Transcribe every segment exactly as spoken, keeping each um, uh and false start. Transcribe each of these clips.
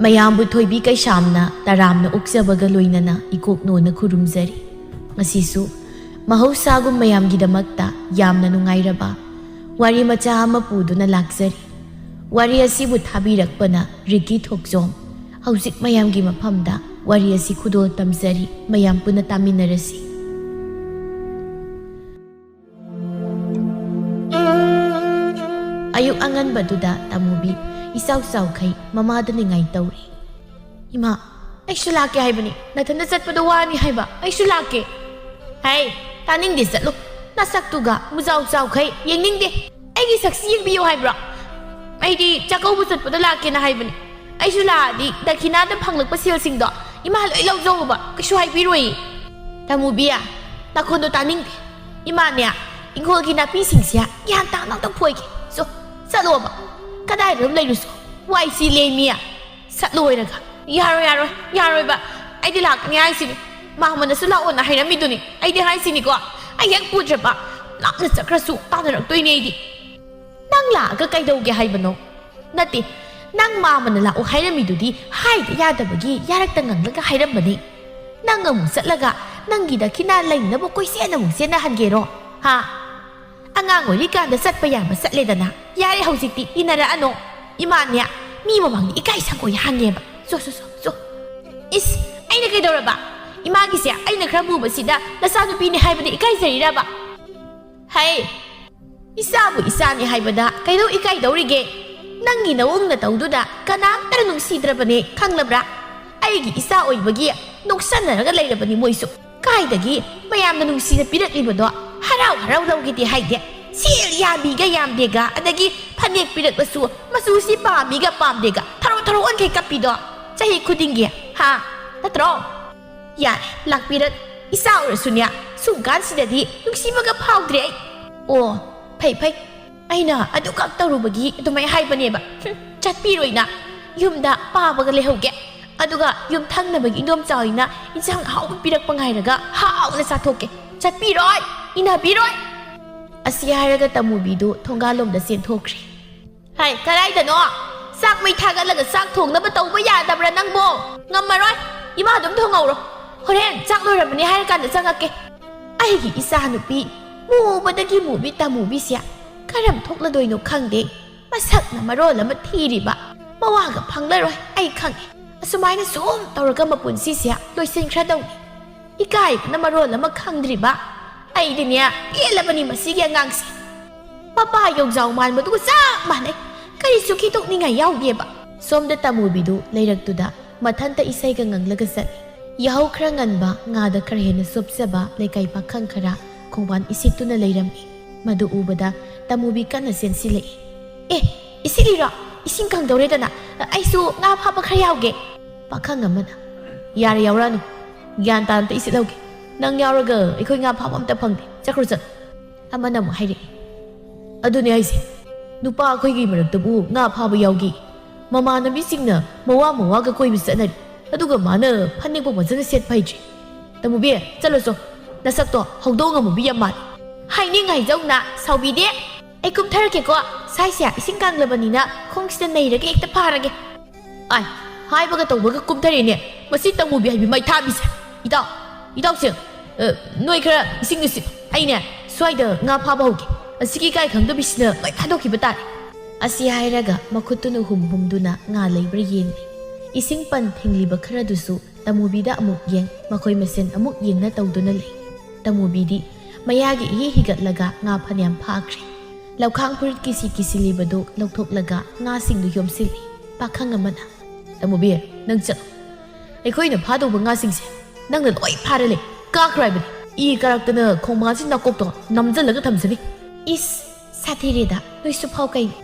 ꯃꯌꯥꯝꯕꯨ ꯊꯣꯏꯕꯤ ꯀꯩꯁꯥꯝꯅ ꯇꯔꯥꯝꯅ ꯑꯣꯛꯆꯕꯒ ꯂꯣꯏꯅꯅ ꯏꯀꯣꯛꯅꯣꯅ ꯈꯨꯔꯨꯝꯖꯔꯤ꯫ ꯉꯁꯤꯁꯨ ꯃꯍꯧꯁꯥꯒꯨꯝ ꯃꯌꯥꯝꯒꯤꯗꯃꯛꯇ ꯌꯥꯝꯅ ꯅꯨꯡꯉꯥꯏꯔꯕ ꯋꯥꯔꯤ ꯃꯆꯥ ꯑꯃ ꯄꯨꯗꯨꯅ ꯂꯥꯛꯆꯔꯤ꯫ ꯋꯥꯔꯤ ꯑꯁꯤꯕꯨ ꯊꯥꯕꯤꯔꯛꯄꯅ ꯔꯤꯀꯤ ꯊꯣꯛꯆꯣꯝ꯫ ꯍꯧꯖꯤꯛ ꯃꯌꯥꯝꯒꯤ ꯃꯐꯝꯗ ꯋꯥꯔꯤ ꯑꯁꯤ ꯈꯨꯗꯣꯜ ꯇꯝꯖꯔꯤ, ꯃꯌꯥꯝ ꯄꯨꯟꯅ ꯇꯥꯃꯤꯟꯅꯔꯁꯤ꯫ ꯑꯌꯨꯛ ꯑꯉꯟꯕꯗꯨꯗ ꯇꯥꯃꯨꯕꯤ ꯏꯆꯥꯎ ꯆꯥꯎꯈꯩ ꯃꯃꯥꯗ ꯅꯤꯡꯉꯥꯏ ꯇꯧꯔꯤ꯫ "ꯏꯃꯥ, ꯑꯩꯁꯨ ꯂꯥꯛꯀꯦ ꯍꯥꯏꯕꯅꯤ꯫ ꯅꯊꯟꯗ ꯆꯠꯄꯗꯣ ꯋꯥꯅꯤ ꯍꯥꯏꯕ꯫ ꯑꯩꯁꯨ ꯂꯥꯛꯀꯦ꯫" "ꯍꯩ, ꯇꯥꯅꯤꯡꯗꯦ, ꯆꯠꯂꯨ꯫ ꯅꯁꯛꯇꯨꯒ ꯃꯨꯖꯥꯎ ꯆꯥꯎꯈꯩ ꯌꯦꯡꯅꯤꯡꯗꯦ꯫ ꯑꯩꯒꯤ ꯁꯛꯁꯤ ꯌꯦꯡꯕꯤꯌꯨ ꯍꯥꯏꯕ꯭ꯔꯣ? ꯑꯩꯗꯤ ꯆꯥꯛꯀꯧꯕ ꯆꯠꯄꯗ ꯂꯥꯛꯀꯦꯅ ꯍꯥꯏꯕꯅꯤ꯫ ꯑꯩꯁꯨ ꯂꯥꯛꯑꯗꯤ ꯗꯈꯤꯅꯥꯗ ꯐꯪꯂꯛꯄ ꯁꯦꯜꯁꯤꯡꯗꯣ ꯏꯃꯥ ꯂꯣꯏ ꯂꯧꯖꯧꯕ, ꯀꯩꯁꯨ ꯍꯥꯏꯕꯤꯔꯣꯏ꯫" "ꯇꯥꯃꯨꯕꯤ, ꯅꯈꯣꯟꯗꯣ ꯇꯥꯅꯤꯡꯗꯦ꯫ ꯏꯃꯥꯅꯦ, ꯏꯪꯈꯣꯜꯒꯤ ꯅꯥꯄꯤꯁꯤꯡꯁꯦ ꯒ꯭ꯌꯥꯟ ꯇꯥꯅ ꯑꯝꯇ ꯐꯣꯏꯒꯦ꯫ ꯆꯣ, ꯆꯠꯂꯣꯕ꯫ ꯀꯗꯥꯏꯗ ꯑꯗꯨꯝ ꯂꯩꯔꯨꯁꯣ꯫ ꯋꯥꯏ ꯆꯤꯜꯂꯦ ꯃꯤ꯫ ꯆꯠꯂꯣ ꯍꯥꯏꯔꯒ꯫" "ꯌꯥꯔꯣꯏ, ꯌꯥꯔꯣꯏ, ꯌꯥꯔꯣꯏꯕ꯫ ꯑꯩꯗꯤ ꯂꯥꯛꯀꯅꯤ ꯍꯥꯏꯁꯤꯅꯤ꯫ ꯃꯥꯃꯅꯁꯨ ꯂꯥꯛꯑꯣꯅ ꯍꯥꯏꯔꯝꯃꯤꯗꯨꯅꯤ꯫ ꯑꯩꯗꯤ ꯍꯥꯏꯁꯤꯅꯤꯀꯣ꯫ ꯑꯩ ꯍꯦꯛ ꯄꯨꯗ꯭ꯔꯕ ꯂꯥꯞꯅ ꯆꯠꯈ꯭ꯔꯁꯨ ꯇꯥꯟꯅꯔꯛꯇꯣꯏꯅꯦ ꯑꯩꯗꯤ꯫" "ꯅꯪ ꯂꯥꯛꯑꯒ ꯀꯩꯗꯧꯒꯦ ꯍꯥꯏꯕꯅꯣ?" "ꯅꯠꯇꯦ, ꯅꯪ ꯃꯥꯃꯅ ꯂꯥꯛꯑꯣ ꯍꯥꯏꯔꯝꯃꯤꯗꯨꯗꯤ ꯍꯥꯏꯕ ꯌꯥꯗꯕꯒꯤ ꯌꯥꯔꯛꯇ ꯉꯪꯂꯒ ꯍꯥꯏꯔꯝꯕꯅꯤ꯫ ꯅꯪ ꯑꯃꯨꯛ ꯆꯠꯂꯒ ꯅꯪꯒꯤ ꯗꯈꯤꯅꯥ ꯂꯩꯅꯕ ꯀꯣꯏꯆꯦꯟ ꯑꯃꯨꯛ ꯆꯦꯟꯅꯍꯟꯒꯦꯔꯣ? ꯍꯥ? ꯑꯉꯥꯡ ꯑꯣꯏꯔꯤꯀꯥꯟꯗ ꯆꯠꯄ ꯌꯥꯕ ꯆꯠꯂꯦꯗꯅ꯫ ꯌꯥꯔꯦ, ꯍꯧꯖꯤꯛꯇꯤ ꯏꯟꯅꯔꯛꯑꯅꯣ꯫ ꯏꯃꯥꯅꯦ, ꯃꯤ ꯃꯃꯥꯡꯗ ꯏꯀꯥꯏ ꯁꯪꯒꯣꯏ ꯍꯥꯡꯉꯦꯕ꯫ ꯆꯣ, ꯆꯣ, ꯆꯣ, ꯆꯣ꯫" "ꯏꯁ, ꯑꯩꯅ ꯀꯩꯗꯧꯔꯕ? ꯏꯃꯥꯒꯤꯁꯦ ꯑꯩꯅ ꯈꯔ ꯃꯨꯕꯁꯤꯗ ꯅꯆꯥꯅꯨꯄꯤꯅꯦ ꯍꯥꯏꯕꯗ ꯏꯀꯥꯏꯖꯔꯤꯔꯕ?" "ꯍꯩ, ꯏꯆꯥꯕꯨ ꯏꯆꯥꯅꯤ ꯍꯥꯏꯕꯗ ꯀꯩꯗꯧ ꯏꯀꯥꯏꯗꯧꯔꯤꯒꯦ? ꯅꯪꯒꯤ ꯅꯋꯨꯡ ꯅꯇꯧꯗꯨꯗ ꯀꯅꯥꯝꯇꯅ ꯅꯨꯡꯁꯤꯗ꯭ꯔꯕꯅꯦ, ꯈꯪꯂꯕ꯭ꯔꯥ? ꯑꯩꯒꯤ ꯏꯆꯥ ꯑꯣꯏꯕꯒꯤ ꯅꯣꯛꯁꯟꯅꯔꯒ ꯂꯩꯔꯕꯅꯤ ꯃꯣꯏꯁꯨ꯫ ꯀꯥꯏꯗꯒꯤ ꯃꯌꯥꯝꯅ ꯅꯨꯡꯁꯤꯅ ꯄꯤꯔꯛꯂꯤꯕꯗꯣ ꯍꯔꯥꯎ ꯍꯔꯥꯎ ꯂꯧꯒꯦꯗꯤ ꯍꯥꯏꯗꯦ꯫ ꯁꯦꯜ ꯌꯥꯝꯃꯤꯒ ꯌꯥꯝꯗꯦꯒ, ꯑꯗꯒꯤ ꯐꯅꯦꯛ ꯄꯤꯔꯛꯂꯁꯨ ꯃꯆꯨꯁꯤ ꯄꯥꯝꯃꯤꯒ ꯄꯥꯝꯗꯦꯒ, ꯊꯔꯣ ꯊꯔꯣ ꯑꯣꯟꯈꯩ ꯀꯞꯄꯤꯗꯣ ꯆꯍꯤ ꯈꯨꯗꯤꯡꯒꯤ, ꯍꯥ? ꯅꯠꯇ꯭ꯔꯣ?" "ꯌꯥꯔꯦ, ꯂꯥꯛꯄꯤꯔꯛ꯫ ꯏꯆꯥ ꯑꯣꯏꯔꯁꯨꯅꯦ, ꯁꯨꯝ ꯀꯥꯟꯁꯤꯗꯗꯤ ꯅꯨꯡꯁꯤꯕꯒ ꯐꯥꯎꯗ꯭ꯔꯦ ꯑꯩ꯫" "ꯑꯣ, ꯐꯩ, ꯐꯩ꯫ ꯑꯩꯅ ꯑꯗꯨꯈꯛ ꯇꯧꯔꯨꯕꯒꯤ ꯑꯗꯨꯃꯥꯏ ꯍꯥꯏꯕꯅꯦꯕ꯫ ꯍꯨꯝ, ꯆꯠꯄꯤꯔꯣꯏꯅ꯫ ꯌꯨꯝꯗ ꯄꯥꯕꯒ ꯂꯩꯍꯧꯒꯦ꯫ ꯑꯗꯨꯒ ꯌꯨꯝ ꯊꯪꯅꯕꯒꯤ ꯏꯟꯗꯣꯝꯆꯥ ꯍꯣꯏꯅ ꯏꯟꯁꯥꯡ ꯑꯍꯥꯎꯕ ꯄꯤꯔꯛꯄ ꯉꯥꯏꯔꯒ ꯍꯥꯎꯅ ꯆꯥꯊꯣꯛꯀꯦ꯫ ꯆꯠꯄꯤꯔꯣꯏ, ꯏꯟꯅꯕꯤꯔꯣꯏ꯫" ꯑꯁꯤ ꯍꯥꯏꯔꯒ ꯇꯃꯨꯕꯤꯗꯨ ꯊꯣꯡꯒꯥꯜꯂꯣꯝꯗ ꯆꯦꯟꯊꯣꯛꯈ꯭ꯔꯦ꯫ "ꯍꯥꯏ, ꯀꯗꯥꯏꯗꯅꯣ? ꯆꯥꯛ ꯃꯩ ꯊꯥꯒꯠꯂꯒ ꯆꯥꯛ ꯊꯣꯡꯅꯕ ꯇꯧꯕ ꯌꯥꯗꯕ꯭ꯔꯥ ꯅꯪꯕꯣ? ꯉꯝꯃꯔꯣꯏ꯫ ꯏꯃꯥ ꯑꯗꯨꯝ ꯊꯣꯡꯍꯧꯔꯣ꯫ ꯍꯣꯔꯦꯟ ꯆꯥꯛ ꯂꯣꯏꯔꯝꯃꯅꯤ ꯍꯥꯏꯔꯀꯥꯟꯗ ꯆꯪꯉꯛꯀꯦ꯫ ꯑꯩꯒꯤ ꯏꯆꯥꯅꯨꯄꯤ ꯃꯨꯕꯗꯒꯤ ꯃꯨꯕꯤ ꯇꯃꯨꯕꯤꯁꯦ ꯀꯔꯝ ꯊꯣꯛꯂꯗꯣꯏꯅꯣ ꯈꯪꯗꯦ꯫ ꯃꯁꯛꯅ ꯃꯔꯣꯜ ꯑꯃ ꯊꯤꯔꯤꯕ꯫ ꯃꯋꯥꯒ ꯐꯪꯂꯔꯣꯏ ꯑꯩ ꯈꯪꯉꯦ꯫ ꯑꯁꯨꯃꯥꯏꯅ ꯁꯨꯝ ꯇꯧꯔꯒ ꯃꯄꯨꯟꯁꯤꯁꯦ ꯂꯣꯏꯁꯤꯟꯈ꯭ꯔꯗꯧꯅꯤ꯫ ꯏꯀꯥꯏꯕꯅ ꯃꯔꯣꯜ ꯑꯃ ꯈꯪꯗ꯭ꯔꯤꯕ꯫ ꯑꯩꯗꯤꯅꯦ ꯄꯦꯜꯂꯕꯅꯤ ꯃꯁꯤꯒꯤ ꯑꯉꯥꯡꯁꯦ꯫ ꯃꯄꯥ ꯌꯣꯡꯖꯥꯎ ꯃꯥꯟꯕꯗꯨꯒ ꯆꯞ ꯃꯥꯟꯅꯩ꯫ ꯀꯔꯤꯁꯨ ꯈꯤꯇꯣꯛꯅꯤꯡꯉꯥꯏ ꯌꯥꯎꯗꯦꯕ꯫ ꯁꯣꯝꯗ ꯇꯃꯨꯕꯤꯗꯨ ꯂꯩꯔꯛꯇꯨꯗ ꯃꯊꯟꯇ ꯏꯁꯩꯒ ꯉꯪꯂꯒ ꯆꯠꯂꯤ꯫ ꯌꯥꯍꯧ ꯈꯔ ꯉꯟꯕ, ꯉꯥꯗ ꯈꯔ ꯍꯦꯟꯅ ꯆꯣꯞꯆꯕ ꯂꯩꯀꯥꯏ ꯄꯥꯈꯪ ꯈꯔ ꯈꯣꯡꯕꯥꯟ ꯏꯁꯤꯠꯇꯨꯅ ꯂꯩꯔꯝꯃꯤ꯫ ꯃꯗꯨ ꯎꯕꯗ ꯇꯃꯨꯕꯤ ꯀꯟꯅ ꯆꯦꯟꯁꯤꯜꯂꯛꯏ꯫ "ꯑꯦ, ꯏꯁꯤꯠꯂꯤꯔꯣ? ꯏꯁꯤꯡ ꯀꯪꯗꯧꯔꯦꯗꯅ꯫ ꯑꯩꯁꯨ ꯉꯥ ꯐꯥꯕ ꯈꯔ ꯌꯥꯎꯒꯦ꯫" ꯄꯥꯈꯪ ꯑꯃꯅ, "ꯌꯥꯔꯦ, ꯌꯥꯎꯔꯛꯑꯅꯨ꯫ ꯒ꯭ꯌꯥꯟ ꯇꯥꯅ ꯑꯝꯇ ꯏꯁꯤꯠꯍꯧꯒꯦ꯫ ꯅꯪ ꯌꯥꯎꯔꯒ ꯑꯩꯈꯣꯏ ꯉꯥ ꯐꯥꯕ ꯑꯝꯇ ꯐꯪꯗꯦ꯫ ꯆꯠꯈ꯭ꯔꯣ, ꯆꯠꯂꯣ꯫" ꯑꯃꯅ ꯑꯃꯨꯛ ꯍꯥꯏꯔꯛꯏ, "ꯑꯗꯨꯅꯦ ꯍꯥꯏꯁꯦ, ꯅꯨꯄꯥ ꯑꯩꯈꯣꯏꯒꯤ ꯃꯔꯛꯇꯕꯨ ꯉꯥ ꯐꯥꯕ ꯌꯥꯎꯒꯦ꯫ ꯃꯃꯥꯟꯅꯕꯤꯁꯤꯡꯅ ꯃꯋꯥ ꯃꯋꯥꯒ ꯀꯣꯏꯕ ꯆꯠꯅꯔꯤ, ꯑꯗꯨꯒ ꯃꯥꯅ ꯐꯅꯦꯛꯄꯨ ꯐꯖꯅ ꯁꯦꯠꯄ ꯍꯩꯇ꯭ꯔꯤ꯫ ꯇꯃꯨꯕꯤ, ꯆꯠꯂꯣ ꯆꯣ, ꯅꯁꯛꯇꯣ ꯍꯧꯗꯣꯡ ꯑꯃꯨꯕꯤ ꯌꯥꯝ ꯃꯥꯜꯂꯤ꯫" "ꯍꯥꯏꯅꯤꯡ ꯍꯥꯏꯖꯧꯅ ꯁꯥꯎꯕꯤꯗꯦ꯫ ꯑꯩ ꯀꯨꯝꯊꯔꯛꯀꯦꯀꯣ, ꯁ꯭ꯋꯥꯏꯁꯦ ꯏꯁꯤꯡ ꯀꯪꯂꯕꯅꯤꯅ ꯈꯣꯡꯁꯤꯗ ꯅꯩꯔꯒ ꯍꯦꯛꯇ ꯐꯥꯔꯒꯦ꯫" ꯑꯥꯏ, ꯍꯥꯏꯕꯒ ꯇꯧꯕꯒ ꯀꯨꯝꯊꯔꯦꯅꯦ, ꯃꯁꯤ ꯇꯃꯨꯕꯤ ꯍꯥꯏꯕꯤ ꯃꯩꯊꯥꯕꯤꯁꯦ꯫ "ꯏꯇꯥꯎ, ꯏꯇꯥꯎꯁꯤꯡ, ꯑ, ꯅꯣꯏ ꯈꯔ ꯏꯁꯤꯡꯗ ꯁꯤ-, ꯑꯩꯅꯦ ꯁ꯭ꯋꯥꯏꯗ ꯉꯥ ꯐꯥꯕ ꯍꯧꯒꯦ꯫ ꯑꯁꯤꯒꯤ ꯏꯀꯥꯏ ꯈꯪꯗꯕꯤꯁꯤꯅ ꯂꯣꯏ ꯊꯥꯗꯣꯛꯈꯤꯕ ꯇꯥꯔꯦ꯫" ꯑꯁꯤ ꯍꯥꯏꯔꯒ ꯃꯈꯨꯠꯇꯨꯅ ꯍꯨꯝꯗꯨꯅ ꯉꯥ ꯂꯩꯕ꯭ꯔꯥ ꯌꯦꯡꯂꯤ꯫ ꯏꯁꯤꯡ ꯄꯟ ꯊꯤꯡꯂꯤꯕ ꯈꯔꯗꯨꯁꯨ ꯇꯃꯨꯕꯤꯗ ꯑꯃꯨꯛ ꯌꯦꯡ, ꯃꯈꯣꯏ ꯃꯁꯦꯟ ꯑꯃꯨꯛ ꯌꯦꯡꯅ ꯇꯧꯗꯨꯅ ꯂꯩ꯫ ꯇꯃꯨꯕꯤꯗꯤ ꯃꯌꯥꯒꯤ ꯏꯍꯤ ꯍꯤꯒꯠꯂꯒ ꯉꯥ ꯐꯅꯌꯥꯝ ꯐꯥꯈ꯭ꯔꯦ꯫ ꯂꯧꯈꯥꯡ ꯐꯨꯔꯤꯠ ꯀꯤꯁꯤ ꯀꯤꯁꯤꯜꯂꯤꯕꯗꯨ ꯂꯧꯊꯣꯛꯂꯒ ꯉꯥꯁꯤꯡꯗꯨ ꯌꯣꯝꯁꯤꯜꯂꯤ꯫ ꯄꯥꯈꯪ ꯑꯃꯅ, "ꯇꯃꯨꯕꯤ, ꯅꯪ ꯆꯠꯂꯣ꯫ ꯑꯩꯈꯣꯏꯅ ꯐꯥꯗꯧꯕ ꯉꯥꯁꯤꯡꯁꯦ ꯅꯪꯅ ꯂꯣꯏ ꯐꯥꯔ ꯂꯩ꯫ ꯀꯥꯈ꯭ꯔꯣ ꯍꯥꯏꯕꯅꯤ꯫ ꯏ ꯀꯥꯔꯛꯇꯅ ꯈꯣꯡꯕꯥꯟꯁꯤ ꯅꯥꯀꯣꯛꯇꯣ ꯅꯝꯖꯜꯂꯒ ꯊꯝꯖꯅꯤ꯫" "ꯏꯁ, ꯁꯥꯊꯤꯔꯦꯗ, ꯅꯣꯏꯁꯨ ꯐꯥꯎ ꯀꯩꯅꯣ?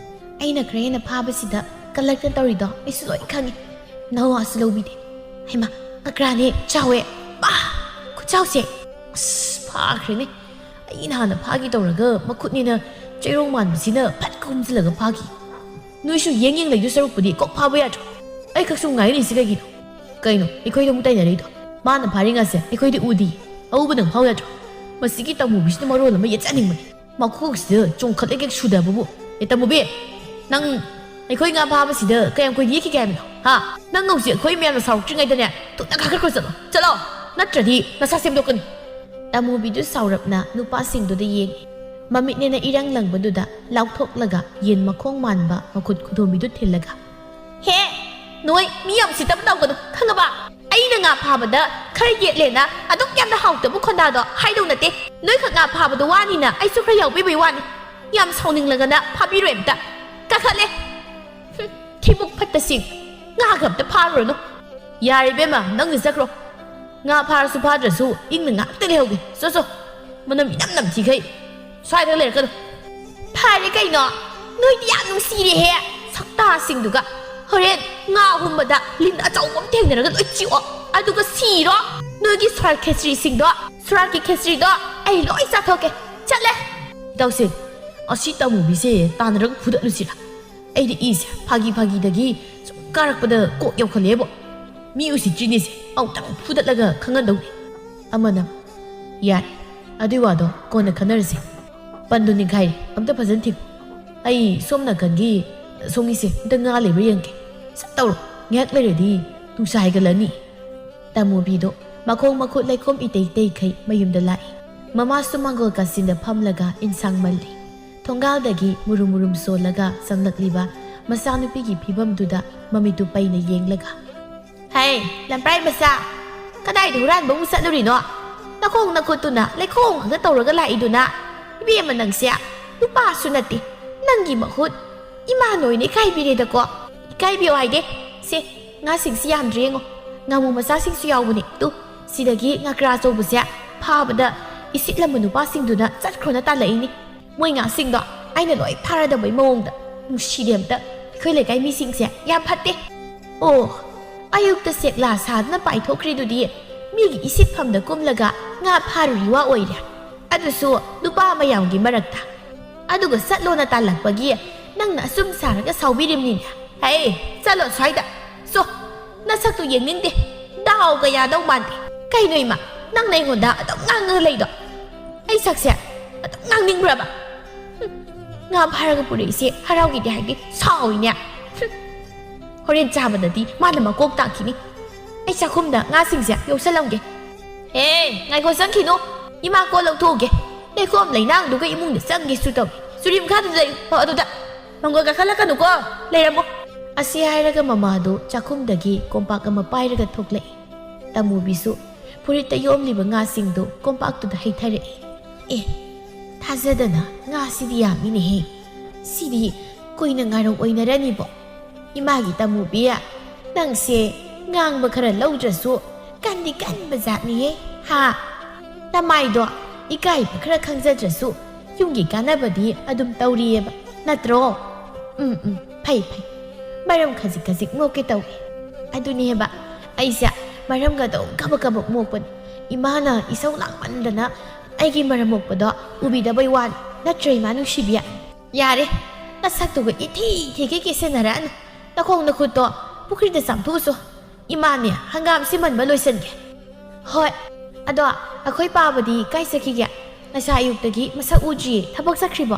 ꯑꯩꯅ ꯈꯔ ꯍꯦꯟꯅ ꯐꯥꯕꯁꯤꯗ ꯀꯂꯛꯇ ꯇꯧꯔꯤꯗꯣ ꯑꯩꯁꯨ ꯂꯣꯏ ꯈꯪꯉꯤ꯫ ꯅꯋꯥꯁꯨ ꯂꯧꯕꯤꯗꯦ꯫ ꯍꯩꯃꯥ, ꯉꯀ꯭ꯔꯥꯅꯦ, ꯆꯥꯎꯋꯦ꯫ ꯃꯥ, ꯈꯨꯠꯆꯥꯎꯁꯦ꯫ ꯑꯁ, ꯐꯥꯈ꯭ꯔꯦꯅꯦ꯫ ꯑꯩꯅ ꯍꯥꯟꯅ ꯐꯥꯒꯦ ꯇꯧꯔꯒ ꯃꯈꯨꯠꯅꯦꯅ ꯆꯩꯔꯣꯡ ꯃꯥꯟꯕꯁꯤꯅ ꯐꯠ ꯈꯨꯝꯖꯤꯜꯂꯒ ꯐꯥꯈꯤ꯫ ꯅꯣꯏꯁꯨ ꯌꯦꯡ ꯌꯦꯡ ꯂꯩꯗꯣꯏ ꯁꯔꯨꯛꯄꯨꯗꯤ ꯀꯣꯛ ꯐꯥꯕ ꯌꯥꯗ꯭ꯔꯣ? ꯑꯩ ꯈꯛꯁꯨ ꯉꯥꯏꯔꯤꯁꯤ ꯀꯩꯒꯤꯅꯣ?" "ꯀꯩꯅꯣ, ꯑꯩꯈꯣꯏꯗ ꯑꯃꯨꯛ ꯇꯥꯏꯅꯔꯛꯏꯗꯣ? ꯃꯥꯅ ꯐꯥꯔꯤ ꯉꯥꯁꯦ ꯑꯩꯈꯣꯏꯗꯤ ꯎꯗꯤ꯫ ꯑꯎꯕ ꯅꯪ ꯐꯥꯎ ꯌꯥꯗ꯭ꯔꯣ? ꯃꯁꯤꯒꯤ ꯇꯃꯨꯕꯤꯁꯤꯅ ꯃꯔꯣꯜ ꯑꯃ ꯌꯦꯠꯆꯅꯤꯡꯕꯅꯤ꯫ ꯃꯈꯣꯛꯁꯤꯗ ꯆꯣꯡꯈꯠꯂꯒ ꯁꯨꯗꯕꯕꯨ꯫ ꯑꯦ, ꯇꯃꯨꯕꯤ, ꯅꯪ ꯑꯩꯈꯣꯏ ꯉꯥ ꯐꯥꯕꯁꯤꯗ ꯀꯌꯥꯝ ꯀꯨꯏꯅ ꯌꯦꯛꯈꯤꯒꯦ ꯍꯥꯏꯕꯅꯣ? ꯍꯥ? ꯅꯪ ꯍꯧꯖꯤꯛ ꯑꯩꯈꯣꯏ ꯃꯌꯥꯝꯅ ꯁꯥꯎꯔꯛꯇ꯭ꯔꯤꯉꯩꯗꯅꯦ ꯊꯨꯅ ꯀꯥꯈꯠꯈ꯭ꯔꯣ, ꯆꯠꯂꯣ, ꯆꯠꯂꯣ, ꯅꯠꯇ꯭ꯔꯗꯤ ꯅꯁꯥ ꯁꯦꯝꯗꯣꯛꯀꯅꯤ꯫ ꯇꯥꯃꯨꯕꯤꯗꯨ ꯁꯥꯎꯔꯞꯅ ꯅꯨꯄꯥꯁꯤꯡꯗꯨꯗ ꯌꯦꯡꯉꯤ꯫ ꯃꯃꯤꯠꯅꯦꯅ ꯏꯔꯪ ꯂꯪꯕꯗꯨꯗ ꯂꯥꯎꯊꯣꯛꯂꯒ ꯌꯦꯟ ꯃꯈꯣꯡ ꯃꯥꯟꯕ ꯃꯈꯨꯠ ꯈꯨꯗꯣꯝꯕꯤꯗꯨ ꯊꯤꯜꯂꯒ, "ꯍꯦ, ꯅꯣꯏ ꯃꯤ ꯌꯥꯝ ꯎꯁꯤꯠꯇꯕ ꯇꯧꯒꯅꯨ, ꯈꯪꯉꯕ? ꯑꯩꯅ ꯉꯥ ꯐꯥꯕꯗ ꯈꯔ ꯌꯦꯠꯂꯦꯅ ꯑꯗꯨꯛ ꯌꯥꯝꯅ ꯍꯥꯎꯇꯕ ꯈꯣꯟꯗꯥꯗꯣ ꯍꯥꯏꯗꯧ ꯅꯠꯇꯦ꯫ ꯅꯣꯏꯈꯛ ꯉꯥ ꯐꯥꯕꯗꯣ ꯋꯥꯅꯤꯅ ꯑꯩꯁꯨ ꯈꯔ ꯌꯥꯎꯕꯤꯕꯩ ꯋꯥꯅꯤ꯫ ꯌꯥꯝ ꯁꯥꯎꯅꯤꯡꯂꯒꯅ ꯐꯥꯕꯤꯔꯣꯏ ꯑꯝꯇ꯫ ꯀꯥꯈꯠꯂꯦ꯫ ꯍꯨꯝ, ꯊꯤꯕꯨꯛ ꯐꯠꯇꯁꯤꯡ꯫ ꯉꯥꯒ ꯑꯝꯇ ꯐꯥꯔꯨꯔꯅꯨ꯫ ꯌꯥꯔꯦ ꯏꯕꯦꯝꯃ, ꯅꯪꯅ ꯆꯠꯈ꯭ꯔꯣ꯫ ꯉꯥ ꯐꯥꯔꯁꯨ ꯐꯥꯗ꯭ꯔꯁꯨ ꯏꯪꯅ ꯉꯥꯛꯇ ꯂꯩꯍꯧꯒꯦ꯫ ꯆꯣ, ꯆꯣ꯫ ꯃꯅꯝ ꯏꯅꯝ ꯅꯝꯊꯤꯈꯩ꯫ ꯁ꯭ꯋꯥꯏꯗ ꯂꯩꯔꯛꯀꯅꯨ꯫ ꯐꯔꯦ ꯀꯩꯅꯣ, ꯅꯣꯏꯗꯤ ꯌꯥꯝ ꯅꯨꯡꯁꯤꯔꯦꯍꯦ꯫ ꯁꯛꯇꯥꯁꯤꯡꯗꯨꯒ꯫ ꯍꯣꯔꯦꯟ ꯉꯥ ꯍꯨꯝꯕꯗ ꯂꯤꯟ ꯑꯆꯧꯕ ꯑꯃ ꯊꯦꯡꯅꯔꯒ ꯂꯣꯏ ꯆꯤꯛꯑꯣ, ꯑꯗꯨꯒ ꯁꯤꯔꯣ꯫ ꯅꯣꯏꯒꯤ ꯁꯣꯔꯥꯠ ꯈꯦꯆ꯭ꯔꯤꯁꯤꯡꯗꯣ, ꯁꯣꯔꯥꯠꯀꯤ ꯈꯦꯆ꯭ꯔꯤꯗꯣ ꯑꯩ ꯂꯣꯏ ꯆꯥꯊꯣꯛꯀꯦ꯫ ꯆꯠꯂꯦ꯫ ꯏꯇꯥꯎꯁꯦ, ꯑꯁꯤ ꯇꯥꯃꯨꯕꯤꯁꯦ ꯇꯥꯟꯅꯔꯒ ꯐꯨꯗꯠꯂꯨꯁꯤꯔꯥ? ꯑꯩꯗꯤ ꯏꯁꯦ ꯐꯥꯒꯤ ꯐꯥꯒꯤꯗꯒꯤ ꯁꯨꯝ ꯀꯥꯔꯛꯄꯗ ꯀꯣꯛ ꯌꯧꯈꯠꯂꯛꯑꯦꯕꯣ꯫ ꯃꯤ ꯎꯁꯤꯠꯇ꯭ꯔꯤꯅꯤꯁꯦ ꯑꯃꯨꯛꯇꯪ ꯐꯨꯗꯠꯂꯒ ꯈꯪꯍꯟꯗꯧꯅꯤ꯫ ꯑꯃꯅ, "ꯌꯥꯔꯦ, ꯑꯗꯨꯏ ꯋꯥꯗꯣ ꯀꯣꯟꯅ ꯈꯟꯅꯔꯁꯦ꯫ ꯄꯟꯗꯣ ꯅꯤꯡꯈꯥꯏꯔꯦ, ꯑꯝꯇ ꯐꯖꯅ ꯊꯤꯡꯉꯨ꯫ ꯑꯩ ꯁꯣꯝ ꯅꯥꯀꯟꯒꯤ ꯁꯣꯝꯒꯤꯁꯦ ꯑꯝꯇ ꯉꯥ ꯂꯩꯕ꯭ꯔꯥ ꯌꯦꯡꯒꯦ꯫ ꯁꯠ ꯇꯧꯔꯣ, ꯉꯥꯏꯍꯥꯛ ꯂꯩꯔꯗꯤ ꯅꯨꯡꯁꯥ ꯍꯥꯏꯒꯠꯂꯛꯑꯅꯤ꯫" ꯇꯥꯃꯨꯕꯤꯗꯣ ꯃꯈꯣꯡ ꯃꯈꯨꯠ ꯂꯩꯈꯣꯝ ꯏꯇꯩ ꯇꯩꯈꯩ ꯃꯌꯨꯝꯗ ꯂꯥꯛꯏ꯫ ꯃꯃꯥꯁꯨ ꯃꯥꯡꯒꯣꯜ ꯀꯥꯆꯤꯟꯗ ꯐꯝꯂꯒ ꯏꯟꯁꯥꯡ ꯃꯜꯂꯤ꯫ ꯊꯣꯡꯒꯥꯜꯗꯒꯤ ꯃꯨꯔꯨꯝ ꯃꯨꯔꯨꯝ ꯁꯣꯜꯂꯒ ꯆꯪꯂꯛꯂꯤꯕ ꯃꯆꯥꯅꯨꯄꯤꯒꯤ ꯐꯤꯕꯝꯗꯨꯗ ꯃꯃꯤꯠꯇꯨ ꯄꯩꯅ ꯌꯦꯡꯂꯒ, "ꯍꯩ, ꯂꯝꯄ꯭ꯔꯥꯏ ꯃꯆꯥ, ꯀꯗꯥꯏꯗ ꯍꯨꯔꯥꯟꯕ ꯑꯃꯨꯛ ꯆꯠꯂꯨꯔꯤꯅꯣ? ꯅꯈꯣꯡ ꯅꯈꯨꯠꯇꯨꯅ ꯂꯩꯈꯣꯝ ꯉꯥꯛꯇ ꯇꯧꯔꯒ ꯂꯥꯛꯏꯗꯨꯅ? ꯏꯕꯦꯝꯃ ꯅꯪꯁꯦ, ꯅꯨꯄꯥꯁꯨ ꯅꯠꯇꯦ, ꯅꯪꯒꯤ ꯃꯍꯨꯠ ꯏꯃꯥꯅ ꯑꯣꯏꯅ ꯏꯀꯥꯏꯕꯤꯔꯦꯗꯀꯣ꯫ ꯏꯀꯥꯏꯕꯤꯌꯣ ꯍꯥꯏꯗꯦ꯫ ꯁꯦ, ꯉꯥꯁꯤꯡꯁꯤ ꯌꯥꯝꯗ꯭ꯔꯤ ꯌꯦꯡꯉꯣ꯫ ꯉꯥꯃꯨ ꯃꯆꯥꯁꯤꯡꯁꯨ ꯌꯥꯎꯕꯅꯦ꯫ ꯇꯨ, ꯁꯤꯗꯒꯤ ꯉꯥꯀ꯭ꯔꯥ ꯑꯆꯧꯕꯁꯦ ꯐꯥꯕꯗ ꯏꯁꯤꯠꯂꯝꯕ ꯅꯨꯄꯥꯁꯤꯡꯗꯨꯅ ꯆꯠꯈ꯭ꯔꯣꯅ ꯇꯥꯜꯂꯛꯏꯅꯤ꯫ ꯃꯣꯏ ꯉꯥꯁꯤꯡꯗꯣ ꯑꯩꯅ ꯂꯣꯏ ꯐꯥꯔꯗꯕꯩ ꯃꯑꯣꯡꯗ꯫ ꯅꯨꯡꯁꯤꯗꯦ ꯑꯝꯇ꯫ ꯑꯩꯈꯣꯏ ꯂꯩꯀꯥꯏ ꯃꯤꯁꯤꯡꯁꯦ ꯌꯥꯝ ꯐꯠꯇꯦ꯫ ꯑꯣ, ꯑꯌꯨꯛꯇ ꯁꯦꯛꯂꯥ ꯁꯥꯗꯅ ꯄꯥꯏꯊꯣꯛꯈ꯭ꯔꯤꯗꯨꯗꯤ ꯃꯤꯒꯤ ꯏꯁꯤꯠꯐꯝꯗ ꯀꯨꯝꯂꯒ ꯉꯥ ꯐꯥꯔꯨꯔꯤ ꯋꯥ ꯑꯣꯏꯔꯦ꯫ ꯑꯗꯨꯁꯨ ꯅꯨꯄꯥ ꯃꯌꯥꯝꯒꯤ ꯃꯔꯛꯇ꯫ ꯑꯗꯨꯒ ꯆꯠꯂꯣꯅ ꯇꯥꯜꯂꯛꯄꯒꯤ ꯅꯪꯅ ꯑꯆꯨꯝ ꯁꯥꯔꯒ ꯁꯥꯎꯕꯤꯔꯤꯕꯅꯤꯅꯦ꯫ ꯍꯦ, ꯆꯠꯂꯣ ꯁ꯭ꯋꯥꯏꯗ꯫ ꯆꯣ, ꯅꯁꯛꯇꯨ ꯌꯦꯡꯅꯤꯡꯗꯦ꯫ ꯗꯥꯎꯒ ꯌꯥꯗꯧ ꯃꯥꯟꯗꯦ꯫ ꯀꯩꯅꯣ ꯏꯃꯥ, ꯅꯪꯅ ꯑꯩꯉꯣꯟꯗ ꯑꯗꯨꯝ ꯉꯥꯡꯉꯒ ꯂꯩꯗꯣ? ꯑꯩ ꯁꯛꯁꯦ ꯑꯗꯨꯝ ꯉꯥꯡꯅꯤꯡꯕ꯭ꯔꯕ? ꯍꯨꯝ, ꯉꯥ ꯐꯥꯔꯒ ꯄꯨꯔꯛꯏꯁꯦ ꯍꯔꯥꯎꯒꯤꯗꯤ ꯍꯥꯏꯒꯦ, ꯁꯥꯎꯏꯅꯦ꯫ ꯍꯝ꯫ ꯍꯣꯔꯦꯟ ꯆꯥꯕꯗꯗꯤ ꯃꯥꯅ ꯃꯀꯣꯛ ꯇꯥꯛꯈꯤꯅꯤ꯫ ꯑꯩ ꯆꯥꯛꯈꯨꯝꯗ ꯉꯥꯁꯤꯡꯁꯦ ꯌꯧꯁꯜꯂꯝꯒꯦ꯫ ꯍꯦ, ꯉꯥꯏꯈꯣ, ꯆꯪꯈꯤꯅꯨ꯫ ꯏꯃꯥ ꯀꯣꯟ ꯂꯧꯊꯣꯛꯎꯒꯦ꯫ ꯂꯩꯈꯣꯝ ꯂꯩꯅꯥꯡꯗꯨꯒ ꯏꯃꯨꯡꯗ ꯆꯪꯒꯦꯁꯨ ꯇꯧꯏ꯫ ꯆꯨꯔꯤ ꯃꯈꯥꯗꯨꯗ ꯂꯩꯌꯨ꯫ ꯍꯣ, ꯑꯗꯨꯗ꯫ ꯃꯪꯒꯣꯜ ꯀꯥꯈꯠꯂꯛꯀꯅꯨꯀꯣ꯫ ꯂꯩꯔꯝꯃꯣ꯫ ꯑꯁꯤ ꯍꯥꯏꯔꯒ ꯃꯃꯥꯗꯨ ꯆꯥꯛꯈꯨꯝꯗꯒꯤ ꯀꯣꯝꯄꯥꯛ ꯑꯃ ꯄꯥꯏꯔꯒ ꯊꯣꯛꯂꯛꯏ꯫ ꯇꯃꯨꯕꯤꯁꯨ ꯐꯨꯔꯤꯠꯇ ꯌꯣꯝꯂꯤꯕ ꯉꯥꯁꯤꯡꯗꯨ ꯀꯣꯝꯄꯥꯛꯇꯨꯗ ꯍꯩꯊꯔꯛꯏ꯫ ꯑꯦ, ꯊꯥꯖꯗꯅ ꯉꯥꯁꯤꯗꯤ ꯌꯥꯝꯃꯤꯅꯦꯍꯦ꯫ ꯁꯤꯗꯤ ꯀꯨꯏꯅ ꯉꯥꯏꯔꯝ ꯑꯣꯏꯅꯔꯅꯤꯕꯣ꯫ ꯏꯃꯥꯒꯤ ꯇꯃꯨꯕꯤ, ꯅꯪꯁꯦ ꯉꯥꯡꯕ ꯈꯔ ꯂꯧꯗ꯭ꯔꯁꯨ ꯀꯟꯗꯤ ꯀꯟꯕ ꯖꯥꯠꯅꯤꯍꯦ, ꯍꯥ? ꯅꯃꯥꯏꯗꯣ ꯏꯀꯥꯏꯕ ꯈꯔ ꯈꯪꯖꯗ꯭ꯔꯁꯨ ꯌꯨꯝꯒꯤ ꯀꯥꯟꯅꯕꯗꯤ ꯑꯗꯨꯝ ꯇꯧꯔꯤꯑꯕ, ꯅꯠꯇ꯭ꯔꯣ? ꯎꯝ, ꯎꯝ, ꯐꯩ, ꯐꯩ꯫ ꯃꯔꯝ ꯈꯖꯤꯛ ꯈꯖꯤꯛ ꯃꯣꯛꯀꯦ ꯇꯧꯏ꯫ ꯑꯗꯨꯅꯦꯕ, ꯑꯩꯁꯦ ꯃꯔꯝꯒꯗꯣ ꯀꯕꯛ ꯀꯕꯛ ꯃꯣꯛꯄꯅꯤ꯫ ꯏꯃꯥꯅ ꯏꯁꯧ ꯂꯥꯡꯃꯟꯗꯅ ꯑꯩꯒꯤ ꯃꯔꯝ ꯃꯣꯛꯄꯗꯣ ꯎꯕꯤꯗꯕꯩ ꯋꯥꯅꯤ, ꯅꯠꯇ꯭ꯔ ꯏꯃꯥ ꯅꯨꯡꯁꯤꯕꯤ? ꯌꯥꯔꯦ, ꯅꯁꯛꯇꯨꯒ ꯏꯊꯤ ꯊꯤꯒꯩ ꯀꯦꯁꯟꯅꯔꯛꯑꯅꯨ꯫ ꯅꯈꯣꯡ ꯅꯈꯨꯠꯇꯣ ꯄꯨꯈ꯭ꯔꯤꯗ ꯆꯥꯝꯊꯣꯛꯎꯆꯣ꯫ ꯏꯃꯥꯅꯦ, ꯍꯪꯒꯥꯝ ꯁꯤꯃꯟꯕ ꯂꯣꯏꯁꯟꯒꯦ꯫ ꯍꯣꯏ, ꯑꯗꯣ ꯑꯩꯈꯣꯏ ꯄꯥꯕꯗꯤ ꯀꯥꯏ ꯆꯠꯈꯤꯒꯦ? ꯉꯁꯥꯏ ꯑꯌꯨꯛꯇꯒꯤ ꯃꯁꯛ ꯎꯗ꯭ꯔꯤꯌꯦ, ꯊꯕꯛ ꯆꯠꯈ꯭ꯔꯤꯕꯣ?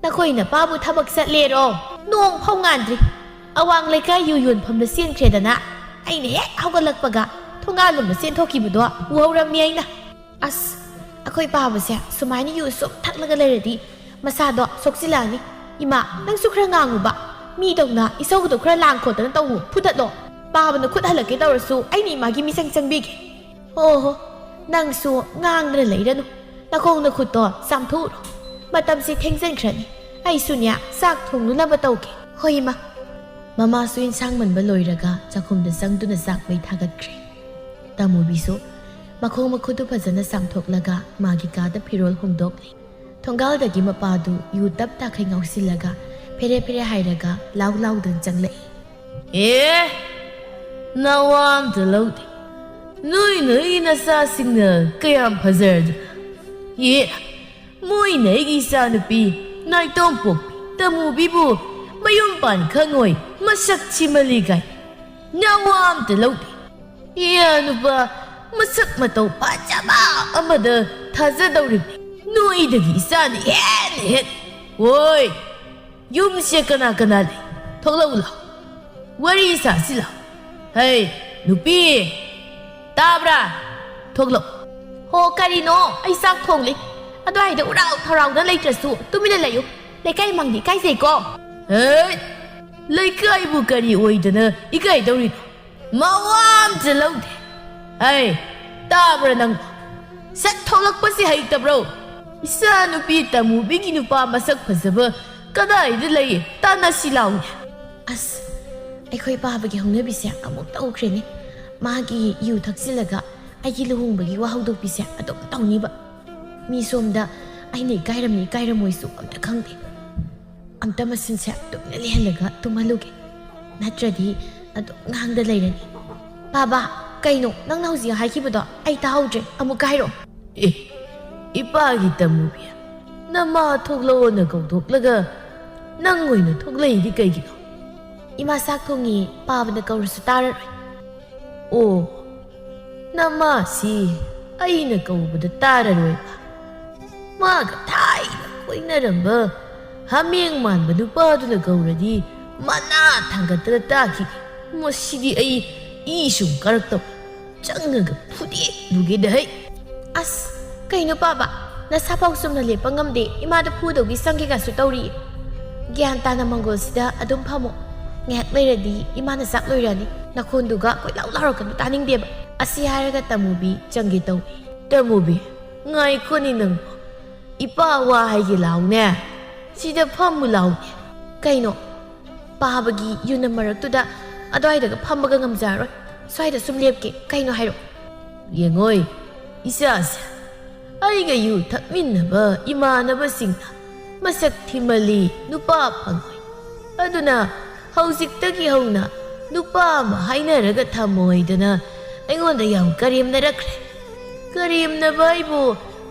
ꯅꯈꯣꯏ ꯅꯄꯥꯕꯨ ꯊꯕꯛ ꯆꯠꯂꯦꯔꯣ? ꯅꯣꯡ ꯐꯥꯎ ꯉꯥꯟꯗ꯭ꯔꯤ꯫ ꯑꯋꯥꯡ ꯂꯩꯀꯥꯏ ꯌꯨ ꯌꯣꯟꯐꯝꯗ ꯆꯦꯟꯈ꯭ꯔꯦꯗꯅ꯫ ꯑꯩꯅ ꯍꯦꯛ ꯍꯧꯒꯠꯂꯛꯄꯒ ꯊꯣꯡꯒꯥꯜꯂꯣꯝꯗ ꯆꯦꯟꯊꯣꯛꯈꯤꯕꯗꯣ ꯎꯍꯧꯔꯝꯅꯤ ꯑꯩꯅ꯫ ꯑꯁ, ꯑꯩꯈꯣꯏ ꯄꯥꯕꯁꯦ ꯁꯨꯃꯥꯏꯅ ꯌꯨ ꯁꯨꯝ ꯊꯛꯂꯒ ꯂꯩꯔꯗꯤ ꯃꯁꯥꯗꯣ ꯁꯣꯛꯆꯤꯜꯂꯛꯑꯅꯤ꯫ ꯏꯃꯥ, ꯅꯪꯁꯨ ꯈꯔ ꯉꯥꯡꯉꯨꯕ꯫ ꯃꯤꯗꯧꯅ ꯏꯁꯧꯗꯣ ꯈꯔ ꯂꯥꯡ ꯈꯣꯠꯇꯅ ꯇꯧꯅꯨ, ꯐꯨꯗꯠꯂꯣ꯫ ꯄꯥꯕꯅ ꯈꯨꯠ ꯍꯜꯂꯛꯀꯦ ꯇꯧꯔꯁꯨ ꯑꯩꯅ ꯏꯃꯥꯒꯤ ꯃꯤꯆꯪ ꯆꯪꯕꯤꯒꯦ꯫ ꯑꯣꯍꯣ, ꯅꯪꯁꯨ ꯉꯥꯡꯗꯅ ꯂꯩꯔꯅꯨ꯫ ꯅꯈꯣꯡ ꯅꯈꯨꯠꯇꯣ ꯆꯥꯝꯊꯣꯛꯎꯔꯣ꯫ ꯃꯇꯝꯁꯦ ꯊꯦꯡꯖꯤꯟꯈ꯭ꯔꯅꯤ꯫ ꯑꯩꯁꯨꯅꯦ, ꯆꯥꯛ ꯊꯣꯡꯅꯅꯕ ꯇꯧꯒꯦ꯫ ꯍꯣꯏ, ꯏꯃꯥ꯫ ꯃꯃꯥꯁꯨ ꯏꯟꯁꯥꯡ ꯃꯟꯕ ꯂꯣꯏꯔꯒ ꯆꯥꯛꯈꯨꯝꯗ ꯆꯪꯗꯨꯅ ꯆꯥꯛ ꯃꯩ ꯊꯥꯒꯠꯈ꯭ꯔꯦ꯫ ꯇꯥꯃꯨꯕꯤꯁꯨ ꯃꯈꯣꯡ ꯃꯈꯨꯠꯇꯨ ꯐꯖꯅ ꯆꯥꯝꯊꯣꯛꯂꯒ ꯃꯥꯒꯤ ꯀꯥꯗ ꯐꯤꯔꯣꯜ ꯍꯣꯡꯗꯣꯛꯂꯦ꯫ ꯊꯣꯡꯒꯥꯜꯗꯒꯤ ꯃꯄꯥꯗꯨ ꯌꯨ ꯇꯞ ꯇꯥꯈꯩ ꯉꯥꯎꯁꯤꯜꯂꯒ ꯐꯦꯔꯦ ꯐꯦꯔꯦ ꯍꯥꯏꯔꯒ ꯂꯥꯎ ꯂꯥꯎꯗꯨꯅ ꯆꯪꯂꯛꯏ꯫ ꯑꯦ, ꯅꯋꯥ ꯑꯝꯇ ꯂꯧꯗꯦ꯫ ꯅꯣꯏ ꯅꯣꯏꯒꯤ ꯅꯆꯥꯁꯤꯡꯅ ꯀꯌꯥꯝ ꯐꯖꯔꯗꯅ꯫ ꯑꯦ, ꯃꯣꯏꯅ ꯑꯩꯒꯤ ꯏꯆꯥꯅꯨꯄꯤ ꯅꯥꯏꯇꯣꯝꯄꯣꯛꯄꯤ ꯇꯃꯨꯕꯤꯕꯨ ꯃꯌꯨꯝ ꯄꯥꯟ ꯈꯪꯉꯣꯏ, ꯃꯁꯛ ꯊꯤꯃꯜꯂꯤ ꯀꯥꯏ꯫ ꯅꯋꯥ ꯑꯝꯇ ꯂꯧꯗꯦ꯫ ꯏꯌꯥ ꯅꯨꯄꯥ ꯃꯁꯛ ꯃꯇꯧ ꯐꯖꯕ ꯑꯃꯗ ꯊꯥꯖꯗꯧꯔꯤꯕꯅꯤ꯫ ꯅꯣꯏꯗꯒꯤ ꯏꯆꯥꯅ ꯍꯦꯟꯅ ꯍꯦꯟ꯫ ꯍꯣꯏ, ꯌꯨꯝꯁꯦ ꯀꯅꯥ ꯀꯅꯥ ꯂꯩ? ꯊꯣꯛꯂꯛꯎ ꯂꯥꯎ, ꯋꯥꯔꯤ ꯁꯥꯁꯤ ꯂꯥꯎ꯫ ꯍꯩ, ꯅꯨꯄꯤ, ꯇꯥꯕ꯭ꯔꯥ? ꯊꯣꯛꯂꯛꯎ꯫ ꯍꯣ, ꯀꯔꯤꯅꯣ? ꯑꯩ ꯆꯥꯛ ꯊꯣꯡꯂꯤ꯫ ꯑꯗꯨꯋꯥꯏꯗ ꯎꯔꯥꯎ ꯊꯔꯥꯎꯗ ꯂꯩꯇ꯭ꯔꯁꯨ ꯇꯨꯃꯤꯟꯅ ꯂꯩꯌꯨ꯫ ꯂꯩꯀꯥꯏ ꯃꯥꯡꯗꯤ ꯏꯀꯥꯏꯖꯩꯀꯣ꯫ ꯍꯩ, ꯂꯩꯀꯥꯏꯕꯨ ꯀꯔꯤ ꯑꯣꯏꯗꯅ ꯏꯀꯥꯏꯗꯧꯔꯤꯅꯣ? ꯃꯋꯥ ꯑꯝꯇ ꯂꯧꯗꯦ꯫ ꯍꯩ, ꯇꯥꯕ꯭ꯔꯥ ꯅꯪ? ꯁꯛ ꯊꯣꯛꯂꯛꯄꯁꯤ ꯍꯩꯇꯕ꯭ꯔꯣ? ꯏꯆꯥ ꯅꯨꯄꯤ ꯇꯃꯨꯕꯤꯒꯤ ꯅꯨꯄꯥ ꯃꯁꯛ ꯐꯖꯕ ꯀꯗꯥꯏꯗ ꯂꯩ? ꯇꯥꯟꯅꯁꯤ ꯂꯥꯎꯅꯦ꯫ ꯑꯁ, ꯑꯩꯈꯣꯏ ꯄꯥꯕꯒꯤ ꯍꯧꯅꯕꯤꯁꯦ ꯑꯃꯨꯛ ꯇꯧꯈ꯭ꯔꯦꯅꯦ꯫ ꯃꯥꯒꯤ ꯌꯨ ꯊꯛꯆꯤꯜꯂꯒ ꯑꯩꯒꯤ ꯂꯨꯍꯣꯡꯕꯒꯤ ꯋꯥ ꯍꯧꯗꯣꯛꯄꯤꯁꯦ ꯑꯗꯨꯝ ꯇꯧꯅꯤꯕ꯫ ꯃꯤ ꯁꯣꯝꯗ ꯑꯩꯅ ꯏꯀꯥꯏꯔꯝꯅꯤ ꯏꯀꯥꯏꯔꯝꯃꯣꯏꯁꯨ ꯑꯝꯇ ꯈꯪꯗꯦ꯫ ꯑꯝꯇ ꯃꯁꯤꯟꯁꯦ ꯇꯨꯝꯅ ꯂꯩꯍꯜꯂꯒ ꯇꯨꯝꯍꯜꯂꯨꯒꯦ꯫ ꯅꯠꯇ꯭ꯔꯗꯤ ꯑꯗꯨꯝ ꯉꯥꯡꯗ ꯂꯩꯔꯅꯤ꯫ ꯄꯥꯕ, ꯀꯩꯅꯣ ꯅꯪꯅ ꯍꯧꯖꯤꯛ ꯍꯥꯏꯈꯤꯕꯗꯣ? ꯑꯩ ꯇꯥꯍꯧꯗ꯭ꯔꯦ, ꯑꯃꯨꯛꯀ ꯍꯥꯏꯔꯛꯑꯣ꯫ ꯑꯦ, ꯏꯄꯥꯒꯤ ꯇꯃꯨꯕꯤ, ꯅꯃꯥ ꯊꯣꯛꯂꯛꯑꯣꯅ ꯀꯧꯊꯣꯛꯂꯒ ꯅꯪ ꯑꯣꯏꯅ ꯊꯣꯛꯂꯛꯏꯗꯤ ꯀꯩꯒꯤꯅꯣ? ꯏꯃꯥ ꯆꯥꯛ ꯊꯣꯡꯉꯤ, ꯄꯥꯕꯅ ꯀꯧꯔꯁꯨ ꯇꯥꯔꯔꯣꯏ꯫ ꯑꯣ, ꯅꯃꯥꯁꯤ ꯑꯩꯅ ꯀꯧꯕꯗ ꯇꯥꯔꯔꯣꯏꯕ꯫ ꯃꯥꯒ ꯊꯥꯏꯅ ꯀꯣꯏꯅꯔꯝꯕ ꯍꯥꯃꯦꯡ ꯃꯥꯟꯕ ꯅꯨꯄꯥꯗꯨꯅ ꯀꯧꯔꯗꯤ ꯃꯅꯥ ꯊꯥꯡꯒꯠꯇꯅ ꯇꯥꯈꯤꯅꯤ꯫ ꯃꯁꯤꯗꯤ ꯑꯩ ꯏ ꯁꯨꯝ ꯀꯥꯔꯛꯇꯕ꯫ ꯆꯪꯉꯒ ꯐꯨꯗꯦꯛꯂꯨꯒꯦꯗ ꯍꯩ꯫ ꯑꯁ, ꯀꯩꯅꯣ ꯄꯥꯕ? ꯅꯁꯥꯐꯥꯎ ꯆꯨꯝꯅ ꯂꯦꯞꯄ ꯉꯝꯗꯦ, ꯏꯃꯥꯗ ꯐꯨꯗꯧꯒꯤ ꯆꯪꯒꯦꯒꯁꯨ ꯇꯧꯔꯤ꯫ ꯒ꯭ꯌꯥꯟ ꯇꯥꯅ ꯃꯪꯒꯣꯜꯁꯤꯗ ꯑꯗꯨꯝ ꯐꯝꯃꯣ꯫ ꯉꯥꯏꯍꯥꯛ ꯂꯩꯔꯗꯤ ꯏꯃꯥꯅ ꯆꯥꯛ ꯂꯣꯏꯔꯛꯑꯅꯤ꯫ ꯅꯈꯣꯟꯗꯨꯒ ꯀꯣꯏꯂꯥꯎ ꯂꯥꯎꯔꯛꯀꯅꯨ, ꯇꯥꯅꯤꯡꯗꯦꯕ꯫ ꯑꯁꯤ ꯍꯥꯏꯔꯒ ꯇꯃꯨꯕꯤ ꯆꯪꯒꯦ ꯇꯧꯏ꯫ ꯇꯃꯨꯕꯤ, ꯉꯥꯏꯈꯣꯅꯦ ꯅꯪꯕꯣ꯫ ꯏꯄꯥ ꯋꯥ ꯍꯥꯏꯒꯦ ꯂꯥꯎꯅꯦ꯫ ꯁꯤꯗ ꯐꯝꯃꯨ ꯂꯥꯎꯅꯦ꯫ ꯀꯩꯅꯣ? ꯄꯥꯕꯒꯤ ꯌꯨꯅꯝ ꯃꯔꯛꯇꯨꯗ ꯑꯗꯨꯋꯥꯏꯗꯒ ꯐꯝꯕꯒ ꯉꯝꯖꯔꯔꯣꯏ꯫ ꯁ꯭ꯋꯥꯏꯗ ꯁꯨꯝ ꯂꯦꯞꯀꯦ꯫ ꯀꯩꯅꯣ ꯍꯥꯏꯔꯛꯑꯣ꯫ ꯌꯦꯡꯉꯣꯏ, ꯏꯆꯥꯁꯦ, ꯑꯩꯒ ꯌꯨ ꯊꯛꯃꯤꯟꯅꯕ ꯏꯃꯥꯟꯅꯕꯁꯤꯡꯅ ꯃꯁꯛ ꯊꯤꯃꯜꯂꯤ, ꯅꯨꯄꯥ ꯐꯪꯉꯣꯏ꯫ ꯑꯗꯨꯅ ꯍꯧꯖꯤꯛꯇꯒꯤ ꯍꯧꯅ ꯅꯨꯄꯥ ꯑꯃ ꯍꯥꯏꯅꯔꯒ ꯊꯝꯃꯣꯏꯗꯅ ꯑꯩꯉꯣꯟꯗ ꯌꯥꯝ ꯀꯔꯦꯝꯅꯔꯛꯈ꯭ꯔꯦ꯫ ꯀꯔꯦꯝꯅꯕ ꯍꯥꯏꯕꯨ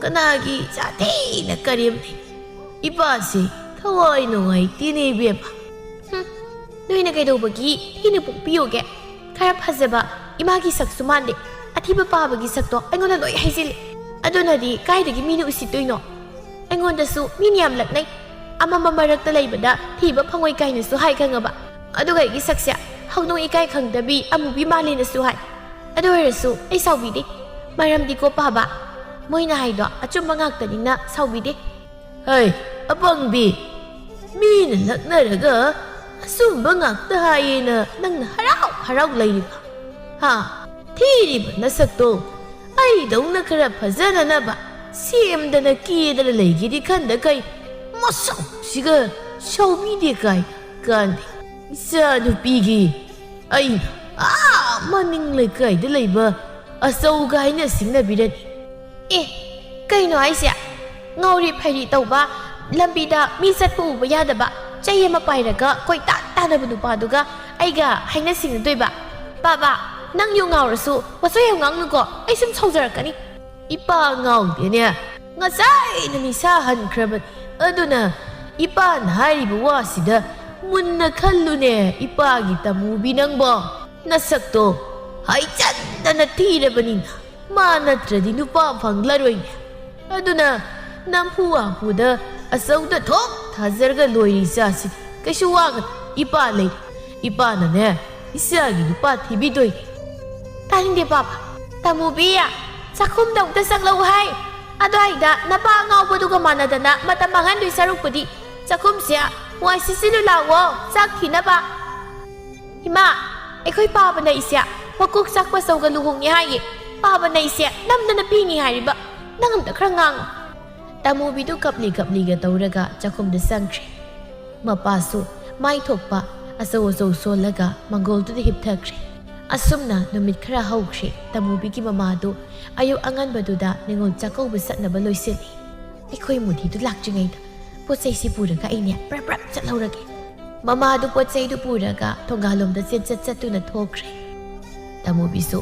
ꯀꯅꯥꯒꯤ ꯏꯆꯥ ꯊꯤꯅ ꯀꯔꯦꯝꯅꯩ? ꯏꯄꯥꯁꯤ ꯊꯋꯥꯏ ꯅꯨꯡꯉꯥꯏꯇꯦꯅꯦ ꯏꯕꯦꯝꯃ꯫ ꯍꯨꯝ, ꯅꯣꯏꯅ ꯀꯩꯗꯧꯕꯒꯤ ꯊꯤꯅ ꯄꯣꯛꯄꯤꯌꯣꯒꯦ? ꯈꯔ ꯐꯖꯕ ꯏꯃꯥꯒꯤ ꯁꯛꯁꯨ ꯃꯥꯟꯗꯦ꯫ ꯑꯊꯤꯕ ꯄꯥꯕꯒꯤ ꯁꯛꯇꯣ ꯑꯩꯉꯣꯟꯗ ꯂꯣꯏ ꯍꯩꯖꯤꯜꯂꯦ꯫ ꯑꯗꯨꯅꯗꯤ ꯀꯥꯏꯗꯒꯤ ꯃꯤꯅ ꯎꯁꯤꯠꯇꯣꯏꯅꯣ? ꯑꯩꯉꯣꯟꯗꯁꯨ ꯃꯤꯅ ꯌꯥꯝ ꯂꯛꯅꯩ꯫ ꯑꯃꯝꯕ ꯃꯔꯛꯇ ꯂꯩꯕꯗ ꯊꯤꯕ ꯐꯪꯉꯣꯏ ꯀꯥꯏꯅꯁꯨ ꯍꯥꯏ ꯈꯪꯉꯕ꯫ ꯑꯗꯨꯒ ꯑꯩꯒꯤ ꯁꯛꯁꯦ ꯍꯧꯗꯣꯡ ꯏꯀꯥꯏ ꯈꯪꯗꯕꯤ ꯑꯃꯨꯕꯤ ꯃꯥꯜꯂꯦꯅꯁꯨ ꯍꯥꯏ꯫ ꯑꯗꯨ ꯑꯣꯏꯔꯁꯨ ꯑꯩ ꯁꯥꯎꯕꯤꯗꯦ꯫ ꯃꯔꯝꯗꯤꯀꯣ ꯄꯥꯕ, ꯃꯣꯏꯅ ꯍꯥꯏꯗꯣ ꯑꯆꯨꯝꯕ ꯉꯥꯛꯇꯅꯤꯅ ꯁꯥꯎꯕꯤꯗꯦ꯫ ꯍꯩ, ꯑꯄꯪꯕꯤ! ꯃꯤꯅ ꯂꯛꯅꯔꯒ ꯑꯆꯨꯝꯕ ꯉꯥꯛꯇ ꯍꯥꯏꯌꯦꯅ ꯅꯪꯅ ꯍꯔꯥꯎ ꯍꯔꯥꯎ ꯂꯩꯔꯤꯕ? ꯍꯥ? ꯊꯤꯔꯤꯕ ꯅꯁꯛꯇꯣ ꯑꯩꯗꯧꯅ ꯈꯔ ꯐꯖꯅꯅꯕ ꯁꯦꯝꯗꯅ ꯀꯦꯗꯅ ꯂꯩꯒꯦꯗꯤ ꯈꯟꯗ ꯀꯩ ꯃꯁꯛꯁꯤꯒ ꯁꯥꯎꯕꯤꯗꯦ ꯀꯥꯏ ꯀꯥꯟꯗꯦ꯫ ꯏꯆꯥ ꯅꯨꯄꯤꯒꯤ ꯑꯩꯅ ꯑꯥ ꯃꯅꯤꯡ ꯂꯩꯀꯥꯏꯗ ꯂꯩꯕ ꯑꯆꯧꯒ ꯍꯥꯏꯅ ꯁꯤꯡꯅꯕꯤꯔꯅꯤ꯫ ꯑꯦ, ꯀꯩꯅꯣ ꯍꯥꯏꯁꯦ? ꯉꯥꯎꯔꯤ ꯐꯩꯔꯤ ꯇꯧꯕ, ꯂꯝꯕꯤꯗ ꯃꯤ ꯆꯠꯄ ꯎꯕ ꯌꯥꯗꯕ, ꯆꯩ ꯑꯃ ꯄꯥꯏꯔꯒ ꯀꯣꯏꯇꯥꯟ ꯇꯥꯟꯅꯕ ꯅꯨꯄꯥꯗꯨꯒ ꯑꯩꯒ ꯍꯥꯏꯅ ꯁꯤꯡꯅꯗꯣꯏꯕ? ꯄꯥꯕ, ꯅꯪ ꯌꯨ ꯉꯥꯎꯔꯁꯨ ꯄꯣꯠꯆꯩ ꯌꯥꯝ ꯉꯥꯡꯅꯨꯀꯣ, ꯑꯩ ꯁꯨꯝ ꯁꯥꯎꯖꯔꯛꯀꯅꯤ꯫ ꯏꯄꯥ ꯉꯥꯎꯗꯦꯅꯦ, ꯉꯁꯥꯏꯅ ꯅꯤꯁꯥ ꯍꯟꯈ꯭ꯔꯕꯅꯤ꯫ ꯑꯗꯨꯅ ꯏꯄꯥꯅ ꯍꯥꯏꯔꯤꯕ ꯋꯥꯁꯤꯗ ꯃꯨꯟꯅ ꯈꯜꯂꯨꯅꯦ, ꯏꯄꯥꯒꯤ ꯇꯃꯨꯕꯤ ꯅꯪꯕꯣ꯫ ꯅꯁꯛꯇꯣ ꯍꯥꯏꯆꯟꯗꯅ ꯊꯤꯔꯕꯅꯤꯅ ꯃꯥ ꯅꯠꯇ꯭ꯔꯗꯤ ꯅꯨꯄꯥ ꯐꯪꯂꯔꯣꯏꯅꯦ꯫ ꯑꯗꯨꯅ ꯅꯝꯐꯨ ꯍꯥꯐꯨꯗ ꯑꯆꯧꯗ ꯊꯣꯛ ꯊꯥꯖꯔꯒ ꯂꯣꯏꯔꯤ ꯏꯆꯥꯁꯤ꯫ ꯀꯩꯁꯨ ꯋꯥꯒꯅꯨ, ꯏꯄꯥ ꯂꯩ꯫ ꯏꯄꯥꯅꯅꯦ ꯏꯆꯥꯒꯤ ꯅꯨꯄꯥ ꯊꯤꯕꯤꯗꯣꯏꯅꯤ꯫ ꯇꯥꯅꯤꯡꯗꯦ ꯄꯥꯕ꯫ ꯇꯃꯨꯕꯤ, ꯆꯥꯛꯈꯨꯝꯗ ꯑꯃꯨꯛꯇ ꯆꯪꯂꯛꯎ ꯍꯥꯏ꯫ ꯑꯗꯨꯋꯥꯏꯗ ꯅꯄꯥ ꯑꯉꯥꯎꯕꯗꯨꯒ ꯃꯥꯟꯅꯗꯅ ꯃꯇꯝ ꯃꯥꯡꯍꯟꯗꯣꯏ ꯁꯔꯨꯛꯄꯨꯗꯤ ꯆꯥꯛꯈꯨꯝꯁꯦ ꯋꯥꯏ ꯁꯤꯠꯆꯤꯜꯂꯨ ꯂꯥꯛꯑꯣ, ꯆꯥꯛ ꯊꯤꯅꯕ꯫ ꯏꯃꯥ, ꯑꯩꯈꯣꯏ ꯄꯥꯕꯅ ꯏꯆꯦ ꯃꯀꯣꯛ ꯆꯥꯛꯄ ꯆꯧꯒ ꯂꯨꯍꯣꯡꯉꯦ ꯍꯥꯏꯌꯦ꯫ ꯄꯥꯕꯅ ꯏꯆꯦ ꯅꯝꯗꯅ ꯄꯤꯅꯤ ꯍꯥꯏꯔꯤꯕ꯫ ꯅꯪ ꯑꯝꯇ ꯈꯔ ꯉꯥꯡꯉꯨ꯫ ꯇꯃꯨꯕꯤꯗꯨ ꯀꯞꯂꯤ ꯀꯞꯂꯤꯒ ꯇꯧꯔꯒ ꯆꯥꯛꯈꯨꯝꯗ ꯆꯪꯈ꯭ꯔꯦ꯫ ꯃꯄꯥꯁꯨ ꯃꯥꯏ ꯊꯣꯛꯄ ꯑꯆꯧ ꯑꯆꯧ ꯁꯣꯜꯂꯒ ꯃꯪꯒꯣꯜꯗꯨꯗ ꯍꯤꯞꯊꯈ꯭ꯔꯦ꯫ ꯑꯁꯨꯝꯅ ꯅꯨꯃꯤꯠ ꯈꯔ ꯍꯧꯈ꯭ꯔꯦ꯫ ꯇꯃꯨꯕꯤꯒꯤ ꯃꯃꯥꯗꯨ ꯑꯌꯨꯛ ꯑꯉꯟꯕꯗꯨꯗ ꯅꯤꯉꯣꯜ ꯆꯥꯛꯀꯧꯕ ꯆꯠꯅꯕ ꯂꯣꯏꯁꯤꯜꯂꯤ꯫ ꯑꯩꯈꯣꯏ ꯃꯨꯗꯤꯗꯨ ꯂꯥꯛꯇ꯭ꯔꯤꯉꯩꯗ ꯄꯣꯠ ꯆꯩꯁꯤ ꯄꯨꯔꯒ ꯑꯩꯅꯦ ꯄ꯭ꯔꯞ ꯄ꯭ꯔꯞ ꯆꯠꯍꯧꯔꯒꯦ꯫ ꯃꯃꯥꯗꯨ ꯄꯣꯠ ꯆꯩꯗꯨ ꯄꯨꯔꯒ ꯊꯣꯡꯒꯥꯜꯂꯣꯝꯗ ꯆꯦꯠ ꯆꯠ ꯆꯠꯇꯨꯅ ꯊꯣꯛꯈ꯭ꯔꯦ꯫ ꯇꯃꯨꯕꯤꯁꯨ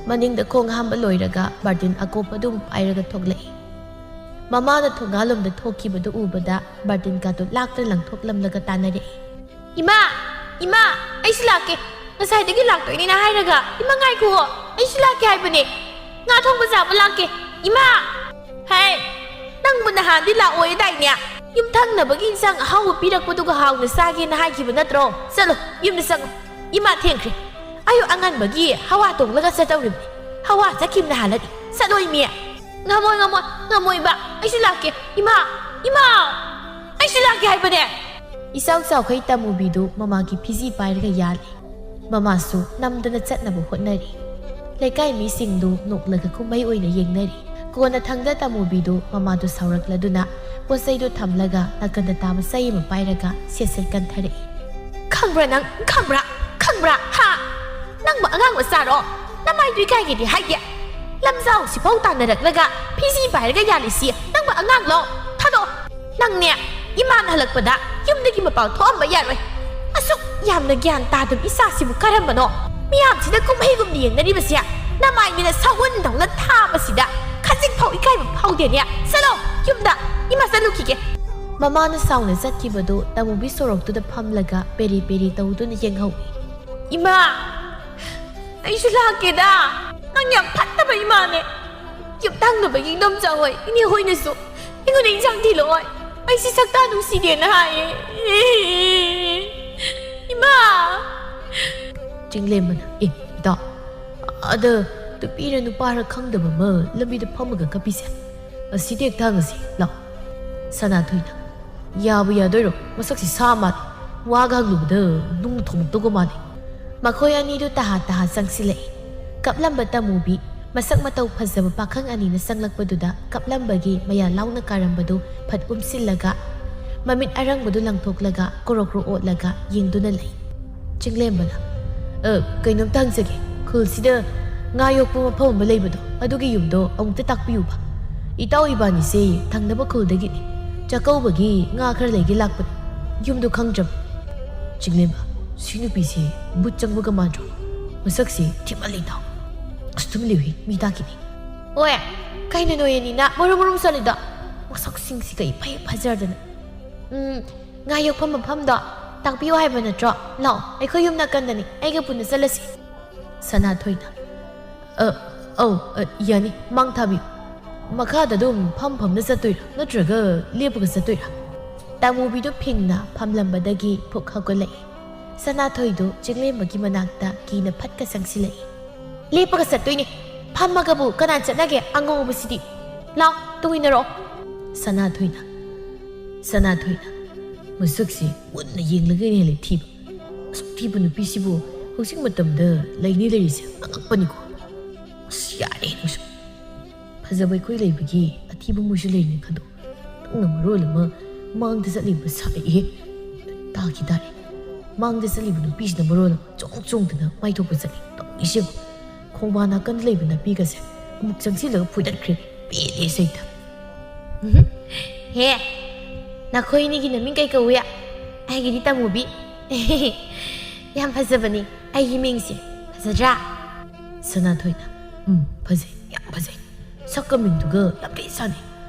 ꯃꯅꯤꯡꯗ ꯈꯣꯡ ꯍꯥꯝꯕ ꯂꯣꯏꯔꯒ ꯕꯥꯔꯇꯤꯟ ꯑꯀꯣꯞꯄꯗꯨ ꯄꯥꯏꯔꯒ ꯊꯣꯛꯂꯛꯏ꯫ ꯃꯃꯥꯅ ꯊꯣꯡꯒꯥꯜꯂꯣꯝꯗ ꯊꯣꯛꯈꯤꯕꯗꯨ ꯎꯕꯗ ꯕꯥꯔꯇꯤꯟ ꯀꯥꯗꯨ ꯂꯥꯛꯇ ꯂꯪꯊꯣꯛꯂꯝꯂꯒ ꯇꯥꯅꯔꯛꯏ꯫ "ꯏꯃꯥ! ꯏꯃꯥ! ꯑꯩꯁꯨ ꯂꯥꯛꯀꯦ꯫ ꯉꯁꯥꯏꯗꯒꯤ ꯂꯥꯛꯇꯣꯏꯅꯤꯅ ꯍꯥꯏꯔꯒ꯫ ꯏꯃꯥ, ꯉꯥꯏꯈꯨꯑꯣ꯫ ꯑꯩꯁꯨ ꯂꯥꯛꯀꯦ ꯍꯥꯏꯕꯅꯦ꯫ ꯉꯥ ꯊꯣꯡꯕ ꯆꯥꯕ ꯂꯥꯛꯀꯦ꯫ ꯏꯃꯥ!" "ꯍꯦ! ꯅꯪꯕꯨ ꯅꯍꯥꯟꯗꯤ ꯂꯥꯛꯑꯣꯏꯗꯥꯏꯅꯦ?" ꯌꯨꯝꯊꯪꯅꯕꯒꯤ ꯏꯟꯁꯥꯡ ꯑꯍꯥꯎꯕ ꯄꯤꯔꯛꯄꯗꯨꯒ ꯍꯥꯎꯅ ꯆꯥꯒꯦꯅ ꯍꯥꯏꯈꯤꯕ ꯅꯠꯇ꯭ꯔꯣ? ꯆꯠꯂꯣ, ꯌꯨꯝꯗ ꯆꯪꯉꯣ꯫ ꯏꯃꯥ ꯊꯦꯡꯈ꯭ꯔꯦ꯫ ꯑꯌꯨꯛ ꯑꯉꯟꯕꯒꯤ ꯍꯋꯥ ꯇꯣꯡꯂꯒ ꯆꯠꯇꯧꯔꯤꯕꯅꯤ꯫ ꯍꯋꯥ ꯆꯠꯈꯤꯕꯅ ꯍꯥꯜꯂꯅꯤ꯫ ꯆꯠꯂꯣ, ꯏꯃꯤ꯫ ꯉꯝꯃꯣꯏ, ꯉꯝꯃꯣꯏ, ꯉꯝꯃꯣꯏꯕ꯫ ꯑꯩꯁꯨ ꯂꯥꯛꯀꯦ꯫ ꯏꯃꯥ! ꯏꯃꯥ! ꯑꯩꯁꯨ ꯂꯥꯛꯀꯦ ꯍꯥꯏꯕꯅꯦ! ꯏꯆꯥꯎ ꯆꯥꯎꯈꯩ ꯇꯃꯨꯕꯤꯗꯨ ꯃꯃꯥꯒꯤ ꯐꯤꯖꯤ ꯄꯥꯏꯔꯒ ꯌꯥꯜꯂꯤ꯫ ꯃꯃꯥꯁꯨ ꯅꯝꯗꯅ ꯆꯠꯅꯕ ꯍꯣꯠꯅꯔꯤ꯫ ꯂꯩꯀꯥꯏ ꯃꯤꯁꯤꯡꯗꯨ ꯅꯣꯛꯂꯒ ꯀꯨꯝꯍꯩ ꯑꯣꯏꯅ ꯌꯦꯡꯅꯔꯤ꯫ ꯀꯣꯟꯅꯊꯪꯗ ꯇꯃꯨꯕꯤꯗꯨ ꯃꯃꯥꯗꯨ ꯁꯥꯎꯔꯛꯂꯗꯨꯅ ꯄꯣꯠꯆꯩꯗꯨ ꯊꯝꯂꯒ ꯅꯥꯀꯟꯗ ꯇꯥꯕ ꯆꯩ ꯑꯃ ꯄꯥꯏꯔꯒ ꯁꯦꯠ ꯁꯦꯠ ꯀꯟꯊꯔꯛꯏ꯫ "ꯈꯪꯕ꯭ꯔꯥ ꯅꯪ? ꯈꯪꯕ꯭ꯔꯥ? ꯈꯪꯕ꯭ꯔꯥ? ꯍꯥ? ꯅꯪꯕꯨ ꯑꯉꯥꯡ ꯃꯆꯥꯔꯣ? ꯅꯃꯥꯏꯗꯨ ꯏꯀꯥꯏꯒꯦꯗꯤ ꯍꯥꯏꯗꯦ꯫ ꯂꯝꯖꯥꯎ ꯁꯤꯐꯥꯎ ꯇꯥꯟꯅꯔꯛꯂꯒ ꯐꯤꯖꯤ ꯄꯥꯏꯔꯒ ꯌꯥꯜꯂꯤꯁꯤ ꯅꯪꯕꯨ ꯑꯉꯥꯡꯂꯣ? ꯊꯥꯗꯣꯛꯑꯣ꯫ ꯅꯪꯅꯦ, ꯏꯃꯥꯅ ꯍꯜꯂꯛꯄꯗ ꯌꯨꯝꯗꯒꯤ ꯃꯄꯥꯟ ꯊꯣꯛꯑꯝꯕ ꯌꯥꯔꯣꯏ꯫ ꯑꯁꯨꯛ ꯌꯥꯝꯅ ꯒ꯭ꯌꯥꯟ ꯇꯥꯗꯕ ꯏꯆꯥꯁꯤꯕꯨ ꯀꯔꯝꯕꯅꯣ? ꯃꯤꯌꯥꯝꯁꯤꯅ ꯀꯨꯝꯍꯩꯒꯨꯝꯅ ꯌꯦꯡꯅꯔꯤꯕꯁꯦ, ꯅꯃꯥꯏ ꯃꯤꯠꯅ ꯁꯥꯎꯍꯟꯗꯧꯅ ꯊꯥꯕꯁꯤꯗ ꯈꯖꯤꯛ ꯐꯥꯎ ꯏꯀꯥꯏꯕ ꯐꯥꯎꯗꯦꯅꯦ꯫ ꯆꯠꯂꯣ, ꯌꯨꯝꯗ꯫ ꯏꯃꯥ ꯆꯠꯂꯨꯈꯤꯒꯦ꯫" ꯃꯃꯥꯅ ꯁꯥꯎꯅ ꯆꯠꯈꯤꯕꯗꯨ ꯇꯃꯨꯕꯤ ꯁꯣꯔꯣꯛꯇꯨꯗ ꯐꯝꯂꯒ ꯄꯦꯔꯤ ꯄꯦꯔꯤ ꯇꯧꯗꯨꯅ ꯌꯦꯡꯍꯧꯏ꯫ "ꯏꯃꯥ, ꯑꯩꯁꯨ ꯂꯥꯛꯀꯦꯗ꯫ ꯅꯪ ꯌꯥꯝ ꯐꯠꯇꯕ ꯏꯃꯥꯅꯦ꯫ ꯌꯨꯝꯊꯪꯅꯕꯒꯤ ꯏꯗꯣꯝꯆꯥ ꯍꯣꯏ, ꯏꯅꯦ ꯍꯣꯏꯅꯁꯨ ꯑꯩꯉꯣꯟꯗ ꯏꯟꯁꯥꯡ ꯊꯤꯜꯂꯛꯑꯣꯏ꯫ ꯑꯩꯁꯤ ꯁꯛꯇꯥ ꯅꯨꯡꯁꯤꯗꯦꯅ ꯍꯥꯏꯌꯦ꯫ ꯏꯃꯥ!" ꯆꯤꯡꯂꯦꯝꯕꯅ, "ꯑꯦ, ꯏꯇꯥꯎ, ꯑꯗ ꯅꯨꯄꯤꯔ ꯅꯨꯄꯥꯔ ꯈꯪꯗꯕ ꯑꯃ ꯂꯝꯕꯤꯗ ꯐꯝꯃꯒ ꯀꯞꯄꯤꯁꯦ꯫ ꯑꯁꯤꯗ ꯍꯦꯛ ꯊꯥꯡꯉꯁꯤ, ꯂꯥꯎ꯫" ꯁꯅꯥꯊꯣꯏꯅ, "ꯌꯥꯕꯨ ꯌꯥꯗꯣꯏꯔꯣ? ꯃꯁꯛꯁꯤ ꯁꯥ ꯃꯥꯜꯂꯤ꯫ ꯋꯥꯒ ꯍꯪꯂꯨꯕꯗ ꯅꯨꯡ ꯊꯣꯡꯂꯛꯇꯧꯒ ꯃꯥꯜꯂꯤ꯫" ꯃꯈꯣꯏ ꯑꯅꯤꯗꯨ ꯇꯍꯥ ꯇꯍꯥ ꯆꯪꯁꯤꯜꯂꯛꯏ꯫ ꯀꯞꯂꯝꯕ ꯇꯃꯨꯕꯤ, ꯃꯁꯛ ꯃꯇꯧ ꯐꯖꯕ ꯄꯥꯈꯪ ꯑꯅꯤꯅ ꯆꯪꯂꯛꯄꯗꯨꯗ ꯀꯞꯂꯝꯕꯒꯤ ꯃꯌꯥ ꯂꯥꯎꯅ ꯀꯥꯔꯝꯕꯗꯨ ꯐꯠ ꯎꯝꯁꯤꯜꯂꯒ, ꯃꯃꯤꯠ ꯑꯔꯪꯕꯗꯨ ꯂꯪꯊꯣꯛꯂꯒ ꯀ꯭ꯔꯣꯛ ꯀ꯭ꯔꯣꯛ ꯑꯣꯠꯂꯒ ꯌꯦꯡꯗꯨꯅ ꯂꯩ꯫ ꯆꯤꯡꯂꯦꯝꯕꯅ, "ꯑ, ꯀꯩꯅꯣꯝꯇ ꯍꯪꯖꯒꯦ꯫ ꯈꯨꯜꯁꯤꯗ ꯉꯥ ꯌꯣꯛꯄ ꯃꯐꯝ ꯑꯃ ꯂꯩꯕꯗꯣ, ꯑꯗꯨꯒꯤ ꯌꯨꯝꯗꯣ ꯑꯃꯨꯛꯇ ꯇꯥꯛꯄꯤꯌꯨꯕ꯫ ꯏꯇꯥꯎ ꯏꯕꯥꯅꯤꯁꯦ ꯊꯪꯅꯕ ꯈꯨꯜꯗꯒꯤꯅꯤ꯫ ꯆꯥꯛꯀꯧꯕꯒꯤ ꯉꯥ ꯈꯔ ꯂꯩꯒꯦ ꯂꯥꯛꯄꯅꯤ꯫ ꯌꯨꯝꯗꯣ ꯈꯪꯗ꯭ꯔꯕ꯫" ꯆꯤꯡꯂꯦꯝꯕ, "ꯁꯤ ꯅꯨꯄꯤꯁꯦ ꯕꯨꯠ ꯆꯪꯕꯒ ꯃꯥꯟꯗ꯭ꯔꯣ? ꯃꯁꯛꯁꯦ ꯊꯤꯃꯜꯂꯤ ꯏꯇꯥꯎ꯫ ꯑꯁ, ꯇꯨꯃꯤꯟ ꯂꯩꯌꯨꯍꯦ, ꯃꯤ ꯇꯥꯈꯤꯅꯤ꯫" "ꯑꯣꯏ, ꯀꯩꯅꯣ ꯅꯣꯏ ꯑꯅꯤꯅ ꯃꯔꯨꯝ ꯃꯔꯨꯝ ꯆꯠꯂꯤꯗꯣ? ꯃꯁꯛꯁꯤꯡꯁꯤꯒ ꯏꯐ ꯍꯦꯛ ꯐꯖꯗꯅ꯫ ꯎꯝ, ꯉꯥ ꯌꯣꯛꯐꯝ ꯃꯐꯝꯗꯣ ꯇꯥꯛꯄꯤꯌꯨ ꯍꯥꯏꯕ ꯅꯠꯇ꯭ꯔꯣ? ꯂꯥꯛꯑꯣ, ꯑꯩꯈꯣꯏ ꯌꯨꯝ ꯅꯥꯀꯟꯗꯅꯤ, ꯑꯩꯒ ꯄꯨꯟꯅ ꯆꯠꯂꯁꯤ꯫" ꯁꯅꯥꯊꯣꯏꯅ, "ꯑ, ꯑꯧ, ꯑ, ꯌꯥꯅꯤ, ꯃꯥꯡ ꯊꯥꯕꯤꯌꯨ꯫ ꯃꯈꯥꯗ ꯑꯗꯨꯝ ꯐꯝ ꯐꯝꯅ ꯆꯠꯇꯣꯏꯔꯥ ꯅꯠꯇ꯭ꯔꯒ ꯂꯦꯞꯄꯒ ꯆꯠꯇꯣꯏꯔꯥ?" ꯇꯥꯃꯨꯕꯤꯗꯨ ꯐꯤꯡꯅ ꯐꯝꯂꯝꯕꯗꯒꯤ ꯐꯨꯛ ꯍꯧꯒꯠꯂꯛꯏ꯫ ꯁꯅꯥꯊꯣꯏꯗꯨ ꯆꯤꯡꯂꯦꯝꯕꯒꯤ ꯃꯅꯥꯛꯇ ꯀꯤꯅ ꯐꯠꯀ ꯆꯪꯁꯤꯜꯂꯛꯏ꯫ "ꯂꯦꯞꯄꯒ ꯆꯠꯇꯣꯏꯅꯦ, ꯐꯝꯃꯒꯕꯨ ꯀꯅꯥ ꯆꯠꯅꯒꯦ? ꯑꯉꯧꯕꯁꯤꯗꯤ꯫ ꯂꯥꯎ, ꯇꯨꯡ ꯏꯟꯅꯔꯛꯑꯣ꯫" ꯁꯅꯥꯊꯣꯏꯅ, ꯁꯅꯥꯊꯣꯏꯅ ꯃꯁꯛꯁꯤ ꯃꯨꯟꯅ ꯌꯦꯡꯂꯒꯅ ꯍꯦꯜꯂꯦ ꯊꯤꯕ꯫ ꯑꯁꯨꯛ ꯊꯤꯕ ꯅꯨꯄꯤꯁꯤꯕꯨ ꯍꯧꯖꯤꯛ ꯃꯇꯝꯗ ꯂꯩꯅꯤ ꯂꯩꯔꯤꯁꯦ ꯑꯉꯛꯄꯅꯤꯀꯣ꯫ ꯑꯁ, ꯌꯥꯔꯦ ꯅꯪꯁꯨ꯫ ꯐꯖꯕ ꯑꯩꯈꯣꯏ ꯂꯩꯕꯒꯤ ꯑꯊꯤꯕ ꯃꯣꯏꯁꯨ ꯂꯩꯅꯤ ꯈꯟꯗꯣꯛ꯫ ꯅꯪꯅ ꯃꯔꯣꯜ ꯑꯃ ꯃꯥꯡꯗ ꯆꯠꯂꯤꯕ ꯁꯥꯔꯛꯏꯍꯦ꯫ ꯇꯥꯈꯤ ꯇꯥꯔꯦ꯫ ꯃꯥꯡꯗ ꯆꯠꯂꯤꯕ ꯅꯨꯄꯤꯁꯤꯅ ꯃꯔꯣꯜ ꯑꯃ ꯆꯣꯡ ꯆꯣꯡꯗꯅ ꯃꯥꯏꯊꯣꯛꯄ ꯆꯠꯂꯤ꯫ ꯇꯧꯔꯤꯁꯦ ꯌꯦꯡꯉꯨ꯫ ꯈꯣꯡꯕꯥꯟ ꯅꯥꯀꯟꯗ ꯂꯩꯕ ꯅꯥꯄꯤꯒꯁꯦ ꯑꯃꯨꯛ ꯆꯪꯁꯤꯜꯂꯒ ꯐꯣꯏꯗꯠꯈ꯭ꯔꯦ꯫ ꯄꯦꯜꯂꯦ ꯁꯩꯇ꯫ ꯎꯝꯍꯨꯝ꯫ ꯍꯦ, ꯅꯈꯣꯏ ꯑꯅꯤꯒꯤ ꯅꯃꯤꯡ ꯀꯩ ꯀꯧꯏ? ꯑꯩꯒꯤꯗꯤ ꯇꯃꯨꯕꯤ꯫ ꯌꯥꯝ ꯐꯖꯕꯅꯤ ꯑꯩꯒꯤ ꯃꯤꯡꯁꯦ꯫ ꯐꯖꯗ꯭ꯔꯥ? ꯁꯅꯥꯊꯣꯏꯅ, "ꯎꯝ, ꯐꯖꯩ, ꯌꯥꯝ ꯐꯖꯩ꯫ ꯁꯛꯀ ꯃꯤꯡꯗꯨꯒ ꯌꯥꯝ ꯊꯤ ꯆꯥꯟꯅꯩ꯫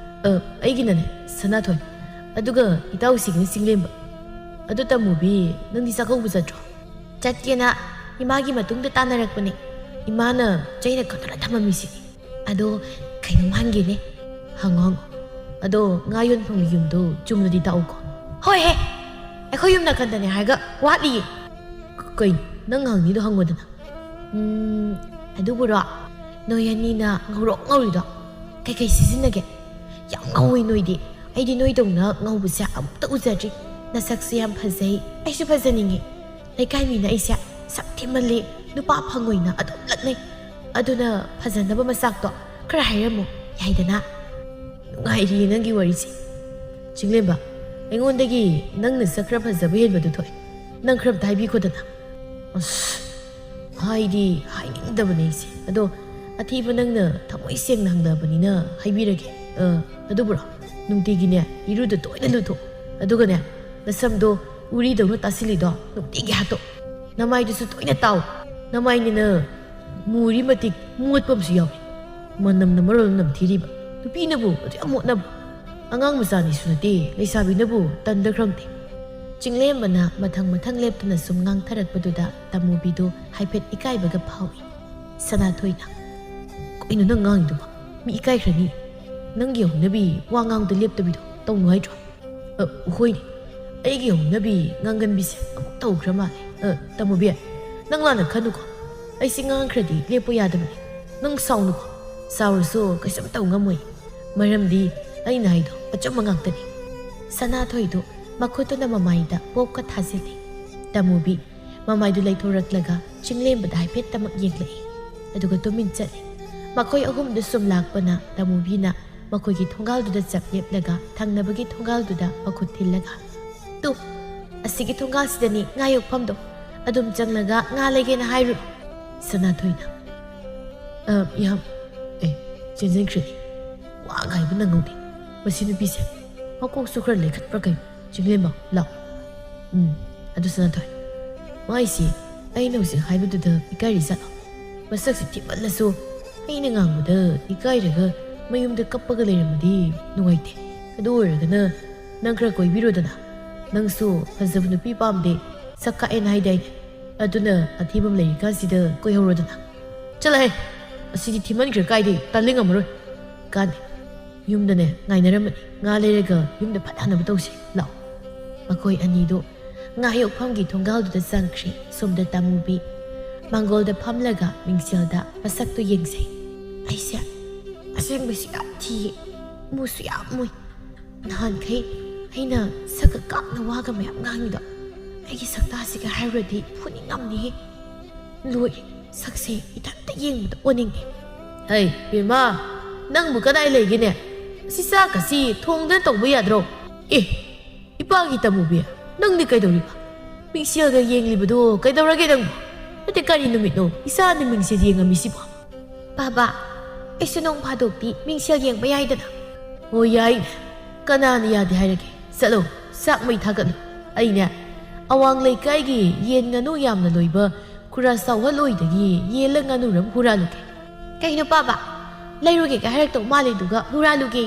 ꯑ, ꯑꯩꯒꯤꯅꯅꯦ, ꯁꯅꯥꯊꯣꯏ꯫ ꯑꯗꯨꯒ ꯏꯇꯥꯎꯁꯤꯒꯤꯅ ꯆꯤꯡꯂꯦꯝꯕ꯫ ꯑꯗꯨ ꯇꯃꯨꯕꯤ, ꯅꯪꯗꯤ ꯆꯥꯛꯀꯧꯕ ꯆꯠꯇ꯭ꯔꯣ?" "ꯆꯠꯀꯦꯅ ꯏꯃꯥꯒꯤ ꯃꯇꯨꯡꯗ ꯇꯥꯟꯅꯔꯛꯄꯅꯦ꯫ ꯏꯃꯥꯅ ꯆꯩꯅ ꯀꯟꯗꯨꯅ ꯊꯝꯃꯝꯃꯤꯁꯤꯅꯤ꯫ ꯑꯗꯣ ꯀꯩꯅꯣꯝ ꯍꯪꯒꯦꯅꯦ꯫" "ꯍꯪꯉꯣ, ꯍꯪꯉꯣ꯫ ꯑꯗꯣ ꯉꯥ ꯌꯣꯟꯐꯝꯒꯤ ꯌꯨꯝꯗꯣ ꯆꯨꯝꯅꯗꯤ ꯇꯥꯛꯎꯀꯣ꯫" "ꯍꯣꯏꯍꯦ, ꯑꯩꯈꯣꯏ ꯌꯨꯝ ꯅꯥꯀꯟꯗꯅꯦ ꯍꯥꯏꯔꯒ ꯋꯥꯠꯂꯤꯌꯦ꯫" "ꯀ-, ꯀꯩꯅꯣ? ꯅꯪ ꯍꯪꯅꯤꯡꯉꯤꯗꯣ ꯍꯪꯉꯣꯗꯅ꯫" "ꯎꯝ, ꯑꯗꯨꯕꯨꯔꯣ, ꯅꯣꯏ ꯑꯅꯤꯅ ꯉꯧꯔꯣꯛ ꯉꯧꯔꯤꯗꯣ ꯀꯩꯀꯩ ꯁꯤꯖꯤꯟꯅꯒꯦ? ꯌꯥꯝ ꯉꯧꯋꯤ ꯅꯣꯏꯗꯤ꯫ ꯑꯩꯗꯤ ꯅꯣꯏꯗꯧꯅ ꯉꯧꯕꯁꯦ ꯑꯃꯨꯛꯇ ꯎꯖꯗ꯭ꯔꯤ꯫ ꯅꯁꯛꯁꯨ ꯌꯥꯝ ꯐꯖꯩ, ꯑꯩꯁꯨ ꯐꯖꯅꯤꯡꯉꯤ꯫ ꯂꯩꯀꯥꯏ ꯃꯤꯅ ꯑꯩꯁꯦ ꯁꯛ ꯊꯤꯃꯜꯂꯤ, ꯅꯨꯄꯥ ꯐꯪꯉꯣꯏꯅ ꯑꯗꯨꯝ ꯂꯛꯅꯩ꯫ ꯑꯗꯨꯅ ꯐꯖꯅꯕ ꯃꯆꯥꯛꯇꯣ ꯈꯔ ꯍꯥꯏꯔꯝꯃꯣ, ꯌꯥꯏꯗꯅ?" "ꯅꯨꯡꯉꯥꯏꯔꯤꯌꯦ ꯅꯪꯒꯤ ꯋꯥꯔꯤꯁꯦ꯫ ꯆꯤꯡꯂꯦꯝꯕ, ꯑꯩꯉꯣꯟꯗꯒꯤ ꯅꯪꯅ ꯁꯛ ꯈꯔ ꯐꯖꯕ ꯍꯦꯟꯕꯗꯨ ꯊꯣꯛꯑꯦ꯫ ꯅꯪ ꯈꯔ ꯑꯝꯇ ꯍꯥꯏꯕꯤꯈꯣꯗꯅ꯫" "ꯑꯁ, ꯍꯥꯏꯗꯤ ꯍꯥꯏꯅꯤꯡꯗꯕꯅꯦ ꯑꯩꯁꯦ꯫ ꯑꯗꯣ ꯑꯊꯤꯕ ꯅꯪꯅ ꯊꯃꯣꯏ ꯁꯦꯡꯅ ꯍꯪꯂꯕꯅꯤꯅ ꯍꯥꯏꯕꯤꯔꯒꯦ꯫ ꯑ, ꯑꯗꯨꯕꯨꯔꯣ, ꯅꯨꯡꯇꯤꯒꯤꯅꯦ ꯏꯔꯨꯗ ꯇꯣꯏꯅ ꯂꯨꯊꯣꯛ꯫ ꯑꯗꯨꯒꯅꯦ, ꯅꯁꯝꯗꯣ ꯎꯔꯤꯗꯧꯅ ꯇꯥꯁꯤꯜꯂꯤꯗꯣ ꯅꯨꯡꯇꯤꯒꯤ ꯍꯥꯠꯇꯣꯛ꯫ ꯅꯃꯥꯏꯗꯨꯁꯨ ꯇꯣꯏꯅ ꯇꯥꯎ꯫ ꯅꯃꯥꯏꯅꯤꯅ ꯃꯨꯔꯤ ꯃꯇꯤꯛ ꯃꯣꯠꯄ ꯑꯃꯁꯨ ꯌꯥꯎꯏ꯫ ꯃꯅꯝꯅ ꯃꯔꯣꯜ ꯑꯃ ꯅꯝꯊꯤꯔꯤꯕ꯫ ꯅꯨꯄꯤꯅꯕꯨ ꯑꯗꯨ ꯌꯥꯝ ꯃꯣꯠꯅꯕ꯫ ꯑꯉꯥꯡ ꯃꯆꯥꯅꯤꯁꯨ ꯅꯠꯇꯦ, ꯂꯩꯁꯥꯕꯤꯅꯕꯨ ꯇꯟꯗꯈ꯭ꯔꯝꯗꯦ꯫" ꯆꯤꯡꯂꯦꯝꯕꯅ ꯃꯊꯪ ꯃꯊꯪ ꯂꯦꯞꯇꯅ ꯁꯨꯝ ꯉꯥꯡꯊꯔꯛꯄꯗꯨꯗ ꯇꯃꯨꯕꯤꯗꯨ ꯍꯥꯏꯐꯦꯠ ꯏꯀꯥꯏꯕꯒ ꯐꯥꯎꯏ꯫ ꯁꯅꯥꯊꯣꯏꯅ, "ꯀꯩꯅꯣ ꯅꯪ ꯉꯥꯡꯉꯤꯗꯨꯕꯣ? ꯃꯤ ꯏꯀꯥꯏꯈ꯭ꯔꯅꯤ꯫ ꯅꯪꯒꯤ ꯍꯧꯅꯕꯤ ꯋꯥ ꯉꯥꯡꯕꯗ ꯂꯦꯞꯇꯕꯤꯗꯣ ꯇꯧꯅꯨ ꯍꯥꯏꯗ꯭ꯔꯣ?" ꯑ, ꯍꯣꯏꯅꯦ, ꯑꯩꯒꯤ ꯍꯧꯅꯕꯤ ꯉꯥꯡꯒꯟꯕꯤꯁꯦ ꯑꯃꯨꯛ ꯇꯧꯈ꯭ꯔ ꯃꯥꯜꯂꯦ꯫ ꯑ, ꯇꯥꯃꯣꯕꯤ, ꯅꯪ ꯂꯥꯟꯅ ꯈꯟꯅꯨꯀꯣ꯫ ꯑꯩꯁꯤ ꯉꯥꯡꯈ꯭ꯔꯗꯤ ꯂꯦꯞꯄꯨ ꯌꯥꯗꯕꯅꯦ꯫ ꯅꯪ ꯁꯥꯎꯅꯨꯀꯣ꯫ ꯁꯥꯎꯔꯁꯨ ꯀꯩꯁꯨꯝ ꯇꯧ ꯉꯝꯃꯣꯏ꯫ ꯃꯔꯝꯗꯤ ꯑꯩꯅ ꯍꯥꯏꯗꯣ ꯑꯆꯨꯝꯕ ꯉꯥꯛꯇꯅꯤ꯫ ꯁꯅꯥꯊꯣꯏꯗꯨ ꯃꯈꯨꯠꯇꯨꯅ ꯃꯃꯥꯏꯗ ꯄꯣꯞꯀ ꯊꯥꯖꯤꯜꯂꯤ꯫ ꯇꯥꯃꯣꯕꯤ ꯃꯃꯥꯏꯗꯨ ꯂꯩꯊꯣꯔꯛꯂꯒ ꯆꯤꯡꯂꯦꯝꯕꯗ ꯍꯥꯏꯐꯦꯠꯇꯃꯛ ꯌꯦꯡꯂꯛꯏ꯫ ꯑꯗꯨꯒ ꯇꯨꯃꯤꯟ ꯆꯠꯂꯤ꯫ ꯃꯈꯣꯏ ꯑꯍꯨꯝꯗꯨ ꯁꯨꯝ ꯂꯥꯛꯄꯅ ꯇꯥꯃꯣꯕꯤꯅ ꯃꯈꯣꯏꯒꯤ ꯊꯣꯡꯒꯥꯜꯗꯨꯗ ꯆꯞ ꯂꯦꯞꯂꯒ ꯊꯪꯅꯕꯒꯤ ꯊꯣꯡꯒꯥꯜꯗꯨꯗ ꯃꯈꯨꯠ ꯊꯤꯜꯂꯒ, "ꯇꯨ, ꯑꯁꯤꯒꯤ ꯊꯣꯡꯒꯥꯜꯁꯤꯗꯅꯤ ꯉꯥ ꯌꯣꯛꯐꯝꯗꯣ꯫ ꯑꯗꯨꯝ ꯆꯪꯂꯒ ꯉꯥ ꯂꯩꯒꯦꯅ ꯍꯥꯏꯔꯨ꯫" ꯁꯅꯥꯊꯣꯏꯅ, "ꯑ, ꯌꯥꯝ, ꯑꯦ, ꯆꯦꯟꯁꯤꯟꯈ꯭ꯔꯦ꯫ ꯋꯥ ꯉꯥꯏꯕ ꯅꯪꯍꯧꯗꯦ꯫ ꯃꯁꯤ ꯅꯨꯄꯤꯁꯦ ꯃꯀꯣꯛꯁꯨ ꯈꯔ ꯂꯩꯈꯠꯄ꯭ꯔꯥ ꯀꯩꯅꯣ? ꯆꯤꯡꯂꯦꯝꯕ, ꯂꯥꯎ꯫ ꯎꯝ, ꯑꯗꯨ ꯁꯅꯥꯊꯣꯏ, ꯃꯥꯏꯁꯤ ꯑꯩꯅ ꯍꯧꯖꯤꯛ ꯍꯥꯏꯕꯗꯨꯗ ꯏꯀꯥꯏꯔꯤ ꯖꯥꯠꯂꯣ? ꯃꯁꯛꯁꯤ ꯊꯤꯃꯜꯂꯁꯨ ꯑꯩꯅ ꯉꯥꯡꯕꯗ ꯏꯀꯥꯏꯔꯒ ꯃꯌꯨꯝꯗ ꯀꯞꯄꯒ ꯂꯩꯔꯝꯃꯗꯤ ꯅꯨꯡꯉꯥꯏꯇꯦ꯫ ꯑꯗꯨ ꯑꯣꯏꯔꯒꯅ ꯅꯪ ꯈꯔ ꯀꯣꯏꯕꯤꯔꯣꯗꯅ꯫ ꯅꯪꯁꯨ ꯐꯖꯕ ꯅꯨꯄꯤ ꯄꯥꯝꯗꯦ, ꯁꯛ ꯀꯥꯛꯑꯦꯅ ꯍꯥꯏꯗꯥꯏꯅꯦ? ꯑꯗꯨꯅ ꯑꯊꯤꯕ ꯑꯃ ꯂꯩꯔꯤꯀꯥꯟꯁꯤꯗ ꯀꯣꯏꯍꯧꯔꯣꯗꯅ꯫" "ꯆꯠꯂꯍꯦ, ꯑꯁꯤꯗꯤ ꯊꯤꯃꯟꯈ꯭ꯔꯦ, ꯀꯥꯏꯗꯩ, ꯇꯜꯂꯤ, ꯉꯝꯃꯔꯣꯏ꯫" "ꯀꯥꯟꯗꯦ, ꯌꯨꯝꯗꯅꯦ ꯉꯥꯏꯅꯔꯝꯃꯅꯤ, ꯉꯥ ꯂꯩꯔꯒ ꯌꯨꯝꯗ ꯐꯠ ꯍꯟꯅꯕ ꯇꯧꯁꯦ, ꯂꯥꯛꯑꯣ꯫" ꯃꯈꯣꯏ ꯑꯅꯤꯗꯨ ꯉꯥ ꯌꯣꯛꯐꯝꯒꯤ ꯊꯣꯡꯒꯥꯜꯗꯨꯗ ꯆꯪꯈ꯭ꯔꯦ꯫ ꯁꯣꯝꯗ ꯇꯥꯃꯨꯕꯤ ꯃꯥꯡꯒꯣꯜꯗ ꯐꯝꯂꯒ ꯃꯤꯡꯁꯦꯜꯗ ꯃꯁꯛꯇꯨ ꯌꯦꯡꯖꯩ꯫ "ꯑꯩꯁꯦ ꯑꯁꯦꯡꯕꯁꯨ ꯌꯥꯝ ꯊꯤꯌꯦ, ꯃꯨꯁꯨ ꯌꯥꯝ ꯃꯨꯏ꯫ ꯅꯍꯥꯟꯈꯩ ꯑꯩꯅ ꯁꯛꯀ ꯀꯥꯛꯅ ꯋꯥꯒ ꯃꯌꯥꯝ ꯉꯥꯡꯉꯤꯗꯣ ꯑꯩꯒꯤ ꯁꯛꯇꯥꯁꯤꯒ ꯍꯥꯏꯔꯨꯔꯗꯤ ꯐꯨꯅꯤꯡꯉꯝꯅꯤꯍꯦ꯫ ꯂꯣꯏꯔꯦ, ꯁꯛꯁꯦ ꯏꯊꯟꯇ ꯌꯦꯡꯕꯗ ꯑꯣꯟꯅꯤꯡꯉꯦ꯫" "ꯍꯩ, ꯕꯦꯝꯃ, ꯅꯪꯕꯨ ꯀꯗꯥꯏ ꯂꯩꯒꯦꯅꯦ? ꯑꯁꯤ ꯆꯥꯛꯀꯁꯤ ꯊꯣꯡꯗꯅ ꯇꯧꯕ ꯌꯥꯗ꯭ꯔꯣ? ꯑꯦ, ꯏꯄꯥꯒꯤ ꯇꯥꯃꯨꯕꯤ, ꯅꯪꯗꯤ ꯀꯩꯗꯧꯔꯤꯕ? ꯃꯤꯡꯁꯦꯜꯒ ꯌꯦꯡꯂꯤꯕꯗꯣ ꯀꯩꯗꯧꯔꯒꯦ ꯅꯪꯕꯨ? ꯅꯠꯇꯦ, ꯀꯔꯤ ꯅꯨꯃꯤꯠꯅꯣ ꯏꯆꯥꯅ ꯃꯤꯡꯁꯦꯜ ꯌꯦꯡꯉꯝꯃꯤꯁꯤꯕꯣ?" "ꯕꯥꯕꯥ, ꯑꯩꯁꯨ ꯅꯣꯡ ꯐꯥꯗꯣꯛꯇꯤ ꯃꯤꯡꯁꯦꯜ ꯌꯦꯡꯕ ꯌꯥꯏꯗꯅ?" "ꯑꯣ, ꯌꯥꯏꯅꯦ꯫ ꯀꯅꯥꯅ ꯌꯥꯗꯦ ꯍꯥꯏꯔꯒꯦ? ꯆꯠꯂꯣ, ꯆꯥꯛ ꯃꯩ ꯊꯥꯒꯠꯂꯨ꯫ ꯑꯩꯅꯦ, ꯑꯋꯥꯡ ꯂꯩꯀꯥꯏꯒꯤ ꯌꯦꯟ ꯉꯥꯅꯨ ꯌꯥꯝꯅ ꯂꯣꯏꯕ ꯈꯨꯔꯥ ꯆꯥꯎꯍꯜꯂꯣꯏꯗꯒꯤ ꯌꯦꯜꯂ ꯉꯥꯅꯨꯔꯝ ꯍꯨꯔꯥꯜꯂꯨꯒꯦ꯫" "ꯀꯩꯅꯣ ꯄꯥꯕ? ꯂꯩꯔꯨꯒꯦꯒ ꯍꯥꯏꯔꯛꯇꯧ ꯃꯥꯜꯂꯤꯗꯨꯒ ꯍꯨꯔꯥꯜꯂꯨꯒꯦ꯫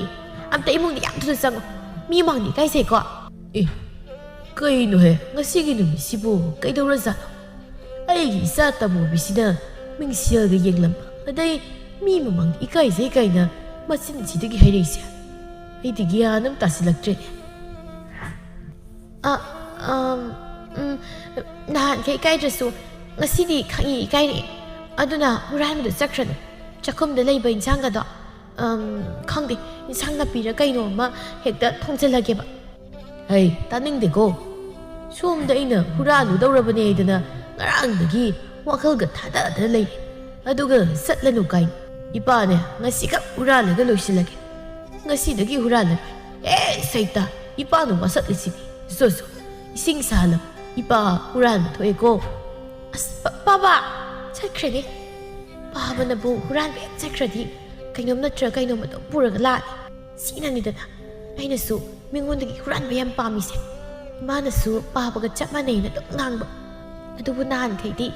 ꯑꯝꯇ ꯏꯃꯨꯡꯗ ꯌꯥꯝ ꯊꯨꯅ ꯆꯪꯉꯣ꯫ ꯃꯤ ꯃꯥꯡꯗ ꯏꯀꯥꯏꯖꯩꯀꯣ꯫" "ꯑꯦ, ꯀꯩꯅꯣꯍꯦ, ꯉꯁꯤꯒꯤ ꯅꯨꯃꯤꯠꯁꯤꯕꯨ ꯀꯩꯗꯧꯔꯖꯥꯠꯅꯣ? ꯑꯩꯒꯤ ꯏꯆꯥ ꯇꯥꯃꯨꯕꯤꯁꯤꯅ ꯃꯤꯡꯁꯦꯜꯒ ꯌꯦꯡꯂꯝꯕ, ꯑꯗꯩ ꯃꯤ ꯃꯃꯥꯡꯗ ꯏꯀꯥꯏꯖꯩ ꯀꯥꯏꯅ ꯃꯆꯤꯟꯁꯤꯗꯒꯤ ꯍꯥꯏꯔꯛꯏꯁꯦ? ꯑꯩꯗꯤ ꯒ꯭ꯌꯥꯟ ꯑꯃ ꯇꯥꯁꯤꯜꯂꯛꯇ꯭ꯔꯦꯅꯦ꯫" ꯑ, ꯑꯝ, ꯎꯝ, ꯅꯍꯥꯟꯈꯩ ꯏꯀꯥꯏꯗ꯭ꯔꯁꯨ ꯉꯁꯤꯗꯤ ꯈꯪꯏ ꯏꯀꯥꯏꯔꯛꯑꯦ꯫ ꯑꯗꯨꯅ ꯍꯨꯔꯥꯟꯕꯗꯨ ꯆꯠꯈ꯭ꯔꯅꯨ꯫ ꯆꯥꯛꯈꯨꯝꯗ ꯂꯩꯕ ꯏꯟꯁꯥꯡꯒꯗꯣ, ꯑꯝ, ꯈꯪꯗꯦ, ꯏꯟꯁꯥꯡ ꯅꯥꯄꯤꯔ ꯀꯩꯅꯣ ꯑꯃ ꯍꯦꯛꯇ ꯊꯣꯡꯖꯤꯜꯂꯒꯦꯕ꯫ ꯍꯩ, ꯇꯥꯅꯤꯡꯗꯦꯀꯣ꯫ ꯁꯣꯝꯗ ꯑꯩꯅ ꯍꯨꯔꯥꯜꯂꯨꯗꯧꯔꯕꯅꯦ ꯍꯥꯏꯗꯅ ꯉꯔꯥꯡꯗꯒꯤ ꯋꯥꯈꯜꯒ ꯊꯥꯗꯗꯅ ꯂꯩꯔꯤ꯫ ꯑꯗꯨꯒ ꯆꯠꯂꯅꯨ ꯀꯥꯏꯅ꯫ ꯏꯄꯥꯅꯦ, ꯉꯁꯤꯈꯛ ꯍꯨꯔꯥꯜꯂꯒ ꯂꯣꯏꯁꯤꯜꯂꯒꯦ꯫ ꯉꯁꯤꯗꯒꯤ ꯍꯨꯔꯥꯜꯂꯔꯣꯏ꯫ ꯑꯦ, ꯁꯩꯇ, ꯏꯄꯥꯅ ꯋꯥꯁꯛꯂꯤꯁꯤꯗꯤ꯫ ꯖꯣꯖꯣ, ꯏꯁꯤꯡ ꯁꯥꯍꯜꯂꯣ꯫ ꯏꯄꯥ ꯍꯨꯔꯥꯟꯕ ꯊꯣꯛꯑꯦꯀꯣ꯫ ꯑꯁ, ꯄꯥ-, ꯄꯥꯕ! ꯆꯠꯈ꯭ꯔꯦꯅꯦ꯫ ꯄꯥꯕꯅꯕꯨ ꯍꯨꯔꯥꯟꯕ ꯍꯦꯛ ꯆꯠꯈ꯭ꯔꯗꯤ ꯀꯩꯅꯣꯝ ꯅꯠꯇ꯭ꯔ ꯀꯩꯅꯣꯝ ꯑꯗꯨꯝ ꯄꯨꯔꯒ ꯂꯥꯛꯑꯦ꯫ ꯁꯤꯅꯅꯤꯗꯅ ꯑꯩꯅꯁꯨ ꯃꯤꯉꯣꯟꯗꯒꯤ ꯍꯨꯔꯥꯟꯕ ꯌꯥꯝ ꯄꯥꯝꯃꯤꯁꯦ꯫ ꯏꯃꯥꯅꯁꯨ ꯄꯥꯕꯒ ꯆꯞ ꯃꯥꯟꯅꯩꯅ ꯑꯗꯨꯝ ꯉꯥꯡꯕ꯫ ꯑꯗꯨꯕꯨ ꯅꯍꯥꯟꯈꯩꯗꯤ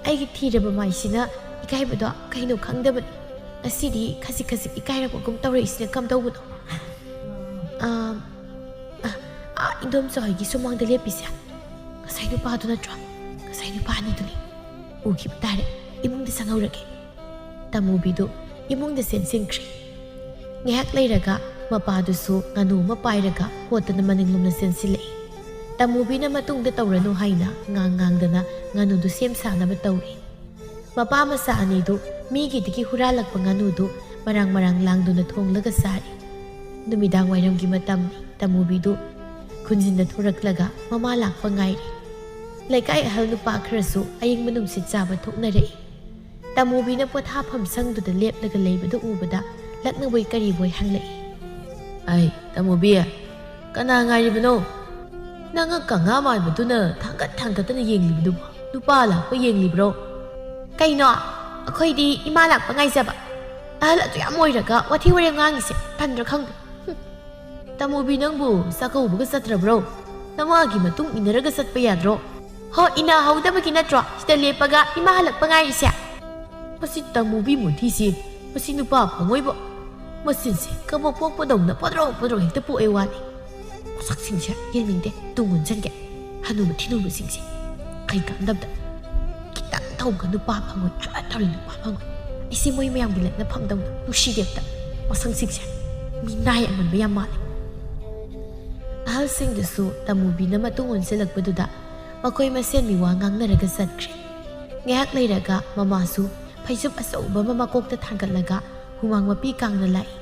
ꯑꯩꯒꯤ ꯊꯤꯔꯕ ꯃꯥꯏꯁꯤꯅ ꯏꯀꯥꯏꯕꯗꯣ ꯀꯩꯅꯣ ꯈꯪꯗꯕꯅꯤ꯫ ꯉꯁꯤꯗꯤ ꯈꯖꯤꯛ ꯈꯖꯤꯛ ꯏꯀꯥꯏꯔꯛꯄꯒꯨꯝ ꯇꯧꯔꯛꯏꯁꯤꯅ ꯀꯝꯗꯧꯕꯅꯣ? ꯑꯥ, ꯑ, ꯑꯥ, ꯏꯟꯗꯣꯝꯆꯥ ꯍꯣꯏꯒꯤ ꯁꯨꯃꯥꯡꯗ ꯂꯦꯞꯄꯤꯁꯦ ꯉꯁꯥꯏ ꯅꯨꯄꯥꯗꯨ ꯅꯠꯇ꯭ꯔꯣ? ꯉꯁꯥꯏ ꯅꯨꯄꯥ ꯑꯅꯤꯗꯨꯅꯤ꯫ ꯎꯈꯤꯕ ꯇꯥꯔꯦ꯫ ꯏꯃꯨꯡꯗ ꯆꯪꯍꯧꯔꯒꯦ꯫ ꯇꯃꯨꯕꯤꯗꯨ ꯏꯃꯨꯡꯗ ꯆꯦꯟꯁꯤꯟꯈ꯭ꯔꯦ꯫ ꯉꯥꯏꯍꯥꯛ ꯂꯩꯔꯒ ꯃꯄꯥꯗꯨꯁꯨ ꯉꯥꯅꯨ ꯑꯃ ꯄꯥꯏꯔꯒ ꯍꯣꯠꯇꯅ ꯃꯅꯤꯡꯂꯣꯝꯗ ꯆꯦꯟꯁꯤꯜꯂꯛꯏ꯫ ꯇꯃꯨꯕꯤꯅ ꯃꯇꯨꯡꯗ ꯇꯧꯔꯅꯨ ꯍꯥꯏꯅ ꯉꯥꯡ ꯉꯥꯡꯗꯅ ꯉꯥꯅꯨꯗꯨ ꯁꯦꯝ ꯁꯥꯅꯕ ꯇꯧꯔꯤ꯫ ꯃꯄꯥ ꯃꯆꯥ ꯑꯅꯤꯗꯨ ꯃꯤꯒꯤꯗꯒꯤ ꯍꯨꯔꯥꯜꯂꯛꯄ ꯉꯥꯅꯨꯗꯨ ꯃꯔꯥꯡ ꯃꯔꯥꯡ ꯂꯥꯡꯗꯨꯅ ꯊꯣꯡꯂꯒ ꯆꯥꯔꯤ꯫ ꯅꯨꯃꯤꯗꯥꯡ ꯋꯥꯏꯔꯝꯒꯤ ꯃꯇꯝꯅꯤ꯫ ꯇꯃꯨꯕꯤꯗꯨ ꯈꯨꯟꯖꯤꯟꯗ ꯊꯣꯔꯛꯂꯒ ꯃꯃꯥ ꯂꯥꯛꯄ ꯉꯥꯏꯔꯤ꯫ ꯂꯩꯀꯥꯏ ꯑꯍꯜ ꯅꯨꯄꯥ ꯈꯔꯁꯨ ꯑꯌꯤꯡꯕ ꯅꯨꯡꯁꯤꯠ ꯆꯥꯕ ꯊꯣꯛꯅꯔꯛꯏ꯫ ꯇꯃꯨꯕꯤꯅ ꯄꯣꯊꯥꯐꯝ ꯁꯪꯗꯨꯗ ꯂꯦꯞꯂꯒ ꯂꯩꯕꯗꯨ ꯎꯕꯗ ꯂꯛꯅꯕꯣꯏ ꯀꯔꯤꯕꯣꯏ ꯍꯪꯂꯛꯏ꯫ "ꯑꯩ, ꯇꯃꯨꯕꯤ, ꯀꯅꯥ ꯉꯥꯏꯔꯤꯕꯅꯣ? ꯅꯉꯛ ꯀꯪꯉꯥ ꯃꯥꯟꯕꯗꯨꯅ ꯊꯥꯡꯒꯠ ꯊꯥꯡꯒꯠꯇꯅ ꯌꯦꯡꯂꯤꯕꯗꯨꯕꯨ ꯅꯨꯄꯥ ꯂꯥꯛꯄ ꯌꯦꯡꯂꯤꯕ꯭ꯔꯣ?" "ꯀꯩꯅꯣ? ꯑꯩꯈꯣꯏꯗꯤ ꯏꯃꯥ ꯂꯥꯛꯄ ꯉꯥꯏꯖꯕ꯫ ꯑꯍꯜ ꯑꯗꯨ ꯌꯥꯝ ꯑꯣꯏꯔꯒ ꯋꯥꯊꯤ ꯋꯥꯔꯦꯝ ꯉꯥꯡꯉꯤꯁꯦ ꯇꯟꯗ꯭ꯔꯥ ꯈꯪꯗꯦ꯫ ꯍꯨꯝ꯫ ꯇꯃꯨꯕꯤ, ꯅꯪꯕꯨ ꯆꯥꯛꯀꯧꯕꯒ ꯆꯠꯇ꯭ꯔꯕ꯭ꯔꯣ? ꯅꯃꯥꯒꯤ ꯃꯇꯨꯡ ꯏꯟꯅꯔꯒ ꯆꯠꯄ ꯌꯥꯗ꯭ꯔꯣ?" "ꯍꯣ, ꯏꯟꯅꯍꯧꯗꯕꯒꯤ ꯅꯠꯇ꯭ꯔꯣ ꯁꯤꯗ ꯂꯦꯞꯄꯒ ꯏꯃꯥ ꯍꯜꯂꯛꯄ ꯉꯥꯏꯔꯤꯁꯦ?" ꯃꯁꯤ ꯇꯃꯨꯕꯤ ꯃꯨꯊꯤꯁꯤ, ꯃꯁꯤ ꯅꯨꯄꯥ ꯐꯪꯉꯣꯏꯕ꯫ ꯃꯆꯤꯟꯁꯦ ꯀꯕꯣꯛ ꯄꯣꯛꯄꯗꯧꯅ ꯄꯣꯗ꯭ꯔꯣ ꯄꯣꯗ꯭ꯔꯣ ꯍꯦꯛꯇ ꯄꯣꯛꯑꯦ ꯋꯥꯅꯤ꯫ ꯃꯁꯛꯁꯤꯡꯁꯦ ꯌꯦꯡꯅꯤꯡꯗꯦ, ꯇꯨꯡ ꯑꯣꯟꯁꯤꯟꯒꯦ꯫ ꯍꯅꯨꯕ ꯊꯤꯅꯨꯕꯁꯤꯡꯁꯦ ꯀꯩ ꯀꯥꯟꯗꯕꯗ꯫ ꯈꯤꯇꯪ ꯇꯧꯕ ꯅꯨꯄꯥ ꯐꯪꯉꯣꯏ, ꯑꯃ ꯇꯧꯔꯤ ꯅꯨꯄꯥ ꯐꯪꯉꯣꯏ꯫ ꯑꯩꯁꯦ ꯃꯣꯏ ꯃꯌꯥꯝꯒꯤ ꯂꯛꯅꯐꯝꯗꯧꯅ ꯅꯨꯡꯁꯤꯗꯦ ꯑꯝꯇ꯫ ꯃꯁꯛꯁꯤꯡꯁꯦ ꯃꯤꯅꯥꯏ ꯑꯃꯟꯕ ꯌꯥꯝ ꯃꯥꯜꯂꯦ꯫ ꯑꯍꯜꯁꯤꯡꯗꯨꯁꯨ ꯇꯃꯨꯕꯤꯅ ꯃꯇꯨꯡ ꯑꯣꯟꯁꯤꯜꯂꯛꯄꯗꯨꯗ ꯃꯈꯣꯏ ꯃꯁꯦꯟ ꯃꯤꯋꯥ ꯉꯥꯡꯅꯔꯒ ꯆꯠꯈ꯭ꯔꯦ꯫ ꯉꯥꯏꯍꯥꯛ ꯂꯩꯔꯒ ꯃꯃꯥꯁꯨ ꯐꯩꯖꯨꯞ ꯑꯆꯧꯕ ꯑꯃ ꯃꯀꯣꯛꯇ ꯊꯥꯡꯒꯠꯂꯒ ꯍꯨꯃꯥꯡ ꯃꯄꯤ ꯀꯥꯡꯅ ꯂꯥꯛꯏ꯫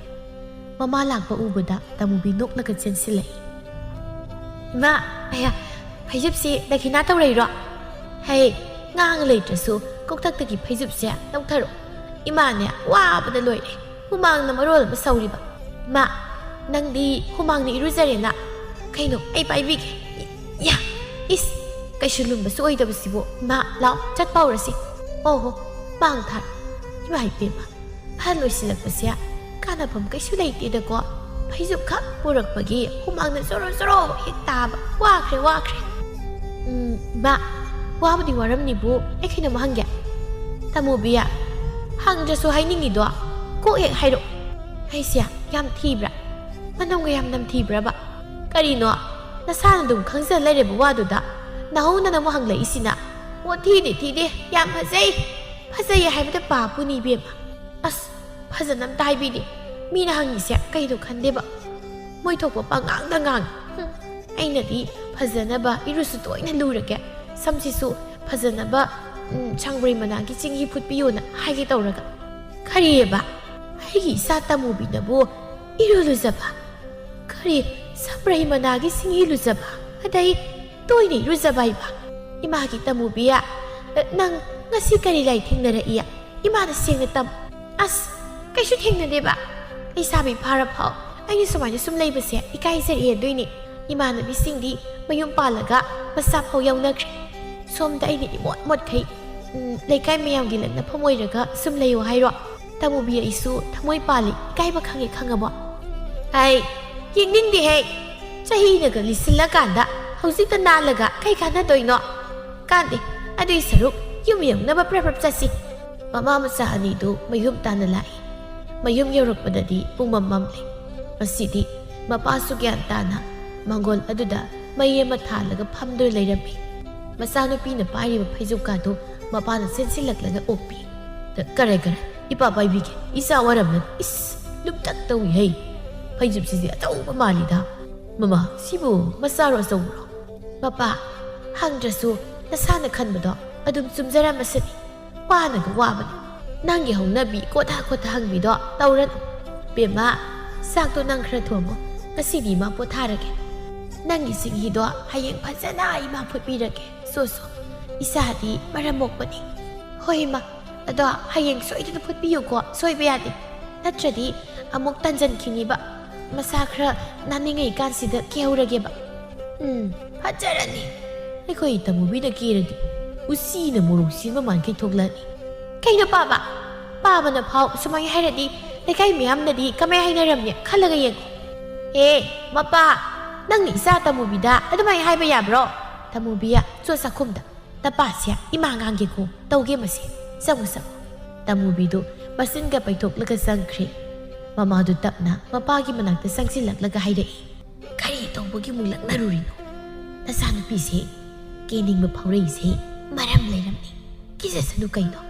ꯃꯃꯥ ꯂꯥꯛꯄ ꯎꯕꯗ ꯇꯃꯨꯕꯤ ꯅꯣꯛꯂꯒ ꯆꯦꯟꯁꯤꯜꯂꯛꯏ꯫ "ꯏꯃꯥ, ꯑꯌꯥ, ꯐꯩꯖꯨꯞꯁꯤ ꯗꯈꯤꯅꯥ ꯇꯧꯔꯛꯏꯔꯣ? ꯍꯩ, ꯉꯥꯡ ꯂꯩꯇ꯭ꯔꯁꯨ ꯀꯣꯛꯊꯛꯇꯒꯤ ꯐꯩꯖꯨꯞꯁꯦ ꯂꯧꯊꯔꯣ꯫ ꯏꯃꯥꯅꯦ ꯋꯥꯕꯗ ꯂꯣꯏꯔꯦ, ꯍꯨꯃꯥꯡꯅ ꯃꯔꯣꯜ ꯑꯃ ꯁꯧꯔꯤꯕ꯫ ꯏꯃꯥ, ꯅꯪꯗꯤ ꯍꯨꯃꯥꯡꯅ ꯏꯔꯨꯖꯔꯦꯅ? ꯀꯩꯅꯣ, ꯑꯩ ꯄꯥꯏꯕꯤꯒꯦ꯫ ꯏ-, ꯌꯥ, ꯏꯁ, ꯀꯩꯁꯨ ꯂꯨꯝꯕꯁꯨ ꯑꯣꯏꯗꯕꯁꯤꯕꯨ꯫ ꯏꯃꯥ, ꯂꯥꯎ, ꯆꯠꯄ ꯍꯧꯔꯁꯤ꯫ ꯑꯣ ꯍꯣ, ꯃꯥꯡ ꯊꯥꯔꯦ꯫ ꯏꯃꯥ ꯏꯕꯦꯝꯃ, ꯑꯍꯜ ꯑꯣꯏꯁꯤꯜꯂꯛꯄꯁꯦ ꯀꯥꯟꯅꯐꯝ ꯀꯩꯁꯨ ꯂꯩꯇꯦꯗꯀꯣ꯫ ꯐꯩꯖꯨꯞ ꯈꯛ ꯄꯨꯔꯛꯄꯒꯤ ꯍꯨꯃꯥꯡꯅ ꯖꯣꯔꯣ ꯖꯣꯔꯣ ꯍꯦꯛ ꯇꯥꯕ꯫ ꯋꯥꯈ꯭ꯔꯦ, ꯋꯥꯈ꯭ꯔꯦ꯫ ꯎꯝ, ꯏꯃꯥ, ꯋꯥꯕꯨꯗꯤ ꯋꯥꯔꯝꯅꯤꯕꯨ, ꯑꯩ ꯀꯩꯅꯣꯝ ꯍꯪꯒꯦ꯫ ꯇꯥꯃꯣꯕꯤ, ꯍꯪꯗ꯭ꯔꯁꯨ ꯍꯥꯏꯅꯤꯡꯉꯤꯗꯣ ꯀꯣꯛ ꯍꯦꯛ ꯍꯥꯏꯔꯛꯑꯣ꯫ ꯑꯩꯁꯦ ꯌꯥꯝ ꯊꯤꯕ꯭ꯔꯥ? ꯃꯅꯝꯒ ꯌꯥꯝ ꯅꯝꯊꯤꯕ꯭ꯔꯕ? ꯀꯔꯤꯅꯣ? ꯅꯁꯥꯅ ꯑꯗꯨꯝ ꯈꯪꯖ ꯂꯩꯔꯕ ꯋꯥꯗꯨꯗ ꯅꯍꯧꯅꯅ ꯑꯃꯨꯛ ꯍꯪꯂꯛꯏꯁꯤꯅ? ꯑꯣ, ꯊꯤꯗꯦ, ꯊꯤꯗꯦ, ꯌꯥꯝ ꯐꯖꯩ꯫ ꯐꯖꯩ ꯍꯥꯏꯕꯗ ꯄꯥꯞꯄꯨꯅꯤ ꯏꯕꯦꯝꯃ꯫ ꯑꯁ, ꯐꯖꯅ ꯑꯝꯇ ꯍꯥꯏꯕꯤꯗꯦ꯫ ꯃꯤꯅ ꯍꯪꯉꯤꯁꯦ ꯀꯩꯅꯣ ꯈꯟꯗꯦꯕ꯫ ꯃꯣꯏ ꯊꯣꯛꯄ ꯄꯉꯥꯡꯗ ꯉꯥꯡꯉꯤ꯫ ꯍꯨꯝ, ꯑꯩꯅꯗꯤ ꯐꯖꯅꯕ ꯏꯔꯨꯁꯨ ꯇꯣꯏꯅ ꯂꯨꯔꯒꯦ, ꯁꯝꯁꯤꯁꯨ ꯐꯖꯅꯕ, ꯎꯝ, ꯁꯪꯕ꯭ꯔꯩ ꯃꯅꯥꯒꯤ ꯆꯤꯡꯍꯤ ꯐꯨꯠꯄꯤꯌꯣꯅ ꯍꯥꯏꯒꯦ ꯇꯧꯔꯒ꯫ ꯀꯔꯤꯑꯕ? ꯑꯩꯒꯤ ꯏꯆꯥ ꯇꯃꯨꯕꯤꯅꯕꯨ ꯏꯔꯨ ꯂꯨꯖꯕ? ꯀꯔꯤ, ꯁꯪꯕ꯭ꯔꯩ ꯃꯅꯥꯒꯤ ꯆꯤꯡꯍꯤ ꯂꯨꯖꯕ? ꯑꯗꯩ ꯇꯣꯏꯅ ꯏꯔꯨꯖꯕ ꯍꯥꯏꯕ? ꯏꯃꯥꯒꯤ ꯇꯃꯨꯕꯤ, ꯅꯪ ꯉꯁꯤ ꯀꯔꯤ ꯂꯥꯏ ꯊꯦꯡꯅꯔꯛꯏ? ꯏꯃꯥꯅ ꯁꯦꯡꯅ ꯇꯝ꯫ ꯑꯁ, ꯀꯩꯁꯨ ꯊꯦꯡꯅꯗꯦꯕ꯫ ꯂꯩꯁꯥꯕꯤ ꯐꯥꯔ ꯐꯥꯎ ꯑꯩꯅ ꯁꯨꯃꯥꯏꯅ ꯁꯨꯝ ꯂꯩꯕꯁꯦ ꯏꯀꯥꯏꯖꯔꯛꯑꯦ꯫ ꯑꯗꯨꯏꯅꯦ ꯏꯃꯥꯟꯅꯕꯤꯁꯤꯡꯗꯤ ꯃꯌꯨꯝ ꯄꯥꯜꯂꯒ ꯃꯆꯥ ꯐꯥꯎ ꯌꯥꯎꯅꯈ꯭ꯔꯦ꯫ ꯁꯣꯝꯗ ꯑꯩꯅ ꯏꯃꯣꯠ ꯃꯣꯠꯈꯩ, ꯎꯝ, ꯂꯩꯀꯥꯏ ꯃꯌꯥꯝꯒꯤ ꯂꯛꯅꯐꯝ ꯑꯣꯏꯔꯒ ꯁꯨꯝ ꯂꯩꯌꯣ ꯍꯥꯏꯔꯣ? ꯇꯃꯨꯕꯤ, ꯑꯩꯁꯨ ꯊꯃꯣꯏ ꯄꯥꯜꯂꯤ, ꯏꯀꯥꯏꯕ ꯈꯪꯉꯦ, ꯈꯪꯉꯕꯣ? ꯍꯥꯏ, ꯌꯦꯡꯅꯤꯡꯗꯦꯍꯦ꯫ ꯆꯍꯤꯅꯒ ꯂꯤꯁꯤꯜꯂꯀꯥꯟꯗ ꯍꯧꯖꯤꯛꯇ ꯅꯥꯜꯂꯒ ꯀꯩ ꯀꯥꯟꯅꯗꯣꯏꯅꯣ? ꯀꯥꯟꯗꯦ꯫ ꯑꯗꯨꯏ ꯁꯔꯨꯛ ꯌꯨꯝ ꯌꯧꯅꯕ ꯄ꯭ꯔꯞ ꯄ꯭ꯔꯞ ꯆꯠꯁꯤ꯫ ꯃꯃꯥ ꯃꯆꯥ ꯑꯅꯤꯗꯨ ꯃꯌꯨꯝ ꯇꯥꯟꯅ ꯂꯥꯛꯏ꯫ ꯃꯌꯨꯝ ꯌꯧꯔꯛꯄꯗꯗꯤ ꯄꯨꯡꯃꯝ ꯃꯝꯂꯦ꯫ ꯉꯁꯤꯗꯤ ꯃꯄꯥꯁꯨ ꯒ꯭ꯌꯥꯟ ꯇꯥꯅ ꯃꯥꯡꯒꯣꯜ ꯑꯗꯨꯗ ꯃꯩ ꯑꯃ ꯊꯥꯜꯂꯒ ꯐꯝꯗꯨꯅ ꯂꯩꯔꯝꯃꯤ꯫ ꯃꯆꯥꯅꯨꯄꯤꯅ ꯄꯥꯏꯔꯤꯕ ꯐꯩꯖꯨꯞꯀꯥꯗꯨ ꯃꯄꯥꯅ ꯆꯦꯟꯁꯤꯜꯂꯛꯂꯒ ꯑꯣꯛꯄꯤ꯫ "ꯀꯔꯦ, ꯀꯔꯦ, ꯏꯄꯥ ꯄꯥꯏꯕꯤꯒꯦ, ꯏꯆꯥ ꯋꯥꯔꯝꯂꯅꯤ꯫ ꯏꯁ, ꯂꯨꯝꯇꯛ ꯇꯧꯏꯍꯩ꯫ ꯐꯩꯖꯨꯞꯁꯤꯗꯤ ꯑꯆꯧꯕ ꯃꯥꯜꯂꯤꯗ꯫ "ꯃꯃꯥ, ꯁꯤꯕꯨ ꯃꯆꯥꯔꯣ ꯑꯆꯧꯕꯔꯣ?" "ꯃꯄꯥ, ꯍꯪꯗ꯭ꯔꯁꯨ ꯅꯁꯥꯅ ꯈꯟꯕꯗꯣ ꯑꯗꯨꯝ ꯆꯨꯝꯖꯔꯝꯃꯁꯅꯤ꯫ ꯋꯥꯅꯒ ꯋꯥꯕꯅꯤ꯫ ꯅꯪꯒꯤ ꯍꯧꯅꯕꯤ ꯀꯣꯊꯥ ꯀꯣꯊꯥ ꯍꯪꯕꯤꯗꯣ ꯇꯧꯔꯅꯨ꯫ ꯕꯦꯝꯃ, ꯆꯥꯛꯇꯣ ꯅꯪ ꯈꯔ ꯊꯣꯡꯉꯣ꯫ ꯉꯁꯤꯗꯤ ꯏꯃꯥ ꯄꯣꯊꯥꯔꯒꯦ꯫ ꯅꯪꯒꯤ ꯆꯤꯡꯍꯤꯗꯣ ꯍꯌꯦꯡ ꯐꯖꯅ ꯏꯃꯥ ꯐꯨꯠꯄꯤꯔꯒꯦ꯫ ꯁꯣ ꯁꯣ, ꯏꯆꯥꯗꯤ ꯃꯔꯝ ꯃꯣꯛꯄꯅꯤ꯫" "ꯍꯣꯏ ꯏꯃꯥ, ꯑꯗꯣ ꯍꯌꯦꯡ ꯁꯣꯏꯗꯅ ꯐꯨꯠꯄꯤꯌꯨꯀꯣ, ꯁꯣꯏꯕ ꯌꯥꯗꯦ꯫ ꯅꯠꯇ꯭ꯔꯗꯤ ꯑꯃꯨꯛ ꯇꯟꯖꯟꯈꯤꯅꯤꯕ꯫ ꯃꯁꯥ ꯈꯔ ꯅꯥꯅꯤꯡꯉꯩ ꯀꯥꯟꯁꯤꯗ ꯀꯦꯍꯧꯔꯒꯦꯕ꯫" "ꯎꯝ, ꯐꯖꯔꯅꯤ꯫ ꯑꯩꯈꯣꯏ ꯇꯃꯨꯕꯤꯅ ꯀꯦꯔꯗꯤ ꯎꯆꯤꯅ ꯃꯣꯔꯣꯛ ꯆꯦꯟꯕ ꯃꯥꯟꯈꯩ ꯊꯣꯛꯂꯛꯑꯅꯤ꯫" "ꯀꯩꯅꯣ ꯄꯥꯕ? ꯄꯥꯕꯅ ꯐꯥꯎ ꯁꯨꯃꯥꯏꯅ ꯍꯥꯏꯔꯗꯤ ꯂꯩꯀꯥꯏ ꯃꯌꯥꯝꯅꯗꯤ ꯀꯃꯥꯏ ꯍꯥꯏꯅꯔꯝꯅꯤ ꯈꯜꯂꯒ ꯌꯦꯡꯉꯣ꯫" "ꯑꯦ, ꯃꯄꯥ, ꯅꯪꯅ ꯏꯆꯥ ꯇꯃꯨꯕꯤꯗ ꯑꯗꯨꯃꯥꯏꯅ ꯍꯥꯏꯕ ꯌꯥꯕ꯭ꯔꯣ? ꯇꯃꯨꯕꯤ, ꯆꯣ ꯆꯥꯛꯈꯨꯝꯗ꯫ ꯅꯄꯥꯁꯦ ꯏꯃꯥ ꯉꯥꯡꯒꯦꯀꯣ, ꯇꯧꯒꯦ ꯃꯁꯦ꯫ ꯆꯪꯉꯨ, ꯆꯪꯉꯨ꯫" ꯇꯃꯨꯕꯤꯗꯨ ꯃꯆꯤꯟꯒ ꯄꯩꯊꯣꯛꯂꯒ ꯆꯪꯈ꯭ꯔꯦ꯫ ꯃꯃꯥꯗꯨ ꯇꯞꯅ ꯃꯄꯥꯒꯤ ꯃꯅꯥꯛꯇ ꯆꯪꯁꯤꯜꯂꯛꯂꯒ ꯍꯥꯏꯔꯛꯏ, "ꯀꯔꯤ ꯇꯧꯕꯒꯤ ꯑꯃꯨꯛ ꯂꯛꯅꯔꯨꯔꯤꯅꯣ? ꯅꯆꯥꯅꯨꯄꯤꯁꯦ ꯀꯦꯅꯤꯡꯕ ꯐꯥꯎꯔꯛꯏꯁꯦ ꯃꯔꯝ ꯂꯩꯔꯝꯅꯤ꯫ ꯀꯤꯖꯁꯅꯨ ꯀꯩꯅꯣ꯫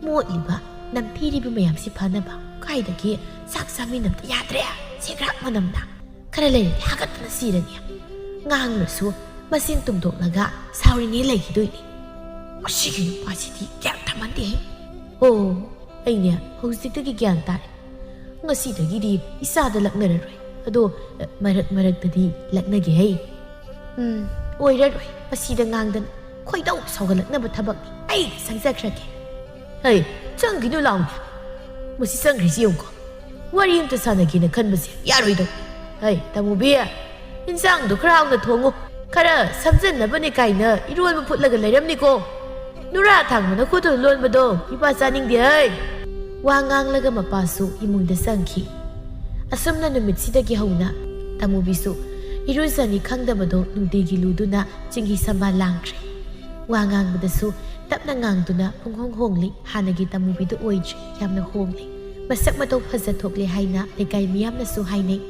ꯃꯣꯠꯂꯤꯕ, ꯅꯝꯊꯤꯔꯤꯕ ꯃꯌꯥꯝꯁꯤ ꯐꯅꯕ ꯀꯥꯏꯗꯒꯤ ꯆꯥꯛ ꯆꯥꯃꯤꯟꯅꯕꯗ ꯌꯥꯗ꯭ꯔꯦ, ꯁꯦꯒ꯭ꯔꯥꯛ ꯃꯅꯝꯅ꯫ ꯈꯔ ꯂꯩꯔꯗꯤ ꯍꯥꯒꯠꯄꯅ ꯁꯤꯔꯅꯤ꯫ ꯉꯥꯡꯂꯁꯨ ꯃꯆꯤꯟ ꯇꯨꯝꯊꯣꯛꯂꯒ ꯁꯥꯎꯔꯤꯅꯦ ꯂꯩꯈꯤꯗꯣꯏꯅꯤ꯫ ꯃꯁꯤꯒꯤ ꯅꯨꯄꯥꯁꯤꯗꯤ ꯒ꯭ꯌꯥꯟ ꯇꯥꯃꯟꯗꯦꯍꯦ꯫" "ꯑꯣ, ꯑꯩꯅꯦ ꯍꯧꯖꯤꯛꯇꯒꯤ ꯒ꯭ꯌꯥꯟ ꯇꯥꯔꯦ꯫ ꯉꯁꯤꯗꯒꯤꯗꯤ ꯏꯆꯥꯗ ꯂꯛꯅꯔꯔꯣꯏ꯫ ꯑꯗꯣ, ꯑ, ꯃꯔꯛ ꯃꯔꯛꯇꯗꯤ ꯂꯛꯅꯒꯦ ꯍꯩ꯫" "ꯎꯝ, ꯑꯣꯏꯔꯔꯣꯏ꯫ ꯃꯁꯤꯗ ꯉꯥꯡꯗꯅ ꯈꯣꯏꯗꯧ ꯁꯥꯎꯒꯠꯂꯛꯅꯕ ꯊꯕꯛꯅꯤ꯫ ꯑꯩ ꯁꯪꯖꯈ꯭ꯔꯒꯦ꯫" "ꯍꯩ, ꯆꯪꯈꯤꯅꯨ ꯂꯥꯎꯅꯦ꯫ ꯃꯁꯤ ꯆꯪꯈ꯭ꯔꯤꯁꯤ ꯌꯦꯡꯉꯨꯀꯣ꯫ ꯋꯥꯔꯤ ꯑꯝꯇ ꯁꯥꯟꯅꯒꯦꯅ ꯈꯟꯕꯁꯦ ꯌꯥꯔꯣꯏꯗꯧ꯫ ꯍꯩ, ꯇꯃꯨꯕꯤ, ꯏꯟꯁꯥꯡꯗꯣ ꯈꯔ ꯍꯥꯎꯅ ꯊꯣꯡꯉꯨ꯫ ꯈꯔ ꯁꯝꯖꯟꯅꯕꯅꯦ ꯀꯥꯏꯅ ꯏꯔꯣꯟꯕ ꯐꯨꯠꯂꯒ ꯂꯩꯔꯝꯅꯤꯀꯣ꯫ ꯅꯨꯔꯥ ꯊꯥꯡꯕꯅ ꯈꯨꯠꯇꯨꯅ ꯂꯣꯟꯕꯗꯣ ꯏꯄꯥ ꯆꯥꯅꯤꯡꯗꯦ ꯍꯩ꯫" ꯋꯥ ꯉꯥꯡꯂꯒ ꯃꯄꯥꯁꯨ ꯏꯃꯨꯡꯗ ꯆꯪꯈꯤ꯫ ꯑꯁꯨꯝꯅ ꯅꯨꯃꯤꯠꯁꯤꯗꯒꯤ ꯍꯧꯅ ꯇꯃꯨꯕꯤꯁꯨ ꯏꯔꯨꯖꯅꯤ ꯈꯪꯗꯕꯗꯣ ꯅꯨꯡꯇꯤꯒꯤ ꯂꯨꯗꯨꯅ ꯆꯤꯡꯍꯤ ꯁꯝꯕꯥꯜ ꯂꯥꯡꯈ꯭ꯔꯦ꯫ ꯋꯥ ꯉꯥꯡꯕꯗꯁꯨ ꯇꯞꯅ ꯉꯥꯡꯗꯨꯅ ꯄꯨꯡꯍꯣꯡ ꯍꯣꯡꯂꯤ꯫ ꯍꯥꯟꯅꯒꯤ ꯇꯃꯨꯕꯤꯗꯨ ꯑꯣꯏꯗ꯭ꯔꯦ, ꯌꯥꯝꯅ ꯍꯣꯡꯂꯦ꯫ ꯃꯁꯛ ꯃꯇꯧ ꯐꯖ ꯊꯣꯛꯂꯦ ꯍꯥꯏꯅ ꯂꯩꯀꯥꯏ ꯃꯤꯌꯥꯝꯅꯁꯨ ꯍꯥꯏꯅꯩ꯫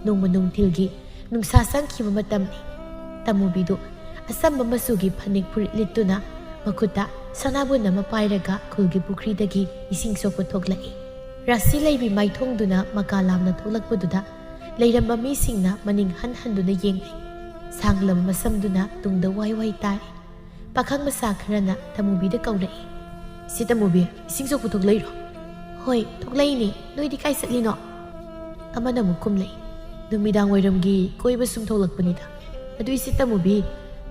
ꯅꯣꯡꯃ ꯅꯨꯡꯊꯤꯜꯒꯤ ꯅꯨꯡꯁꯥ ꯆꯪꯈꯤꯕ ꯃꯇꯝꯅꯤ꯫ ꯇꯃꯨꯕꯤꯗꯨ ꯑꯆꯝꯕ ꯃꯆꯨꯒꯤ ꯐꯅꯦꯛ ꯐꯨꯔꯤꯠ ꯂꯤꯠꯇꯨꯅ ꯃꯈꯨꯠꯇ ꯁꯅꯥꯕꯨꯟ ꯑꯃ ꯄꯥꯏꯔꯒ ꯈꯨꯜꯒꯤ ꯄꯨꯈ꯭ꯔꯤꯗꯒꯤ ꯏꯁꯤꯡ ꯁꯣꯛꯄ ꯊꯣꯛꯂꯛꯏ꯫ ꯔꯥꯁꯤ ꯂꯩꯕꯤ ꯃꯥꯏꯊꯣꯡꯗꯨꯅ ꯃꯀꯥ ꯂꯥꯝꯅ ꯊꯣꯛꯂꯛꯄꯗꯨꯗ ꯂꯩꯔꯝꯕ ꯃꯤꯁꯤꯡꯅ ꯃꯅꯤꯡ ꯍꯟ ꯍꯟꯗꯨꯅ ꯌꯦꯡꯂꯦ꯫ ꯁꯥꯡꯂꯕ ꯃꯁꯝꯗꯨꯅ ꯇꯨꯡꯗ ꯋꯥꯏ ꯋꯥꯏ ꯇꯥꯔꯦ꯫ ꯄꯥꯈꯪ ꯃꯆꯥ ꯈꯔꯅ ꯇꯃꯨꯕꯤꯗ ꯀꯧꯔꯛꯏ꯫ "ꯏꯆꯦ ꯇꯃꯨꯕꯤ, ꯏꯁꯤꯡ ꯁꯣꯛꯄ ꯊꯣꯛꯂꯛꯏꯔꯣ?" "ꯍꯣꯏ, ꯊꯣꯛꯂꯛꯏꯅꯦ꯫ ꯅꯣꯏꯗꯤ ꯀꯥꯏ ꯆꯠꯂꯤꯅꯣ?" ꯑꯃꯅ ꯑꯃꯨꯛ ꯈꯨꯝꯂꯛꯏ꯫ "ꯅꯨꯃꯤꯗꯥꯡ ꯋꯥꯏꯔꯝꯒꯤ ꯀꯣꯏꯕ ꯁꯨꯝ ꯊꯣꯛꯂꯛꯄꯅꯤꯗ꯫ ꯑꯗꯨ ꯏꯆꯦ ꯇꯃꯨꯕꯤ,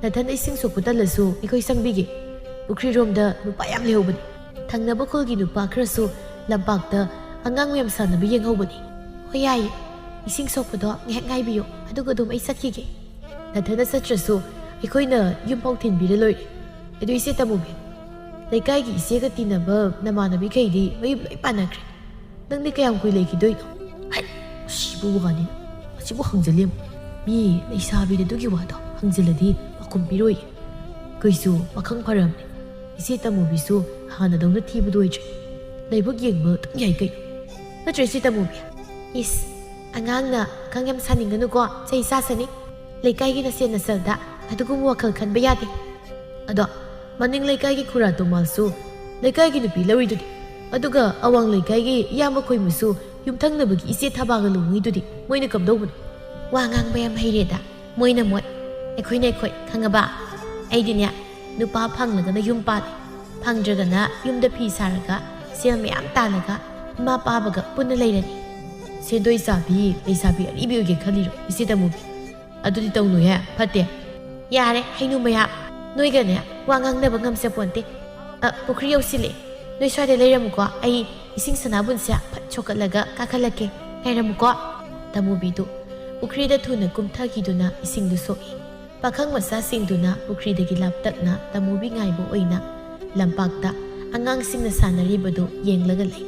ꯅꯊꯟꯗ ꯏꯁꯤꯡ ꯁꯣꯛꯄ ꯇꯜꯂꯁꯨ ꯑꯩꯈꯣꯏ ꯆꯪꯕꯤꯒꯦ꯫ ꯄꯨꯈ꯭ꯔꯤꯔꯣꯝꯗ ꯅꯨꯄꯥ ꯌꯥꯝ ꯂꯩꯍꯧꯕꯅꯤ꯫ ꯊꯪꯅꯕ ꯈꯨꯜꯒꯤ ꯅꯨꯄꯥ ꯈꯔꯁꯨ ꯂꯝꯄꯥꯛꯇ ꯑꯉꯥꯡ ꯃꯌꯥꯝ ꯁꯥꯟꯅꯕ ꯌꯦꯡꯍꯧꯕꯅꯤ꯫" "ꯍꯣꯏ, ꯌꯥꯏꯌꯦ꯫ ꯏꯁꯤꯡ ꯁꯣꯛꯄꯗꯣ ꯉꯥꯏꯍꯥꯛ ꯉꯥꯏꯕꯤꯌꯨ, ꯑꯗꯨꯒ ꯑꯗꯨꯝ ꯑꯩ ꯆꯠꯈꯤꯒꯦ꯫ ꯅꯊꯟꯗ ꯆꯠꯇ꯭ꯔꯁꯨ ꯑꯩꯈꯣꯏꯅ ꯌꯨꯝꯐꯥꯎ ꯊꯤꯟꯕꯤꯔ ꯂꯣꯏꯔꯦ꯫ ꯑꯗꯨ ꯏꯆꯦ ꯇꯃꯨꯕꯤ, ꯂꯩꯀꯥꯏꯒꯤ ꯏꯆꯦꯒ ꯇꯤꯟꯅꯕ ꯅꯃꯥꯟꯅꯕꯤꯈꯩꯗꯤ ꯃꯌꯨꯝ ꯂꯣꯏ ꯄꯥꯟꯅꯈ꯭ꯔꯦ꯫ ꯅꯪꯗꯤ ꯀꯌꯥꯝ ꯀꯨꯏ ꯂꯩꯈꯤꯗꯣꯏꯅꯣ?" "ꯍꯩ, ꯁꯤꯕꯨ ꯋꯥꯅꯤ꯫ ꯑꯁꯤꯕꯨ ꯍꯪꯖꯜꯂꯦ꯫ ꯃꯤ ꯂꯩꯁꯥꯕꯤꯅ ꯑꯗꯨꯒꯤ ꯋꯥꯗꯣ ꯍꯪꯖꯜꯂꯗꯤ ꯄꯥꯎꯈꯨꯝ ꯄꯤꯔꯣꯏꯌꯦ꯫ ꯑꯩꯈꯣꯏꯁꯨ ꯄꯥꯈꯪ ꯐꯔꯕꯅꯦ꯫ ꯏꯆꯦ ꯇꯃꯨꯕꯤꯁꯨ ꯍꯥꯟꯅꯗꯧꯅ ꯊꯤꯕꯗꯣ ꯑꯣꯏꯗ꯭ꯔꯦ꯫ ꯂꯥꯏꯕꯛ ꯌꯦꯡꯕ ꯑꯗꯨꯝ ꯌꯥꯏ ꯀꯩꯅꯣ꯫ ꯅꯠꯇ꯭ꯔꯣ ꯏꯆꯦ ꯇꯃꯨꯕꯤ?" "ꯏꯁ, ꯑꯉꯥꯡꯅ ꯑꯈꯪ ꯌꯥꯝ ꯁꯥꯅꯤꯡꯒꯅꯨꯀꯣ, ꯆꯩ ꯆꯥꯁꯅꯤ꯫ ꯂꯩꯀꯥꯏꯒꯤ ꯅꯆꯦ ꯅꯆꯜꯗ ꯑꯗꯨꯒꯨꯝꯕ ꯋꯥꯈꯜ ꯈꯟꯕ ꯌꯥꯗꯦ꯫ ꯑꯗꯣ ꯃꯅꯤꯡ ꯂꯩꯀꯥꯏꯒꯤ ꯈꯨꯔꯥ ꯇꯣꯃꯥꯁꯁꯨ ꯂꯩꯀꯥꯏꯒꯤ ꯅꯨꯄꯤ ꯂꯧꯔꯤꯗꯨꯗꯤ꯫ ꯑꯗꯨꯒ ꯑꯋꯥꯡ ꯂꯩꯀꯥꯏꯒꯤ ꯏꯌꯥꯝꯕ ꯈꯣꯏꯃꯨꯁꯨ ꯌꯨꯝꯊꯪꯅꯕꯒꯤ ꯏꯆꯦ ꯊꯕꯥꯒ ꯂꯨꯍꯣꯡꯉꯤꯗꯨꯗꯤ꯫ ꯃꯣꯏꯅ ꯀꯝꯗꯧꯕꯅꯣ?" "ꯋꯥ ꯉꯥꯡꯕ ꯌꯥꯝ ꯍꯩꯔꯦꯗ꯫ ꯃꯣꯏꯅ ꯃꯣꯏ, ꯑꯩꯈꯣꯏꯅ ꯑꯩꯈꯣꯏ, ꯈꯪꯉꯕ? ꯑꯩꯗꯤꯅꯦ, ꯅꯨꯄꯥ ꯐꯪꯂꯒꯅ ꯌꯨꯝ ꯄꯥꯜꯂꯦ, ꯐꯪꯗ꯭ꯔꯒꯅ ꯌꯨꯝꯗ ꯐꯤ ꯁꯥꯔꯒ ꯁꯦꯜ ꯃꯌꯥꯝ ꯇꯥꯜꯂꯒ ꯏꯃꯥ ꯄꯥꯕꯒ ꯄꯨꯟꯅ ꯂꯩꯔꯅꯤ꯫" "ꯁꯦꯟꯗꯣꯏ ꯆꯥꯕꯤ ꯂꯩꯁꯥꯕꯤ ꯑꯔꯤꯕꯤ ꯑꯣꯏꯒꯦ ꯈꯜꯂꯤꯔꯣ ꯏꯆꯦ ꯇꯃꯨꯕꯤ? ꯑꯗꯨꯗꯤ ꯇꯧꯅꯨꯍꯦ, ꯐꯠꯇꯦ꯫" "ꯌꯥꯔꯦ, ꯍꯩꯅꯨ ꯃꯌꯥꯝ, ꯅꯣꯏꯒꯅꯦ ꯋꯥ ꯉꯥꯡꯅꯕ ꯉꯝꯖꯄꯣꯟꯇꯦ꯫ ꯑ, ꯄꯨꯈ꯭ꯔꯤ ꯌꯧꯁꯤꯜꯂꯛꯑꯦ꯫ ꯅꯣꯏ ꯁ꯭ꯋꯥꯏꯗ ꯂꯩꯔꯝꯃꯨꯀꯣ, ꯑꯩ ꯏꯁꯤꯡ ꯁꯅꯥꯕꯨꯟꯁꯦ ꯐꯠ ꯁꯣꯛꯀꯠꯂꯒ ꯀꯥꯈꯠꯂꯛꯀꯦ꯫ ꯉꯥꯏꯔꯝꯃꯨꯀꯣ꯫" ꯇꯃꯨꯕꯤꯗꯨ ꯄꯨꯈ꯭ꯔꯤꯗ ꯊꯨꯅ ꯀꯨꯝꯊꯈꯤꯗꯨꯅ ꯏꯁꯤꯡꯗꯨ ꯁꯣꯛꯏ꯫ ꯄꯥꯈꯪ ꯃꯆꯥꯁꯤꯡꯗꯨꯅ ꯄꯨꯈ꯭ꯔꯤꯗꯒꯤ ꯂꯥꯞꯇꯛꯅ ꯇꯃꯨꯕꯤ ꯉꯥꯏꯕ ꯑꯣꯏꯅ ꯂꯝꯄꯥꯛꯇ ꯑꯉꯥꯡꯁꯤꯡꯅ ꯁꯥꯟꯅꯔꯤꯕꯗꯨ ꯌꯦꯡꯂꯒ ꯂꯩ꯫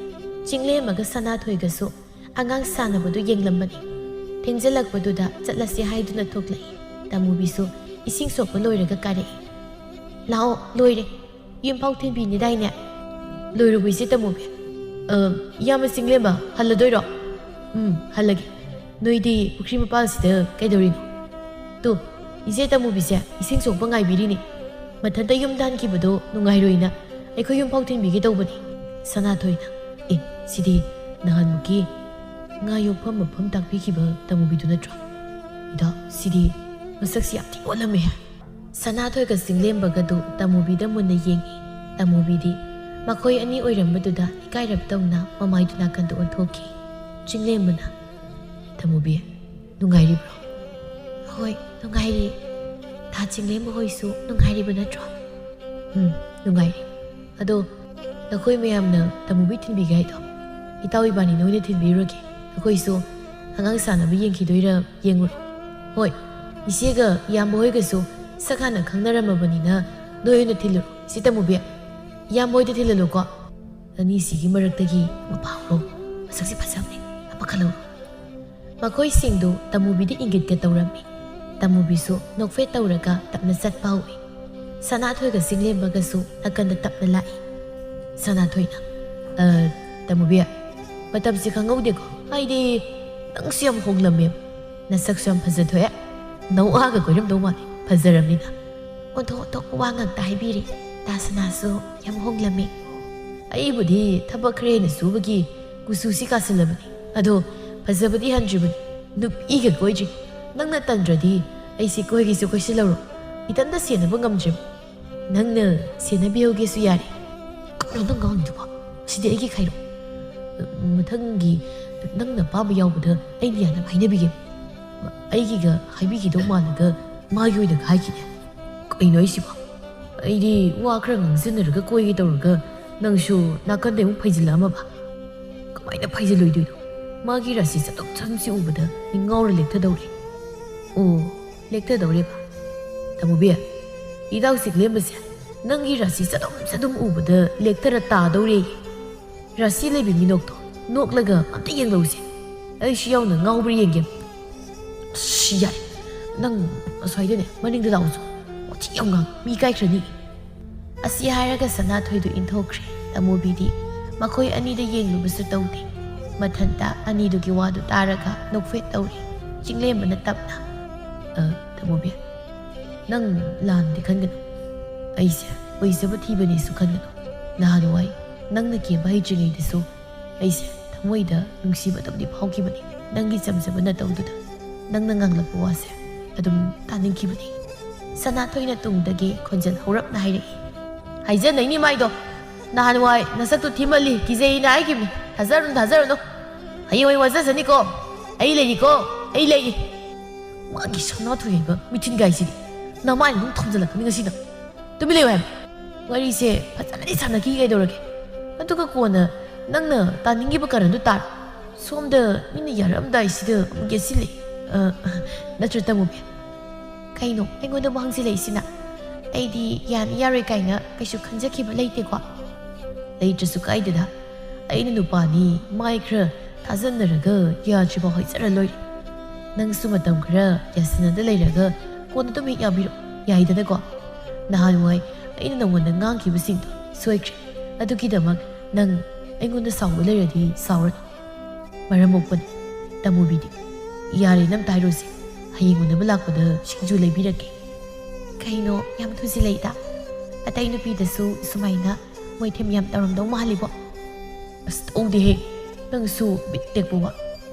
ꯆꯤꯡꯂꯦꯝꯃꯒ ꯁꯅꯥꯊꯣꯏꯒꯁꯨ ꯑꯉꯥꯡ ꯁꯥꯟꯅꯕꯗꯨ ꯌꯦꯡꯂꯝꯕꯅꯤ꯫ ꯊꯦꯡꯖꯤꯜꯂꯛꯄꯗꯨꯗ ꯆꯠꯂꯁꯤ ꯍꯥꯏꯗꯨꯅ ꯊꯣꯛꯂꯛꯏ꯫ ꯇꯃꯨꯕꯤꯁꯨ ꯏꯁꯤꯡ ꯁꯣꯛꯄ ꯂꯣꯏꯔꯒ ꯀꯥꯔꯛꯏ꯫ "ꯂꯥꯛꯑꯣ, ꯂꯣꯏꯔꯦ꯫ ꯌꯨꯝꯐꯥꯎ ꯊꯤꯟꯕꯤꯅꯤꯗꯥꯏꯅꯦ?" "ꯂꯣꯏꯔꯕꯣ ꯏꯆꯦ ꯇꯃꯨꯕꯤ?" "ꯑ, ꯏꯌꯥꯝꯕ ꯆꯤꯡꯂꯦꯝꯕ, ꯍꯜꯂꯗꯣꯏꯔꯣ?" "ꯎꯝ, ꯍꯜꯂꯒꯦ꯫ ꯅꯣꯏꯗꯤ ꯄꯨꯈ꯭ꯔꯤ ꯃꯄꯥꯜꯁꯤꯗ ꯀꯩꯗꯧꯔꯤꯅꯣ?" "ꯇꯨ, ꯏꯆꯦ ꯇꯃꯨꯕꯤꯁꯦ ꯏꯁꯤꯡ ꯁꯣꯛꯄ ꯉꯥꯏꯕꯤꯔꯤꯅꯤ꯫ ꯃꯊꯟꯇ ꯌꯨꯝꯗ ꯍꯟꯈꯤꯕꯗꯣ ꯅꯨꯡꯉꯥꯏꯔꯣꯏꯅ ꯑꯩꯈꯣꯏ ꯌꯨꯝꯐꯥꯎ ꯊꯤꯟꯕꯤꯒꯦ ꯇꯧꯕꯅꯤ꯫" ꯁꯅꯥꯊꯣꯏꯅ, "ꯑꯦ, ꯁꯤꯗꯤ ꯅꯍꯥꯟꯃꯨꯛꯀꯤ ꯉꯥ ꯌꯣꯛꯐꯝ ꯃꯐꯝ ꯇꯥꯛꯄꯤꯈꯤꯕ ꯇꯥꯃꯨꯕꯤꯗꯨ ꯅꯠꯇ꯭ꯔꯣ? ꯏꯗꯥ, ꯁꯤꯗꯤ ꯃꯁꯛꯁꯤ ꯌꯥꯝ ꯊꯤ ꯑꯣꯜꯂꯝꯃꯦ꯫ ꯁꯅꯥꯊꯣꯏꯒ ꯆꯤꯡꯂꯦꯝꯕꯒꯗꯨ ꯇꯥꯃꯨꯕꯤꯗ ꯃꯨꯟꯅ ꯌꯦꯡꯉꯤ꯫ ꯇꯥꯃꯨꯕꯤꯗꯤ ꯃꯈꯣꯏ ꯑꯅꯤ ꯑꯣꯏꯔꯝꯕꯗꯨꯗ ꯏꯀꯥꯏꯔꯞ ꯇꯧꯅ ꯃꯃꯥꯏꯗꯨ ꯅꯥꯀꯟꯗ ꯑꯣꯟꯊꯣꯛꯈꯤ꯫ ꯆꯤꯡꯂꯦꯝꯕꯅ, "ꯇꯥꯃꯨꯕꯤ, ꯅꯨꯡꯉꯥꯏꯔꯤꯕ꯭ꯔꯣ?" "ꯍꯣꯏ, ꯅꯨꯡꯉꯥꯏꯔꯤ꯫ ꯊꯥ ꯆꯤꯡꯂꯦꯝꯕ ꯍꯣꯏꯁꯨ ꯅꯨꯡꯉꯥꯏꯔꯤꯕ ꯅꯠꯇ꯭ꯔꯣ?" "ꯎꯝ, ꯅꯨꯡꯉꯥꯏꯔꯤ꯫ ꯑꯗꯣ ꯅꯈꯣꯏ ꯃꯌꯥꯝꯅ ꯇꯥꯃꯨꯕꯤ ꯊꯤꯟꯕꯤꯒꯦ ꯍꯥꯏꯗꯣ, ꯏꯇꯥꯎ ꯏꯕꯥꯅꯤꯅ ꯑꯣꯏꯅ ꯊꯤꯟꯕꯤꯔꯨꯔꯒꯦ꯫ ꯑꯩꯈꯣꯏꯁꯨ ꯑꯉꯥꯡ ꯁꯥꯟꯅꯕ ꯌꯦꯡꯈꯤꯗꯣꯏꯔ ꯌꯦꯡꯉꯨꯔꯣ꯫ ꯍꯣꯏ, ꯏꯆꯦꯒ ꯏꯌꯥꯝꯕ ꯍꯣꯏꯒꯁꯨ ꯁꯛ ꯍꯥꯟꯅ ꯈꯪꯅꯔꯝꯃꯕꯅꯤꯅ ꯅꯣꯏ ꯑꯣꯏꯅ ꯊꯤꯜꯂꯨꯔꯣ꯫ ꯁꯤ ꯇꯥꯃꯨꯕꯤ, ꯏꯌꯥꯝꯕ ꯍꯣꯏꯗ ꯊꯤꯜꯍꯜꯂꯨꯀꯣ꯫ ꯑꯅꯤꯁꯤꯒꯤ ꯃꯔꯛꯇꯒꯤ ꯑꯃ ꯐꯥꯎꯔꯣ꯫ ꯃꯁꯛꯁꯤ ꯐꯖꯕꯅꯦ, ꯑꯃ ꯈꯜꯍꯧꯔꯣ꯫" ꯃꯈꯣꯏꯁꯤꯡꯗꯨ ꯇꯥꯃꯨꯕꯤꯗ ꯏꯪꯒꯤꯠꯀ ꯇꯧꯔꯝꯃꯤ꯫ ꯇꯥꯃꯨꯕꯤꯁꯨ ꯅꯣꯛꯐꯦꯠ ꯇꯧꯔꯒ ꯇꯞꯅ ꯆꯠꯄ ꯍꯧꯏ꯫ ꯁꯅꯥꯊꯣꯏꯒ ꯆꯤꯡꯂꯦꯝꯕꯒꯁꯨ ꯅꯥꯀꯟꯗ ꯇꯞꯅ ꯂꯥꯛꯏ꯫ ꯁꯅꯥꯊꯣꯏꯅ, "ꯑ, ꯇꯥꯃꯨꯕꯤ, ꯃꯇꯝꯁꯤ ꯈꯪꯍꯧꯗꯦꯀꯣ꯫ ꯍꯥꯏꯗꯤ ꯅꯪꯁꯨ ꯌꯥꯝ ꯍꯣꯡꯂꯝꯃꯦ꯫ ꯅꯁꯛꯁꯨ ꯌꯥꯝ ꯐꯖꯊꯣꯛꯑꯦ꯫ ꯅꯋꯥꯒ ꯀꯣꯏꯔꯝꯗꯧ ꯃꯥꯜꯂꯦ, ꯐꯖꯔꯕꯅꯤꯅ꯫" ꯑꯣꯟꯊꯣꯛ ꯑꯣꯟꯊꯣꯛꯄ ꯋꯥ ꯉꯥꯛꯇ ꯍꯥꯏꯕꯤꯔꯦ꯫ ꯇꯥ ꯁꯅꯥꯁꯨ ꯌꯥꯝ ꯍꯣꯡꯂꯝꯃꯤ꯫ ꯑꯩꯕꯨꯗꯤ ꯊꯕꯛ ꯈꯔ ꯍꯦꯟꯅ ꯁꯨꯕꯒꯤ ꯀꯨꯆꯨꯁꯤ ꯀꯥꯁꯤꯜꯂꯕꯅꯤ꯫ ꯑꯗꯣ ꯐꯖꯕꯗꯤ ꯍꯟꯗ꯭ꯔꯤꯕꯅꯤ꯫ ꯅꯨꯄꯤꯒ ꯀꯣꯏꯗ꯭ꯔꯤ꯫ ꯅꯪꯅ ꯇꯟꯗ꯭ꯔꯗꯤ ꯑꯩꯁꯤ ꯀꯣꯏꯒꯦꯁꯨ ꯀꯣꯏꯁꯤꯜꯂꯧꯔꯣ꯫ ꯏꯊꯟꯇ ꯁꯦꯟꯅꯕ ꯉꯝꯗ꯭ꯔꯦ꯫ ꯅꯪꯅ ꯁꯦꯟꯅꯕꯤꯍꯧꯒꯦꯁꯨ ꯌꯥꯔꯦ꯫ ꯀꯩꯅꯣ ꯅꯪ ꯉꯥꯡꯉꯤꯗꯨꯕꯣ? ꯁꯤꯗꯤ ꯑꯩꯒꯤ ꯈꯥꯏꯔꯣ꯫ ꯃꯊꯪꯒꯤ ꯅꯪꯅ ꯑꯄꯥꯝꯕ ꯌꯥꯎꯕꯗ ꯑꯩꯅ ꯌꯥꯅꯕ ꯍꯥꯏꯅꯕꯤꯒꯦ꯫ ꯑꯩꯒꯤꯒ ꯍꯥꯏꯕꯤꯈꯤꯗꯧ ꯃꯥꯜꯂꯒ ꯃꯥꯒꯤ ꯑꯣꯏꯅ ꯍꯥꯏꯈꯤꯅꯦ꯫ ꯀꯩꯅꯣ ꯑꯩꯁꯤꯕꯣ? ꯑꯩꯗꯤ ꯋꯥ ꯈꯔ ꯉꯥꯡꯖꯟꯅꯔꯒ ꯀꯣꯏꯒꯦ ꯇꯧꯔꯒ ꯅꯪꯁꯨ ꯅꯥꯀꯟꯗ ꯑꯃꯨꯛ ꯐꯩꯖꯤꯜꯂꯛꯑꯝꯃꯕ? ꯀꯃꯥꯏꯅ ꯐꯩꯖꯤꯜꯂꯣꯏꯗꯣꯏꯅꯣ? ꯃꯥꯒꯤ ꯔꯥꯁꯤ ꯆꯠꯊꯣꯛ ꯆꯠꯁꯤꯟꯁꯤ ꯎꯕꯗ ꯑꯩ ꯉꯥꯎꯔ ꯂꯦꯛꯊꯗꯧꯔꯦ꯫ ꯑꯣ, ꯂꯦꯛꯊꯗꯧꯔꯦꯕ? ꯇꯥꯃꯨꯕꯤ, ꯏꯇꯥꯎ ꯆꯤꯡꯂꯦꯝꯕꯁꯦ ꯅꯪꯒꯤ ꯔꯥꯁꯤ ꯆꯠꯊꯣꯛ ꯆꯠꯊꯣꯛ ꯎꯕꯗ ꯂꯦꯛꯊꯔ ꯇꯥꯗꯧꯔꯦꯌꯦ꯫ ꯔꯥꯁꯤ ꯂꯩꯕꯤ ꯃꯤꯅꯣꯛꯇꯣ ꯅꯣꯛꯂꯒ ꯑꯝꯇ ꯌꯦꯡꯂꯧꯁꯦ꯫ ꯑꯩꯁꯨ ꯌꯥꯎꯅ ꯉꯥꯎꯕ꯭ꯔꯥ ꯌꯦꯡꯒꯦ꯫ ꯑꯁ, ꯌꯥꯏ꯫ ꯅꯪ ꯑꯁ꯭ꯋꯥꯏꯗꯅꯦ, ꯃꯅꯤꯡꯗ ꯂꯥꯛꯎꯁꯣ꯫ ꯋꯥꯊꯤ ꯌꯥꯝ ꯉꯥꯡ, ꯃꯤ ꯀꯥꯏꯈ꯭ꯔꯅꯤ꯫ ꯑꯁꯤ ꯍꯥꯏꯔꯒ ꯁꯅꯥꯊꯣꯏꯗꯨ ꯏꯟꯊꯣꯛꯈ꯭ꯔꯦ꯫ ꯇꯥꯃꯨꯕꯤꯗꯤ ꯃꯈꯣꯏ ꯑꯅꯤꯗ ꯌꯦꯡꯂꯨꯕꯁꯨ ꯇꯧꯗꯦ꯫ ꯃꯊꯟꯇ ꯑꯅꯤꯗꯨꯒꯤ ꯋꯥꯗꯨ ꯇꯥꯔꯒ ꯅꯣꯛꯐꯦꯠ ꯇꯧꯔꯤ꯫ ꯆꯤꯡꯂꯦꯝꯕꯅ ꯇꯞꯅ, "ꯑ, ꯇꯥꯃꯨꯕꯤ, ꯅꯪ ꯂꯥꯟꯗꯤ ꯈꯟꯒꯅꯨ꯫ ꯑꯩꯁꯦ ꯑꯣꯏꯖꯕ ꯊꯤꯕꯅꯦꯁꯨ ꯈꯟꯒꯅꯨ꯫ ꯅꯍꯥꯟꯋꯥꯏ ꯅꯪꯅ ꯀꯦꯕ ꯍꯩꯇ꯭ꯔꯤꯉꯩꯗꯁꯨ ꯑꯩꯁꯦ ꯊꯃꯣꯏꯗ ꯅꯨꯡꯁꯤꯕ ꯑꯗꯨꯝꯗꯤ ꯐꯥꯎꯈꯤꯕꯅꯤ꯫ ꯅꯪꯒꯤ ꯆꯝꯖꯕ ꯅꯇꯧꯗꯨꯗ ꯅꯪꯅ ꯉꯥꯡꯂꯛꯄ ꯋꯥꯁꯦ ꯑꯗꯨꯝ ꯇꯥꯅꯤꯡꯈꯤꯕꯅꯤ꯫ ꯁꯅꯥꯊꯣꯏꯅ ꯇꯨꯡꯗꯒꯤ ꯈꯣꯟꯖꯦꯜ ꯍꯧꯔꯞꯅ ꯍꯥꯏꯔꯛꯏ꯫ "ꯍꯥꯏꯖꯅꯩꯅꯤ ꯃꯥꯏꯗꯣ꯫ ꯅꯍꯥꯟꯋꯥꯏ ꯅꯁꯛꯇꯨ ꯊꯤꯃꯜꯂꯤ, ꯀꯤꯖꯩꯅ ꯍꯥꯏꯈꯤꯕꯅꯤ꯫ ꯊꯥꯖꯔꯨꯅꯨ, ꯊꯥꯖꯔꯨꯅꯨ꯫ ꯍꯌꯦꯡꯋꯥꯏ ꯋꯥꯖꯁꯅꯤꯀꯣ꯫ ꯑꯩ ꯂꯩꯔꯤꯀꯣ, ꯑꯩ ꯂꯩꯔꯤ꯫" ꯃꯥꯒꯤ ꯁꯅꯥꯊꯣꯏ ꯍꯥꯏꯕ ꯃꯤꯊꯤꯟ ꯒꯥꯏꯁꯤꯗꯤ ꯅꯃꯥꯏꯅ ꯑꯗꯨꯝ ꯊꯣꯝꯖꯤꯜꯂꯛꯀꯅꯤ ꯉꯁꯤꯅ꯫ ꯇꯨꯃꯤꯟ ꯂꯩꯌꯨ ꯍꯥꯏꯕ꯫ ꯋꯥꯔꯤꯁꯦ ꯐꯖꯅꯗꯤ ꯁꯥꯟꯅꯈꯤ ꯀꯩꯗꯧꯔꯒꯦ? ꯑꯗꯨꯒ ꯀꯣꯟꯅ ꯅꯪꯅ ꯇꯥꯅꯤꯡꯉꯤꯕ ꯀꯔꯟꯗꯨ ꯇꯥꯔꯣ꯫ ꯁꯣꯝꯗ ꯃꯤꯅ ꯌꯥꯔꯛꯑꯝꯗꯥꯏꯁꯤꯗ ꯑꯃꯨꯛ ꯌꯦꯠꯁꯤꯜꯂꯛꯏ꯫ ꯑ, ꯅꯠꯇ꯭ꯔ ꯇꯥꯃꯣꯕꯤ? ꯀꯩꯅꯣ ꯑꯩꯉꯣꯟꯗꯕꯨ ꯍꯪꯖꯤꯜꯂꯛꯏꯁꯤꯅ? ꯑꯩꯗꯤ ꯌꯥꯅꯤ ꯌꯥꯔꯣꯏ ꯀꯥꯏꯅ ꯀꯩꯁꯨ ꯈꯟꯖꯈꯤꯕ ꯂꯩꯇꯦꯀꯣ꯫ ꯂꯩꯇ꯭ꯔꯁꯨ ꯀꯥꯏꯗꯦꯗ꯫ ꯑꯩꯅ ꯅꯨꯄꯥꯅꯤ, ꯃꯥꯏ ꯈꯔ ꯊꯥꯖꯟꯅꯔꯒ ꯌꯥꯗ꯭ꯔꯤꯕ ꯍꯣꯏꯆꯠꯂ ꯂꯣꯏꯔꯦ꯫ ꯅꯪꯁꯨ ꯃꯇꯝ ꯈꯔ ꯌꯥꯁꯤꯟꯅꯗ ꯂꯩꯔꯒ ꯀꯣꯟꯅ ꯑꯗꯨꯝ ꯍꯦꯛ ꯌꯥꯕꯤꯔꯣ, ꯌꯥꯏꯗꯅꯀꯣ? ꯅꯍꯥꯟꯋꯥꯏ ꯑꯩꯅ ꯅꯉꯣꯟꯗ ꯉꯥꯡꯈꯤꯕꯁꯤꯡꯗꯣ ꯁꯣꯏꯈ꯭ꯔꯦ꯫ ꯑꯗꯨꯒꯤꯗꯃꯛ ꯅꯪ ꯑꯩꯉꯣꯟꯗ ꯁꯥꯎꯕ ꯂꯩꯔꯗꯤ ꯁꯥꯎꯔꯅꯨ꯫ ꯃꯔꯝ ꯃꯣꯛꯄꯅꯤ, ꯇꯥꯃꯣꯕꯤꯗꯤ꯫ ꯌꯥꯔꯦ, ꯅꯪ ꯇꯥꯏꯔꯣꯁꯦ꯫ ꯍꯌꯦꯡ ꯎꯅꯕ ꯂꯥꯛꯄꯗ ꯁꯤꯡꯖꯨ ꯂꯩꯕꯤꯔꯛꯀꯦ꯫ ꯀꯩꯅꯣ, ꯌꯥꯝ ꯊꯨꯖꯤꯜꯂꯛꯏꯗ꯫ ꯑꯇꯩ ꯅꯨꯄꯤꯗꯁꯨ ꯁꯨꯃꯥꯏꯅ ꯃꯣꯏꯊꯦꯝ ꯌꯥꯝ ꯇꯧꯔꯝꯗꯧ ꯃꯥꯜꯂꯤꯕꯣ꯫ ꯑꯁ, ꯇꯧꯗꯦꯍꯦ꯫ ꯅꯪꯁꯨ ꯕꯤꯠ ꯇꯦꯛꯄ ꯋꯥ꯫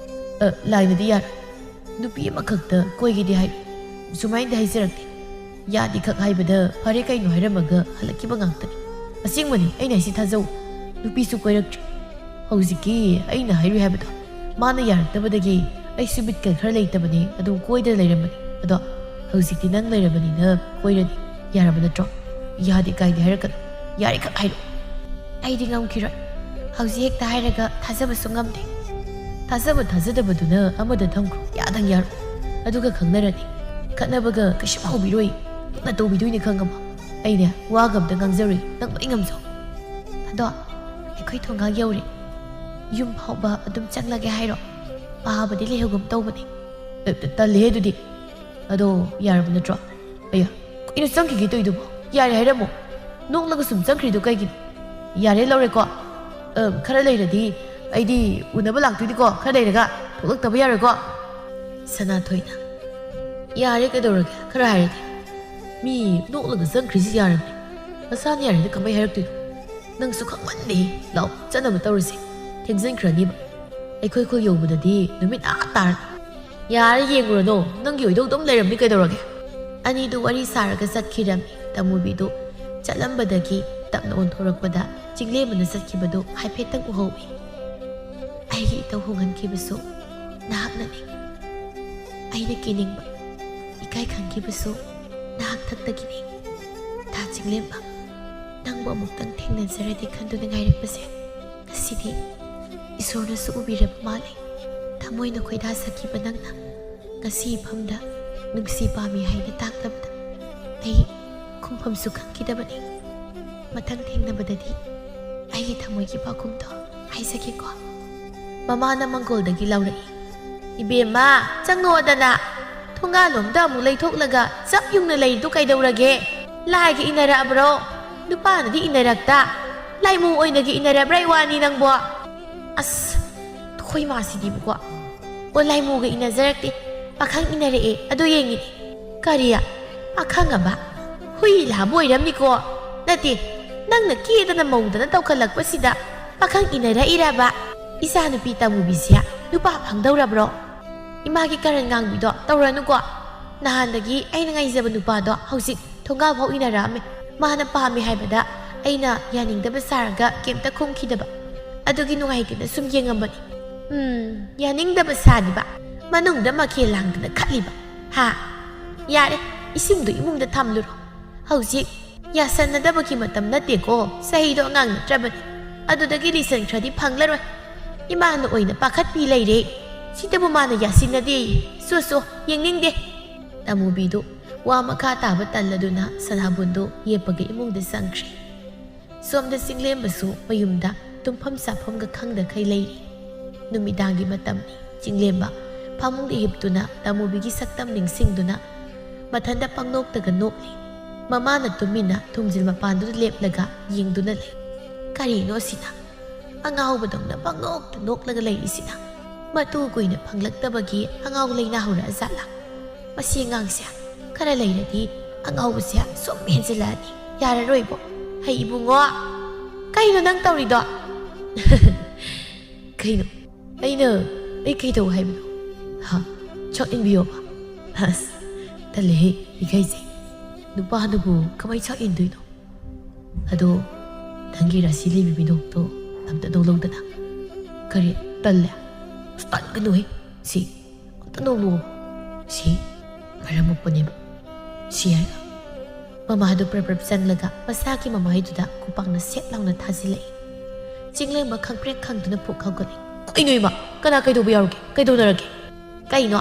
ꯑ, ꯂꯥꯏꯅꯗꯤ ꯌꯥꯔꯦ꯫ ꯅꯨꯄꯤ ꯑꯃꯈꯛꯇ ꯀꯣꯏꯒꯦꯗꯤ ꯍꯥꯏ꯫ ꯁꯨꯃꯥꯏꯅꯗꯤ ꯍꯥꯏꯖꯔꯛꯇꯦ꯫ ꯌꯥꯗꯦ ꯈꯛ ꯍꯥꯏꯕꯗ ꯐꯔꯦ ꯀꯩꯅꯣ ꯍꯥꯏꯔꯝꯃꯒ ꯍꯜꯂꯛꯈꯤꯕ ꯉꯥꯛꯇꯅꯤ꯫ ꯑꯁꯦꯡꯕꯅꯤ, ꯑꯩꯅ ꯍꯥꯏꯁꯤ ꯊꯥꯖꯧ꯫ ꯅꯨꯄꯤꯁꯨ ꯀꯣꯏꯔꯛꯇ꯭ꯔꯤ꯫ ꯍꯧꯖꯤꯛꯀꯤ ꯑꯩꯅ ꯍꯥꯏꯔꯨꯏ ꯍꯥꯏꯕꯗꯣ, ꯃꯥꯅ ꯌꯥꯔꯛꯇꯕꯗꯒꯤ ꯑꯩꯁꯨ ꯕꯤꯠꯀ ꯈꯔ ꯂꯩꯇꯕꯅꯦ, ꯑꯗꯨꯝ ꯀꯣꯏꯗꯅ ꯂꯩꯔꯝꯕꯅꯤ꯫ ꯑꯗꯣ ꯍꯧꯖꯤꯛꯇꯤ ꯅꯪ ꯂꯩꯔꯕꯅꯤꯅ ꯀꯣꯏꯔꯅꯤ꯫ ꯌꯥꯔꯕ ꯅꯠꯇ꯭ꯔꯣ? ꯌꯥꯗꯦ ꯀꯥꯏꯗꯦ ꯍꯥꯏꯔꯛꯀꯅꯨ꯫ ꯌꯥꯔꯦ ꯈꯛ ꯍꯥꯏꯔꯛꯑꯣ꯫ ꯑꯩꯗꯤ ꯉꯝꯈꯤꯔꯣꯏ꯫ ꯍꯧꯖꯤꯛ ꯍꯦꯛꯇ ꯍꯥꯏꯔꯒ ꯊꯥꯖꯕꯁꯨ ꯉꯝꯗꯦ꯫ ꯊꯥꯖꯕ ꯊꯥꯖꯗꯕꯗꯨꯅ ꯑꯃꯗ ꯊꯝꯈ꯭ꯔꯣ꯫ ꯌꯥꯗꯪ ꯌꯥꯔꯣꯏ꯫ ꯑꯗꯨꯒ ꯈꯪꯅꯔꯅꯤ꯫ ꯈꯠꯅꯕꯒ ꯀꯩꯁꯨꯝ ꯍꯧꯕꯤꯔꯣꯏ꯫ ꯏꯪꯅ ꯇꯧꯕꯤꯗꯣꯏꯅꯤ, ꯈꯪꯉꯕꯣ? ꯑꯩꯅꯦ, ꯋꯥꯒ ꯑꯝꯇ ꯉꯥꯡꯖꯔꯣꯏ꯫ ꯅꯪ ꯂꯣꯏ ꯉꯝꯖꯧ꯫ ꯑꯗꯣ ꯑꯩꯈꯣꯏ ꯊꯣꯡꯒꯥꯟ ꯌꯧꯔꯦ꯫ ꯌꯨꯝ ꯐꯥꯎꯕ ꯑꯗꯨꯝ ꯆꯪꯂꯒꯦ ꯍꯥꯏꯔꯣ? ꯄꯥꯕꯗꯤ ꯂꯩꯍꯧꯒꯨꯝ ꯇꯧꯕꯅꯦ꯫ ꯑꯦ, ꯇ-, ꯇꯜꯂꯦꯍꯦ ꯑꯗꯨꯗꯤ꯫ ꯑꯗꯣ ꯌꯥꯔꯕ ꯅꯠꯇ꯭ꯔꯣ? ꯑꯌꯥ, ꯀꯩꯅꯣ ꯆꯪꯈꯤꯒꯦ ꯇꯧꯔꯤꯗꯨꯕꯣ? ꯌꯥꯔꯦ ꯍꯥꯏꯔꯝꯃꯣ꯫ ꯅꯣꯛꯂꯒ ꯁꯨꯝ ꯆꯪꯈ꯭ꯔꯤꯗꯣ ꯀꯩꯒꯤꯅꯣ? ꯌꯥꯔꯦ, ꯂꯧꯔꯦꯀꯣ꯫ ꯑ, ꯈꯔ ꯂꯩꯔꯗꯤ ꯑꯩꯗꯤ ꯎꯅꯕ ꯂꯥꯛꯇꯣꯏꯅꯤꯀꯣ, ꯈꯔ ꯂꯩꯔꯒ꯫ ꯊꯣꯛꯂꯛꯇꯕ ꯌꯥꯔꯣꯏꯀꯣ꯫ ꯁꯅꯥꯊꯣꯏꯅ, "ꯌꯥꯔꯦ, ꯀꯩꯗꯧꯔꯒꯦ? ꯈꯔ ꯍꯥꯏꯔꯗꯤ꯫ ꯃꯤ ꯅꯣꯛꯂꯒ ꯆꯪꯈ꯭ꯔꯤꯁꯤ ꯌꯥꯔꯕꯅꯦ꯫ ꯃꯁꯥꯅ ꯌꯥꯔꯦꯗ ꯀꯃꯥꯏ ꯍꯥꯏꯔꯛꯇꯣꯏꯅꯣ? ꯅꯪꯁꯨ ꯈꯪꯃꯟꯗꯦ꯫ ꯂꯥꯛꯑꯣ, ꯆꯠꯅꯕ ꯇꯧꯔꯁꯤ꯫" ꯊꯦꯡꯖꯤꯟꯈ꯭ꯔꯅꯤꯕ꯫ ꯑꯩꯈꯣꯏ ꯈꯨꯜ ꯌꯧꯕꯗꯗꯤ ꯅꯨꯃꯤꯠ ꯑꯥ ꯇꯥꯔꯅꯤ꯫ ꯌꯥꯔꯦ, ꯌꯦꯡꯉꯨꯔꯅꯨ, ꯅꯪꯒꯤ ꯑꯣꯏꯗꯧ ꯑꯗꯨꯝ ꯂꯩꯔꯝꯅꯤ, ꯀꯩꯗꯧꯔꯒꯦ? ꯑꯅꯤꯗꯨ ꯋꯥꯔꯤ ꯁꯥꯔꯒ ꯆꯠꯈꯤꯔꯝꯃꯤ꯫ ꯇꯃꯨꯕꯤꯗꯨ ꯆꯠꯂꯝꯕꯗꯒꯤ ꯇꯞꯅ ꯑꯣꯟꯊꯣꯔꯛꯄꯗ ꯆꯤꯡꯂꯦꯝꯕꯅ ꯆꯠꯈꯤꯕꯗꯨ ꯍꯥꯏꯐꯦꯠꯇꯪ ꯎꯍꯧꯏ꯫ ꯑꯩꯒꯤ ꯏꯇꯧ ꯍꯣꯡꯍꯟꯈꯤꯕꯁꯨ ꯅꯍꯥꯛꯅꯅꯤ꯫ ꯑꯩꯅ ꯀꯤꯅꯤꯡꯕ, ꯏꯀꯥꯏ ꯈꯪꯈꯤꯕꯁꯨ ꯅꯍꯥꯛ ꯊꯛꯇꯒꯤꯅꯤ꯫ ꯊꯥ ꯆꯤꯡꯂꯦꯝꯕ, ꯅꯪꯕꯨ ꯑꯃꯨꯛꯇꯪ ꯊꯦꯡꯅꯖꯔꯗꯤ ꯈꯟꯗꯨꯅ ꯉꯥꯏꯔꯛꯄꯁꯦ ꯉꯁꯤꯗꯤ ꯏꯁꯣꯔꯅꯁꯨ ꯎꯕꯤꯔꯕ ꯃꯥꯜꯂꯦ꯫ ꯊꯃꯣꯏꯅ ꯈꯣꯏꯗꯥꯖꯈꯤꯕ ꯅꯪꯅ ꯉꯁꯤ ꯏꯐꯝꯗ ꯅꯨꯡꯁꯤ ꯄꯥꯝꯃꯤ ꯍꯥꯏꯅ ꯇꯥꯛꯂꯕꯗ ꯑꯩ ꯈꯨꯝꯐꯝꯁꯨ ꯈꯪꯈꯤꯗꯕꯅꯤ꯫ ꯃꯊꯪ ꯊꯦꯡꯅꯕꯗꯗꯤ ꯑꯩꯒꯤ ꯊꯃꯣꯏꯒꯤ ꯄꯥꯎꯈꯨꯝꯗꯣ ꯍꯥꯏꯖꯒꯦꯀꯣ꯫ ꯃꯃꯥꯅ ꯃꯪꯒꯣꯜꯗꯒꯤ ꯂꯧꯔꯛꯏ꯫ "ꯏꯕꯦꯝꯃ, ꯆꯪꯉꯛꯑꯣꯗꯅ꯫ ꯊꯣꯡꯒꯥꯜꯂꯣꯝꯗ ꯑꯃꯨꯛ ꯂꯩꯊꯣꯛꯂꯒ ꯆꯞ ꯌꯨꯡꯅ ꯂꯩꯔꯤꯗꯨ ꯀꯩꯗꯧꯔꯒꯦ? ꯂꯥꯏꯒ ꯏꯟꯅꯔꯛꯑꯕ꯭ꯔꯣ? ꯅꯨꯄꯥꯅꯗꯤ ꯏꯟꯅꯔꯛꯇ, ꯂꯥꯏꯃꯨ ꯑꯣꯏꯅꯒ ꯏꯟꯅꯔꯕ꯭ꯔꯥ ꯏꯋꯥꯅꯤ ꯅꯪꯕꯣ?" ꯑꯁ, ꯑꯩꯈꯣꯏ ꯃꯥꯁꯤꯗꯤꯕꯀꯣ꯫ "ꯑꯣ, ꯂꯥꯏꯃꯨꯒ ꯏꯟꯅꯖꯔꯛꯇꯦ, ꯄꯥꯈꯪ ꯏꯟꯅꯔꯛꯑꯦ, ꯑꯗꯨ ꯌꯦꯡꯉꯤꯅꯦ꯫" "ꯀꯔꯤ? ꯄꯥꯈꯪ ꯑꯕ? ꯍꯨꯏ ꯂꯥꯕ ꯑꯣꯏꯔꯝꯅꯤꯀꯣ꯫ ꯅꯠꯇꯦ, ꯅꯪꯅ ꯀꯦꯗꯅ ꯃꯧꯗꯅ ꯇꯧꯈꯠꯂꯛꯄꯁꯤꯗ ꯄꯥꯈꯪ ꯏꯟꯅꯔꯛꯏꯔꯕ? ꯏꯆꯥꯅꯨꯄꯤ ꯇꯃꯨꯕꯤꯁꯦ ꯅꯨꯄꯥ ꯐꯪꯗꯧꯔꯕ꯭ꯔꯣ? ꯏꯃꯥꯒꯤ ꯀꯔꯟ ꯉꯥꯡꯕꯤꯗꯣ ꯇꯧꯔꯅꯨꯀꯣ꯫ ꯅꯍꯥꯟꯗꯒꯤ ꯑꯩꯅ ꯉꯥꯏꯖꯕ ꯅꯨꯄꯥꯗꯣ ꯍꯧꯖꯤꯛ ꯊꯣꯡꯒꯥꯜ ꯐꯥꯎ ꯏꯟꯅꯔꯛꯑꯝꯃꯦ꯫ ꯃꯥꯅ ꯄꯥꯝꯃꯦ ꯍꯥꯏꯕꯗ ꯑꯩꯅ ꯌꯥꯅꯤꯡꯗꯕ ꯁꯥꯔꯒ ꯀꯩꯝꯇ ꯈꯨꯝꯈꯤꯗꯕ꯫ ꯑꯗꯨꯒꯤ ꯅꯨꯡꯉꯥꯏꯇꯦꯅ ꯁꯨꯝ ꯌꯦꯡꯉꯝꯕꯅꯤ꯫" "ꯎꯝ, ꯌꯥꯅꯤꯡꯗꯕ ꯁꯥꯔꯤꯕ? ꯃꯅꯨꯡꯗ ꯃꯈꯦꯜ ꯂꯥꯡꯗꯅ ꯈꯠꯂꯤꯕ? ꯍꯥ? ꯌꯥꯔꯦ, ꯏꯁꯤꯡꯗꯣ ꯏꯃꯨꯡꯗ ꯊꯝꯂꯨꯔꯣ꯫ ꯍꯧꯖꯤꯛ ꯌꯥꯁꯟꯅꯗꯕꯒꯤ ꯃꯇꯝ ꯅꯠꯇꯦꯀꯣ, ꯆꯍꯤꯗꯣ ꯑꯉꯥꯡ ꯅꯠꯇ꯭ꯔꯕꯅꯤ꯫ ꯑꯗꯨꯗꯒꯤ ꯂꯤꯁꯟꯈ꯭ꯔꯗꯤ ꯐꯪꯂꯔꯣꯏ꯫ ꯏꯃꯥꯅ ꯑꯣꯏꯅ ꯄꯥꯈꯠꯄꯤ ꯂꯩꯔꯦ꯫ ꯁꯤꯗꯕꯨ ꯃꯥꯅ ꯌꯥꯁꯤꯟꯅꯗꯦ꯫ ꯁꯣ ꯁꯣ, ꯌꯦꯡꯅꯤꯡꯗꯦ꯫" ꯇꯃꯨꯕꯤꯗꯨ ꯋꯥ ꯃꯈꯥ ꯇꯥꯕ ꯇꯜꯂꯗꯨꯅ ꯁꯅꯥꯕꯨꯟꯗꯨ ꯌꯦꯞꯄꯒ ꯏꯃꯨꯡꯗ ꯆꯪꯈ꯭ꯔꯦ꯫ ꯁꯣꯝꯗ ꯆꯤꯡꯂꯦꯝꯕꯁꯨ ꯃꯌꯨꯝꯗ ꯇꯨꯝꯐꯝ ꯆꯥꯐꯝꯒ ꯈꯪꯗꯈꯩ ꯂꯩꯔꯤ꯫ ꯅꯨꯃꯤꯗꯥꯡꯒꯤ ꯃꯇꯝꯅꯤ꯫ ꯆꯤꯡꯂꯦꯝꯕ ꯐꯃꯨꯡꯗ ꯍꯤꯞꯇꯨꯅ ꯇꯃꯨꯕꯤꯒꯤ ꯁꯛꯇꯝ ꯅꯤꯡꯁꯤꯡꯗꯨꯅ ꯃꯊꯟꯇ ꯄꯪꯅꯣꯛꯇꯒ ꯅꯣꯛꯂꯤ꯫ ꯃꯃꯥꯅ ꯇꯨꯃꯤꯟꯅ ꯊꯣꯡꯖꯤꯜ ꯃꯄꯥꯟꯗꯨꯗ ꯂꯦꯞꯂꯒ ꯌꯦꯡꯗꯨꯅ ꯂꯩ꯫ ꯀꯔꯤꯅꯣ ꯁꯤꯅ? ꯑꯉꯥꯎꯕꯗꯧꯅ ꯄꯪꯅꯣꯛꯇ ꯅꯣꯛꯂꯒ ꯂꯩꯔꯤꯁꯤꯅ? ꯃꯇꯨ ꯀꯨꯏꯅ ꯐꯪꯂꯛꯇꯕꯒꯤ ꯑꯉꯥꯎ ꯂꯩꯅꯥ ꯍꯧꯔꯛꯑꯖꯥꯠꯂꯥ? ꯃꯁꯤ ꯑꯉꯥꯡꯁꯦ ꯈꯔ ꯂꯩꯔꯗꯤ ꯑꯉꯥꯎꯕꯁꯦ ꯁꯨꯝ ꯍꯦꯟꯖꯤꯜꯂꯛꯑꯅꯤ꯫ ꯌꯥꯔꯔꯣꯏꯕꯣ꯫ ꯍꯩ ꯏꯕꯨꯡꯉꯣ, ꯀꯩꯅꯣ ꯅꯪ ꯇꯧꯔꯤꯗꯣ? ꯀꯩꯅꯣ? ꯑꯩꯅ, ꯑꯩ ꯀꯩꯗꯧ ꯍꯥꯏꯕꯅꯣ? ꯍꯥ? ꯆꯥꯛ ꯏꯟꯕꯤꯌꯣꯕ? ꯑꯁ, ꯇꯜꯂꯦꯍꯦ, ꯏꯀꯥꯏꯖꯩ꯫ ꯅꯨꯄꯥꯅꯕꯨ ꯀꯃꯥꯏ ꯆꯥꯛ ꯏꯟꯗꯣꯏꯅꯣ? ꯑꯗꯣ, ꯅꯪꯒꯤ ꯔꯥꯁꯤ ꯂꯩꯕꯤ ꯃꯤꯅꯣꯛꯇꯣ ꯑꯝꯇ ꯅꯣꯛꯂꯧꯗꯅ꯫ ꯀꯔꯤ? ꯇꯜꯂꯦ? ꯑꯁ, ꯇꯟꯒꯅꯨꯍꯦ꯫ ꯁꯤ, ꯑꯝꯇ ꯅꯣꯛꯂꯛꯑꯣ꯫ ꯁꯤ, ꯃꯔꯝ ꯃꯣꯛꯄꯅꯦꯕ꯫ ꯁꯤ ꯍꯥꯏꯔꯒ ꯃꯃꯥꯗꯨ ꯄ꯭ꯔꯞ ꯄ꯭ꯔꯞ ꯆꯪꯂꯒ ꯃꯁꯥꯒꯤ ꯃꯃꯥꯏꯗꯨꯗ ꯈꯨꯄꯥꯛꯅ ꯁꯦꯠ ꯂꯥꯎꯅ ꯊꯥꯖꯤꯜꯂꯛꯏ꯫ ꯆꯤꯡꯂꯦꯝꯕ ꯈꯪꯄ꯭ꯔꯦꯛ ꯈꯪꯗꯨꯅ ꯐꯨꯛ ꯍꯧꯒꯠꯂꯤ꯫ "ꯀꯩꯅꯣ ꯏꯃꯥ? ꯀꯅꯥ ꯀꯩꯗꯧꯕ ꯌꯥꯎꯔꯒꯦ? ꯀꯩꯗꯧꯅꯔꯒꯦ?" "ꯀꯩꯅꯣ?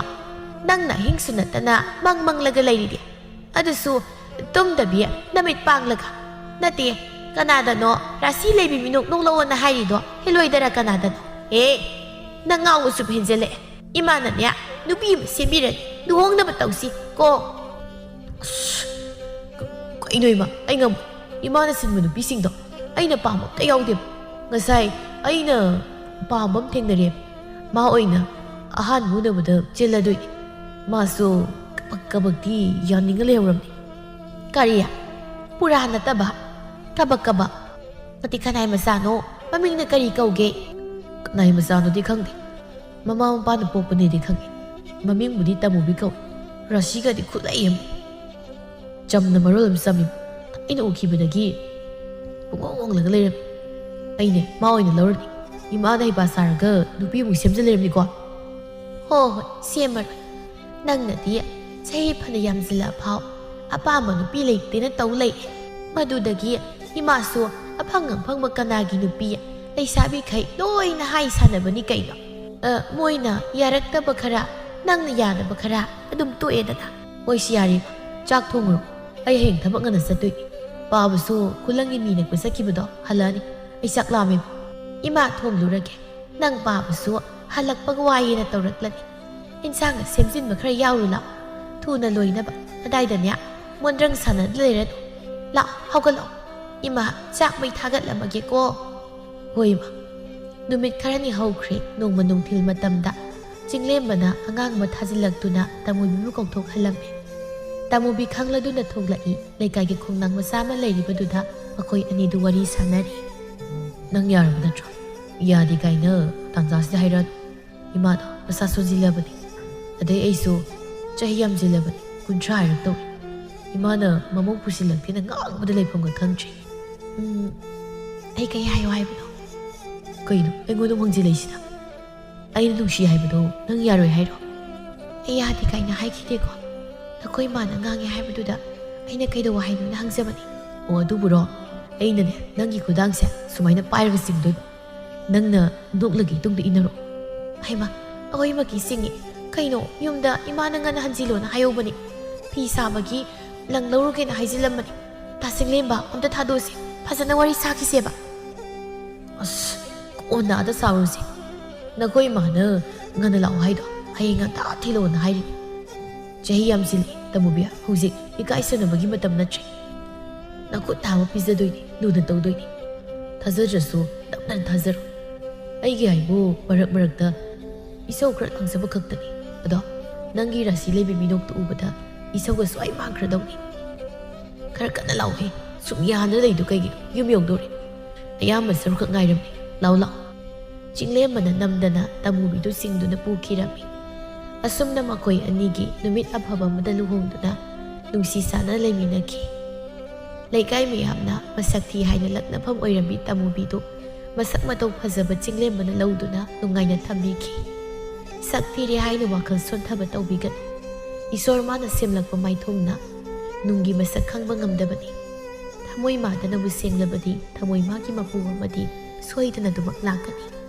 ꯅꯪꯅ ꯑꯍꯤꯡꯁꯨ ꯅꯠꯇꯅ ꯃꯪ ꯃꯪꯂꯒ ꯂꯩꯔꯤꯗꯤ? ꯑꯗꯨꯁꯨ ꯇꯨꯝꯗꯕꯤ ꯅꯃꯤꯠ ꯄꯥꯡꯂꯒ? ꯅꯠꯇꯦ, ꯀꯅꯥꯗꯅꯣ ꯔꯥꯁꯤ ꯂꯩꯕꯤ ꯃꯤꯅꯣꯛ ꯅꯣꯛꯂꯛꯑꯣꯅ ꯍꯥꯏꯔꯤꯗꯣ? ꯍꯦꯂꯣꯏꯗꯔ ꯀꯅꯥꯗꯅꯣ? ꯑꯦ, ꯅꯪ ꯉꯥꯎꯕꯁꯨ ꯍꯦꯟꯖꯜꯂꯛꯑꯦ꯫ ꯏꯃꯥꯅꯅꯦ, ꯅꯨꯄꯤ ꯑꯃ ꯁꯦꯝꯕꯤꯔꯅꯤ, ꯂꯨꯍꯣꯡꯅꯕ ꯇꯧꯁꯤ ꯀꯣ꯫" ꯑꯁ, ꯀ-, ꯀꯩꯅꯣ ꯏꯃꯥ? ꯑꯩ ꯉꯝꯃꯣꯏ꯫ ꯏꯃꯥꯅ ꯁꯤꯟꯕ ꯅꯨꯄꯤꯁꯤꯡꯗꯣ ꯑꯩꯅ ꯄꯥꯝꯕ ꯑꯝꯇ ꯌꯥꯎꯗꯦꯕ꯫ ꯉꯁꯥꯏ ꯑꯩꯅ ꯄꯥꯝꯕ ꯑꯃ ꯊꯦꯡꯅꯔꯦ꯫ ꯃꯥ ꯑꯣꯏꯅ ꯑꯍꯥꯟꯕ ꯎꯅꯕꯗ ꯆꯦꯜꯂꯗꯣꯏꯅꯤ꯫ ꯃꯥꯁꯨ ꯀꯕꯛ ꯀꯕꯛꯇꯤ ꯌꯥꯅꯤꯡꯉ ꯂꯩꯍꯧꯔꯝꯅꯤ꯫ ꯀꯔꯤ? ꯄꯨꯔꯥ ꯅꯠꯇꯕ? ꯀꯕꯛ ꯀꯕꯛ? ꯃꯇꯤ ꯀꯅꯥꯏ ꯃꯆꯥꯅꯣ? ꯃꯃꯤꯡꯅ ꯀꯔꯤ ꯀꯧꯒꯦ? ꯀꯅꯥꯏ ꯃꯆꯥꯅꯣꯗꯤ ꯈꯪꯗꯦ꯫ ꯃꯃꯥ ꯃꯄꯥꯅ ꯄꯣꯛꯄꯅꯦꯗꯤ ꯈꯪꯉꯤ꯫ ꯃꯃꯤꯡꯕꯨꯗꯤ ꯇꯃꯨꯕꯤ ꯀꯧꯏ꯫ ꯔꯥꯁꯤꯒꯗꯤ ꯈꯨꯠꯂꯩ ꯑꯃ꯫ ꯆꯝꯅ ꯃꯔꯣꯜ ꯑꯃ ꯆꯝꯃꯤ꯫ ꯑꯩꯅ ꯎꯈꯤꯕꯗꯒꯤ ꯄꯨꯡꯉꯣꯡ ꯉꯣꯡꯂꯒ ꯂꯩꯔꯝꯃꯤ꯫ ꯑꯩꯅꯦ, ꯃꯥ ꯑꯣꯏꯅ ꯂꯧꯔꯅꯤ꯫ ꯏꯃꯥꯅ ꯍꯩꯄꯥ ꯁꯥꯔꯒ ꯅꯨꯄꯤ ꯑꯃꯨꯛ ꯁꯦꯝꯖ ꯂꯩꯔꯝꯅꯤꯀꯣ꯫ ꯍꯣ ꯍꯣꯏ, ꯁꯦꯝꯃꯔꯣꯏ꯫ ꯅꯪꯅꯗꯤ ꯆꯍꯤ ꯐꯅ ꯌꯥꯝꯖꯤꯜꯂꯛꯑ ꯐꯥꯎ ꯑꯄꯥꯝꯕ ꯅꯨꯄꯤ ꯂꯩꯇꯦꯅ ꯇꯧ ꯂꯩ꯫ ꯃꯗꯨꯗꯒꯤ ꯏꯃꯥꯁꯨ ꯑꯐꯪ ꯑꯐꯪꯕ ꯀꯅꯥꯒꯤ ꯅꯨꯄꯤ ꯂꯩꯁꯥꯕꯤꯈꯩ ꯂꯣꯏꯅ ꯍꯥꯏ ꯁꯥꯟꯅꯕꯅꯤ ꯀꯩꯅꯣ꯫ ꯑ, ꯃꯣꯏꯅ ꯌꯥꯔꯛꯇꯕ ꯈꯔ, ꯅꯪꯅ ꯌꯥꯅꯕ ꯈꯔ ꯑꯗꯨꯝ ꯇꯣꯛꯑꯦꯗꯅ꯫ ꯍꯣꯏꯁꯤ ꯌꯥꯔꯦ, ꯆꯥꯛ ꯊꯣꯡꯉꯨꯔꯣ꯫ ꯑꯩ ꯍꯌꯦꯡ ꯊꯕꯛ ꯉꯟꯅ ꯆꯠꯇꯣꯏꯅꯤ꯫ ꯄꯥꯕꯁꯨ ꯈꯨꯂꯪꯒꯤ ꯃꯤ ꯅꯦꯛꯄ ꯆꯠꯈꯤꯕꯗꯣ ꯍꯜꯂꯛꯑꯅꯤ꯫ ꯑꯩ ꯆꯥꯛ ꯂꯥꯝꯃꯦ꯫ ꯏꯃꯥ, ꯊꯣꯡꯂꯨꯔꯒꯦ꯫ ꯅꯪ ꯄꯥꯕꯁꯨ ꯍꯜꯂꯛꯄꯒ ꯋꯥꯏꯌꯦꯅ ꯇꯧꯔꯛꯂꯅꯤ꯫ ꯏꯟꯁꯥꯡꯒ ꯁꯦꯝꯖꯤꯟꯕ ꯈꯔ ꯌꯥꯎꯔꯨ ꯂꯥꯎ꯫ ꯊꯨꯅ ꯂꯣꯏꯅꯕ꯫ ꯑꯗꯥꯏꯗꯅꯦ, ꯃꯣꯟꯗ꯭ꯔꯪ ꯁꯥꯟꯅꯗ ꯂꯩꯔꯅꯨ꯫ ꯂꯥꯛꯑꯣ, ꯍꯧꯒꯠꯂꯛꯑꯣ꯫ ꯏꯃꯥ, ꯆꯥꯛ ꯃꯩ ꯊꯥꯒꯠꯂꯝꯃꯒꯦꯀꯣ꯫ ꯍꯣꯏ, ꯏꯃꯥ꯫ ꯅꯨꯃꯤꯠ ꯈꯔꯅꯤ ꯍꯧꯈ꯭ꯔꯦ꯫ ꯅꯣꯡꯃ ꯅꯨꯡꯊꯤꯜ ꯃꯇꯝꯗ ꯆꯤꯡꯂꯦꯝꯕꯅ ꯑꯉꯥꯡ ꯑꯃ ꯊꯥꯖꯤꯜꯂꯛꯇꯨꯅ ꯇꯃꯨꯕꯤꯕꯨ ꯀꯧꯊꯣꯛꯍꯜꯂꯝꯃꯤ꯫ ꯇꯃꯨꯕꯤ ꯈꯪꯂꯗꯨꯅ ꯊꯣꯛꯂꯛꯏ꯫ ꯂꯩꯀꯥꯏꯒꯤ ꯈꯣꯡꯅꯥꯡ ꯃꯆꯥ ꯑꯃ ꯂꯩꯔꯤꯕꯗꯨꯗ ꯃꯈꯣꯏ ꯑꯅꯤꯗꯨ ꯋꯥꯔꯤ ꯁꯥꯟꯅꯔꯤ꯫ ꯅꯪ ꯌꯥꯔꯕ ꯅꯠꯇ꯭ꯔꯣ? ꯌꯥꯗꯦ ꯀꯥꯏꯅ ꯇꯥꯟꯖꯥꯁꯤꯗ ꯍꯥꯏꯔꯛꯑꯅꯨ꯫ ꯏꯃꯥꯗꯣ ꯃꯁꯥ ꯁꯣꯟꯖꯤꯜꯂꯕꯅꯤ꯫ ꯑꯗꯩ ꯑꯩꯁꯨ ꯆꯍꯤ ꯌꯥꯝꯖꯤꯜꯂꯕꯅꯤ, ꯀꯨꯟꯊ꯭ꯔꯥ ꯍꯥꯏꯔꯛꯇꯧꯔꯦ꯫ ꯏꯃꯥꯅ ꯃꯃꯧ ꯄꯨꯁꯤꯜꯂꯛꯇꯦꯅ ꯉꯥꯡꯕꯗ ꯂꯩꯐꯝꯒ ꯈꯪꯗ꯭ꯔꯦ꯫ ꯎꯝ, ꯑꯩ ꯀꯩ ꯍꯥꯏꯌꯣ ꯍꯥꯏꯕꯅꯣ? ꯀꯩꯅꯣ ꯑꯩꯉꯣꯟꯗ ꯍꯪꯖꯤꯜꯂꯛꯏꯁꯤꯅ? ꯑꯩꯅ ꯅꯨꯡꯁꯤ ꯍꯥꯏꯕꯗꯣ ꯅꯪ ꯌꯥꯔꯣꯏ ꯍꯥꯏꯔꯣ? ꯑꯩ ꯌꯥꯗꯦ ꯀꯥꯏꯅ ꯍꯥꯏꯈꯤꯗꯦꯀꯣ꯫ ꯅꯈꯣꯏ ꯏꯃꯥꯅ ꯉꯥꯡꯉꯦ ꯍꯥꯏꯕꯗꯨꯗ ꯑꯩꯅ ꯀꯩꯗꯧꯕ ꯍꯥꯏꯅꯣꯅ ꯍꯪꯖꯕꯅꯤ꯫ ꯑꯣ, ꯑꯗꯨꯕꯨꯔꯣ? ꯑꯩꯅꯅꯦ ꯅꯪꯒꯤ ꯈꯨꯗꯥꯡꯁꯦ ꯁꯨꯃꯥꯏꯅ ꯄꯥꯏꯔꯒ ꯆꯤꯡꯗꯣꯏꯕ꯫ ꯅꯪꯅ ꯅꯣꯛꯂꯒ ꯏꯇꯨꯡꯗ ꯏꯟꯅꯔꯣ꯫ ꯍꯩꯃꯥ, ꯑꯩꯈꯣꯏ ꯃꯀꯤ ꯆꯤꯡꯉꯤ꯫ ꯀꯩꯅꯣ, ꯌꯨꯝꯗ ꯏꯃꯥꯅ ꯉꯟꯅ ꯍꯟꯖꯤꯜꯂꯣꯅ ꯍꯥꯏꯍꯧꯕꯅꯤ꯫ ꯐꯤ ꯁꯥꯕꯒꯤ ꯂꯪ ꯂꯧꯔꯨꯒꯦꯅ ꯍꯥꯏꯖꯤꯜꯂꯝꯕꯅꯤ꯫ ꯇꯥ ꯆꯤꯡꯂꯦꯝꯕ, ꯑꯝꯇ ꯊꯥꯗꯣꯛꯑꯁꯦ꯫ ꯐꯖꯅ ꯋꯥꯔꯤ ꯁꯥꯈꯤꯁꯦꯕ꯫ ꯑꯁ, ꯀꯣꯟꯅ ꯑꯥꯗ ꯁꯥꯔꯨꯁꯦ꯫ ꯅꯈꯣꯏ ꯏꯃꯥꯅ ꯉꯟꯅ ꯂꯥꯛꯑꯣ ꯍꯥꯏꯗꯣ ꯍꯌꯦꯡ ꯉꯟꯇꯥ ꯊꯤꯜꯂꯛꯑꯣꯅ ꯍꯥꯏꯔꯤꯅꯤ꯫ ꯆꯍꯤ ꯌꯥꯝꯁꯤꯜꯂꯦ, ꯇꯃꯨꯕꯤ, ꯍꯧꯖꯤꯛ ꯏꯀꯥꯏ ꯁꯦꯟꯅꯕꯒꯤ ꯃꯇꯝ ꯅꯠꯇ꯭ꯔꯦ꯫ ꯅꯈꯨꯠ ꯊꯥꯕ ꯄꯤꯖꯗꯣꯏꯅꯤ, ꯂꯨꯅ ꯇꯧꯗꯣꯏꯅꯤ꯫ ꯊꯥꯖꯗ꯭ꯔꯁꯨ ꯇꯞꯅ ꯊꯥꯖꯔꯣ꯫ ꯑꯩꯒꯤ ꯍꯥꯏꯕꯨ ꯃꯔꯛ ꯃꯔꯛꯇ ꯏꯁꯧ ꯈꯔ ꯂꯥꯡꯖꯕ ꯈꯛꯇꯅꯤ꯫ ꯑꯗꯣ ꯅꯪꯒꯤ ꯔꯥꯁꯤ ꯂꯩꯕꯤ ꯃꯤꯅꯣꯛꯇꯨ ꯎꯕꯗ ꯏꯁꯧꯒ ꯁ꯭ꯋꯥꯏ ꯃꯥꯡꯈ꯭ꯔꯗꯧꯅꯤ꯫ ꯈꯔ ꯀꯟꯅ ꯂꯥꯎꯍꯦ꯫ ꯁꯨꯝ ꯌꯥꯟꯗꯨꯅ ꯂꯩꯗꯨ ꯀꯩꯒꯤꯅꯣ? ꯌꯨꯝ ꯌꯧꯗꯣꯔꯦ꯫ ꯑꯌꯥꯝꯕ ꯁꯔꯨꯛꯈꯛ ꯉꯥꯏꯔꯝꯃꯦ꯫ ꯂꯥꯎ, ꯂꯥꯎ꯫ ꯆꯤꯡꯂꯦꯝꯕꯅ ꯅꯝꯗꯅ ꯇꯃꯨꯕꯤꯗꯨ ꯆꯤꯡꯗꯨꯅ ꯄꯨꯈꯤꯔꯝꯃꯤ꯫ ꯑꯁꯨꯝꯅ ꯃꯈꯣꯏ ꯑꯅꯤꯒꯤ ꯅꯨꯃꯤꯠ ꯑꯐꯕ ꯑꯃꯗ ꯂꯨꯍꯣꯡꯗꯨꯅ ꯅꯨꯡꯁꯤ ꯆꯥꯟꯅ ꯂꯩꯃꯤꯟꯅꯈꯤ꯫ ꯂꯩꯀꯥꯏ ꯃꯤꯌꯥꯝꯅ ꯃꯁꯛ ꯊꯤ ꯍꯥꯏꯅ ꯂꯛꯅꯐꯝ ꯑꯣꯏꯔꯝꯃꯤ ꯇꯃꯨꯕꯤꯗꯨ ꯃꯁꯛ ꯃꯇꯧ ꯐꯖꯕ ꯆꯤꯡꯂꯦꯝꯕꯅ ꯂꯧꯗꯨꯅ ꯅꯨꯡꯉꯥꯏꯅ ꯊꯝꯕꯤꯈꯤ꯫ ꯁꯛ ꯊꯤꯔꯦ ꯍꯥꯏꯅ ꯋꯥꯈꯜ ꯁꯣꯟꯊꯕ ꯇꯧꯕꯤꯒꯅꯨ꯫ ꯏꯁꯣꯔ ꯃꯥꯅ ꯁꯦꯝꯂꯛꯄ ꯃꯥꯏꯊꯣꯡꯅ ꯅꯨꯡꯒꯤ ꯃꯁꯛ ꯈꯪꯕ ꯉꯝꯗꯕꯅꯤ꯫ ꯊꯃꯣꯏ ꯃꯥꯗꯅꯕꯨ ꯁꯦꯡꯂꯕꯗꯤ ꯊꯃꯣꯏ ꯃꯥꯒꯤ ꯃꯄꯨ ꯑꯃꯗꯤ ꯁꯣꯏꯗꯅꯗꯨꯃꯛ ꯂꯥꯛꯀꯅꯤ꯫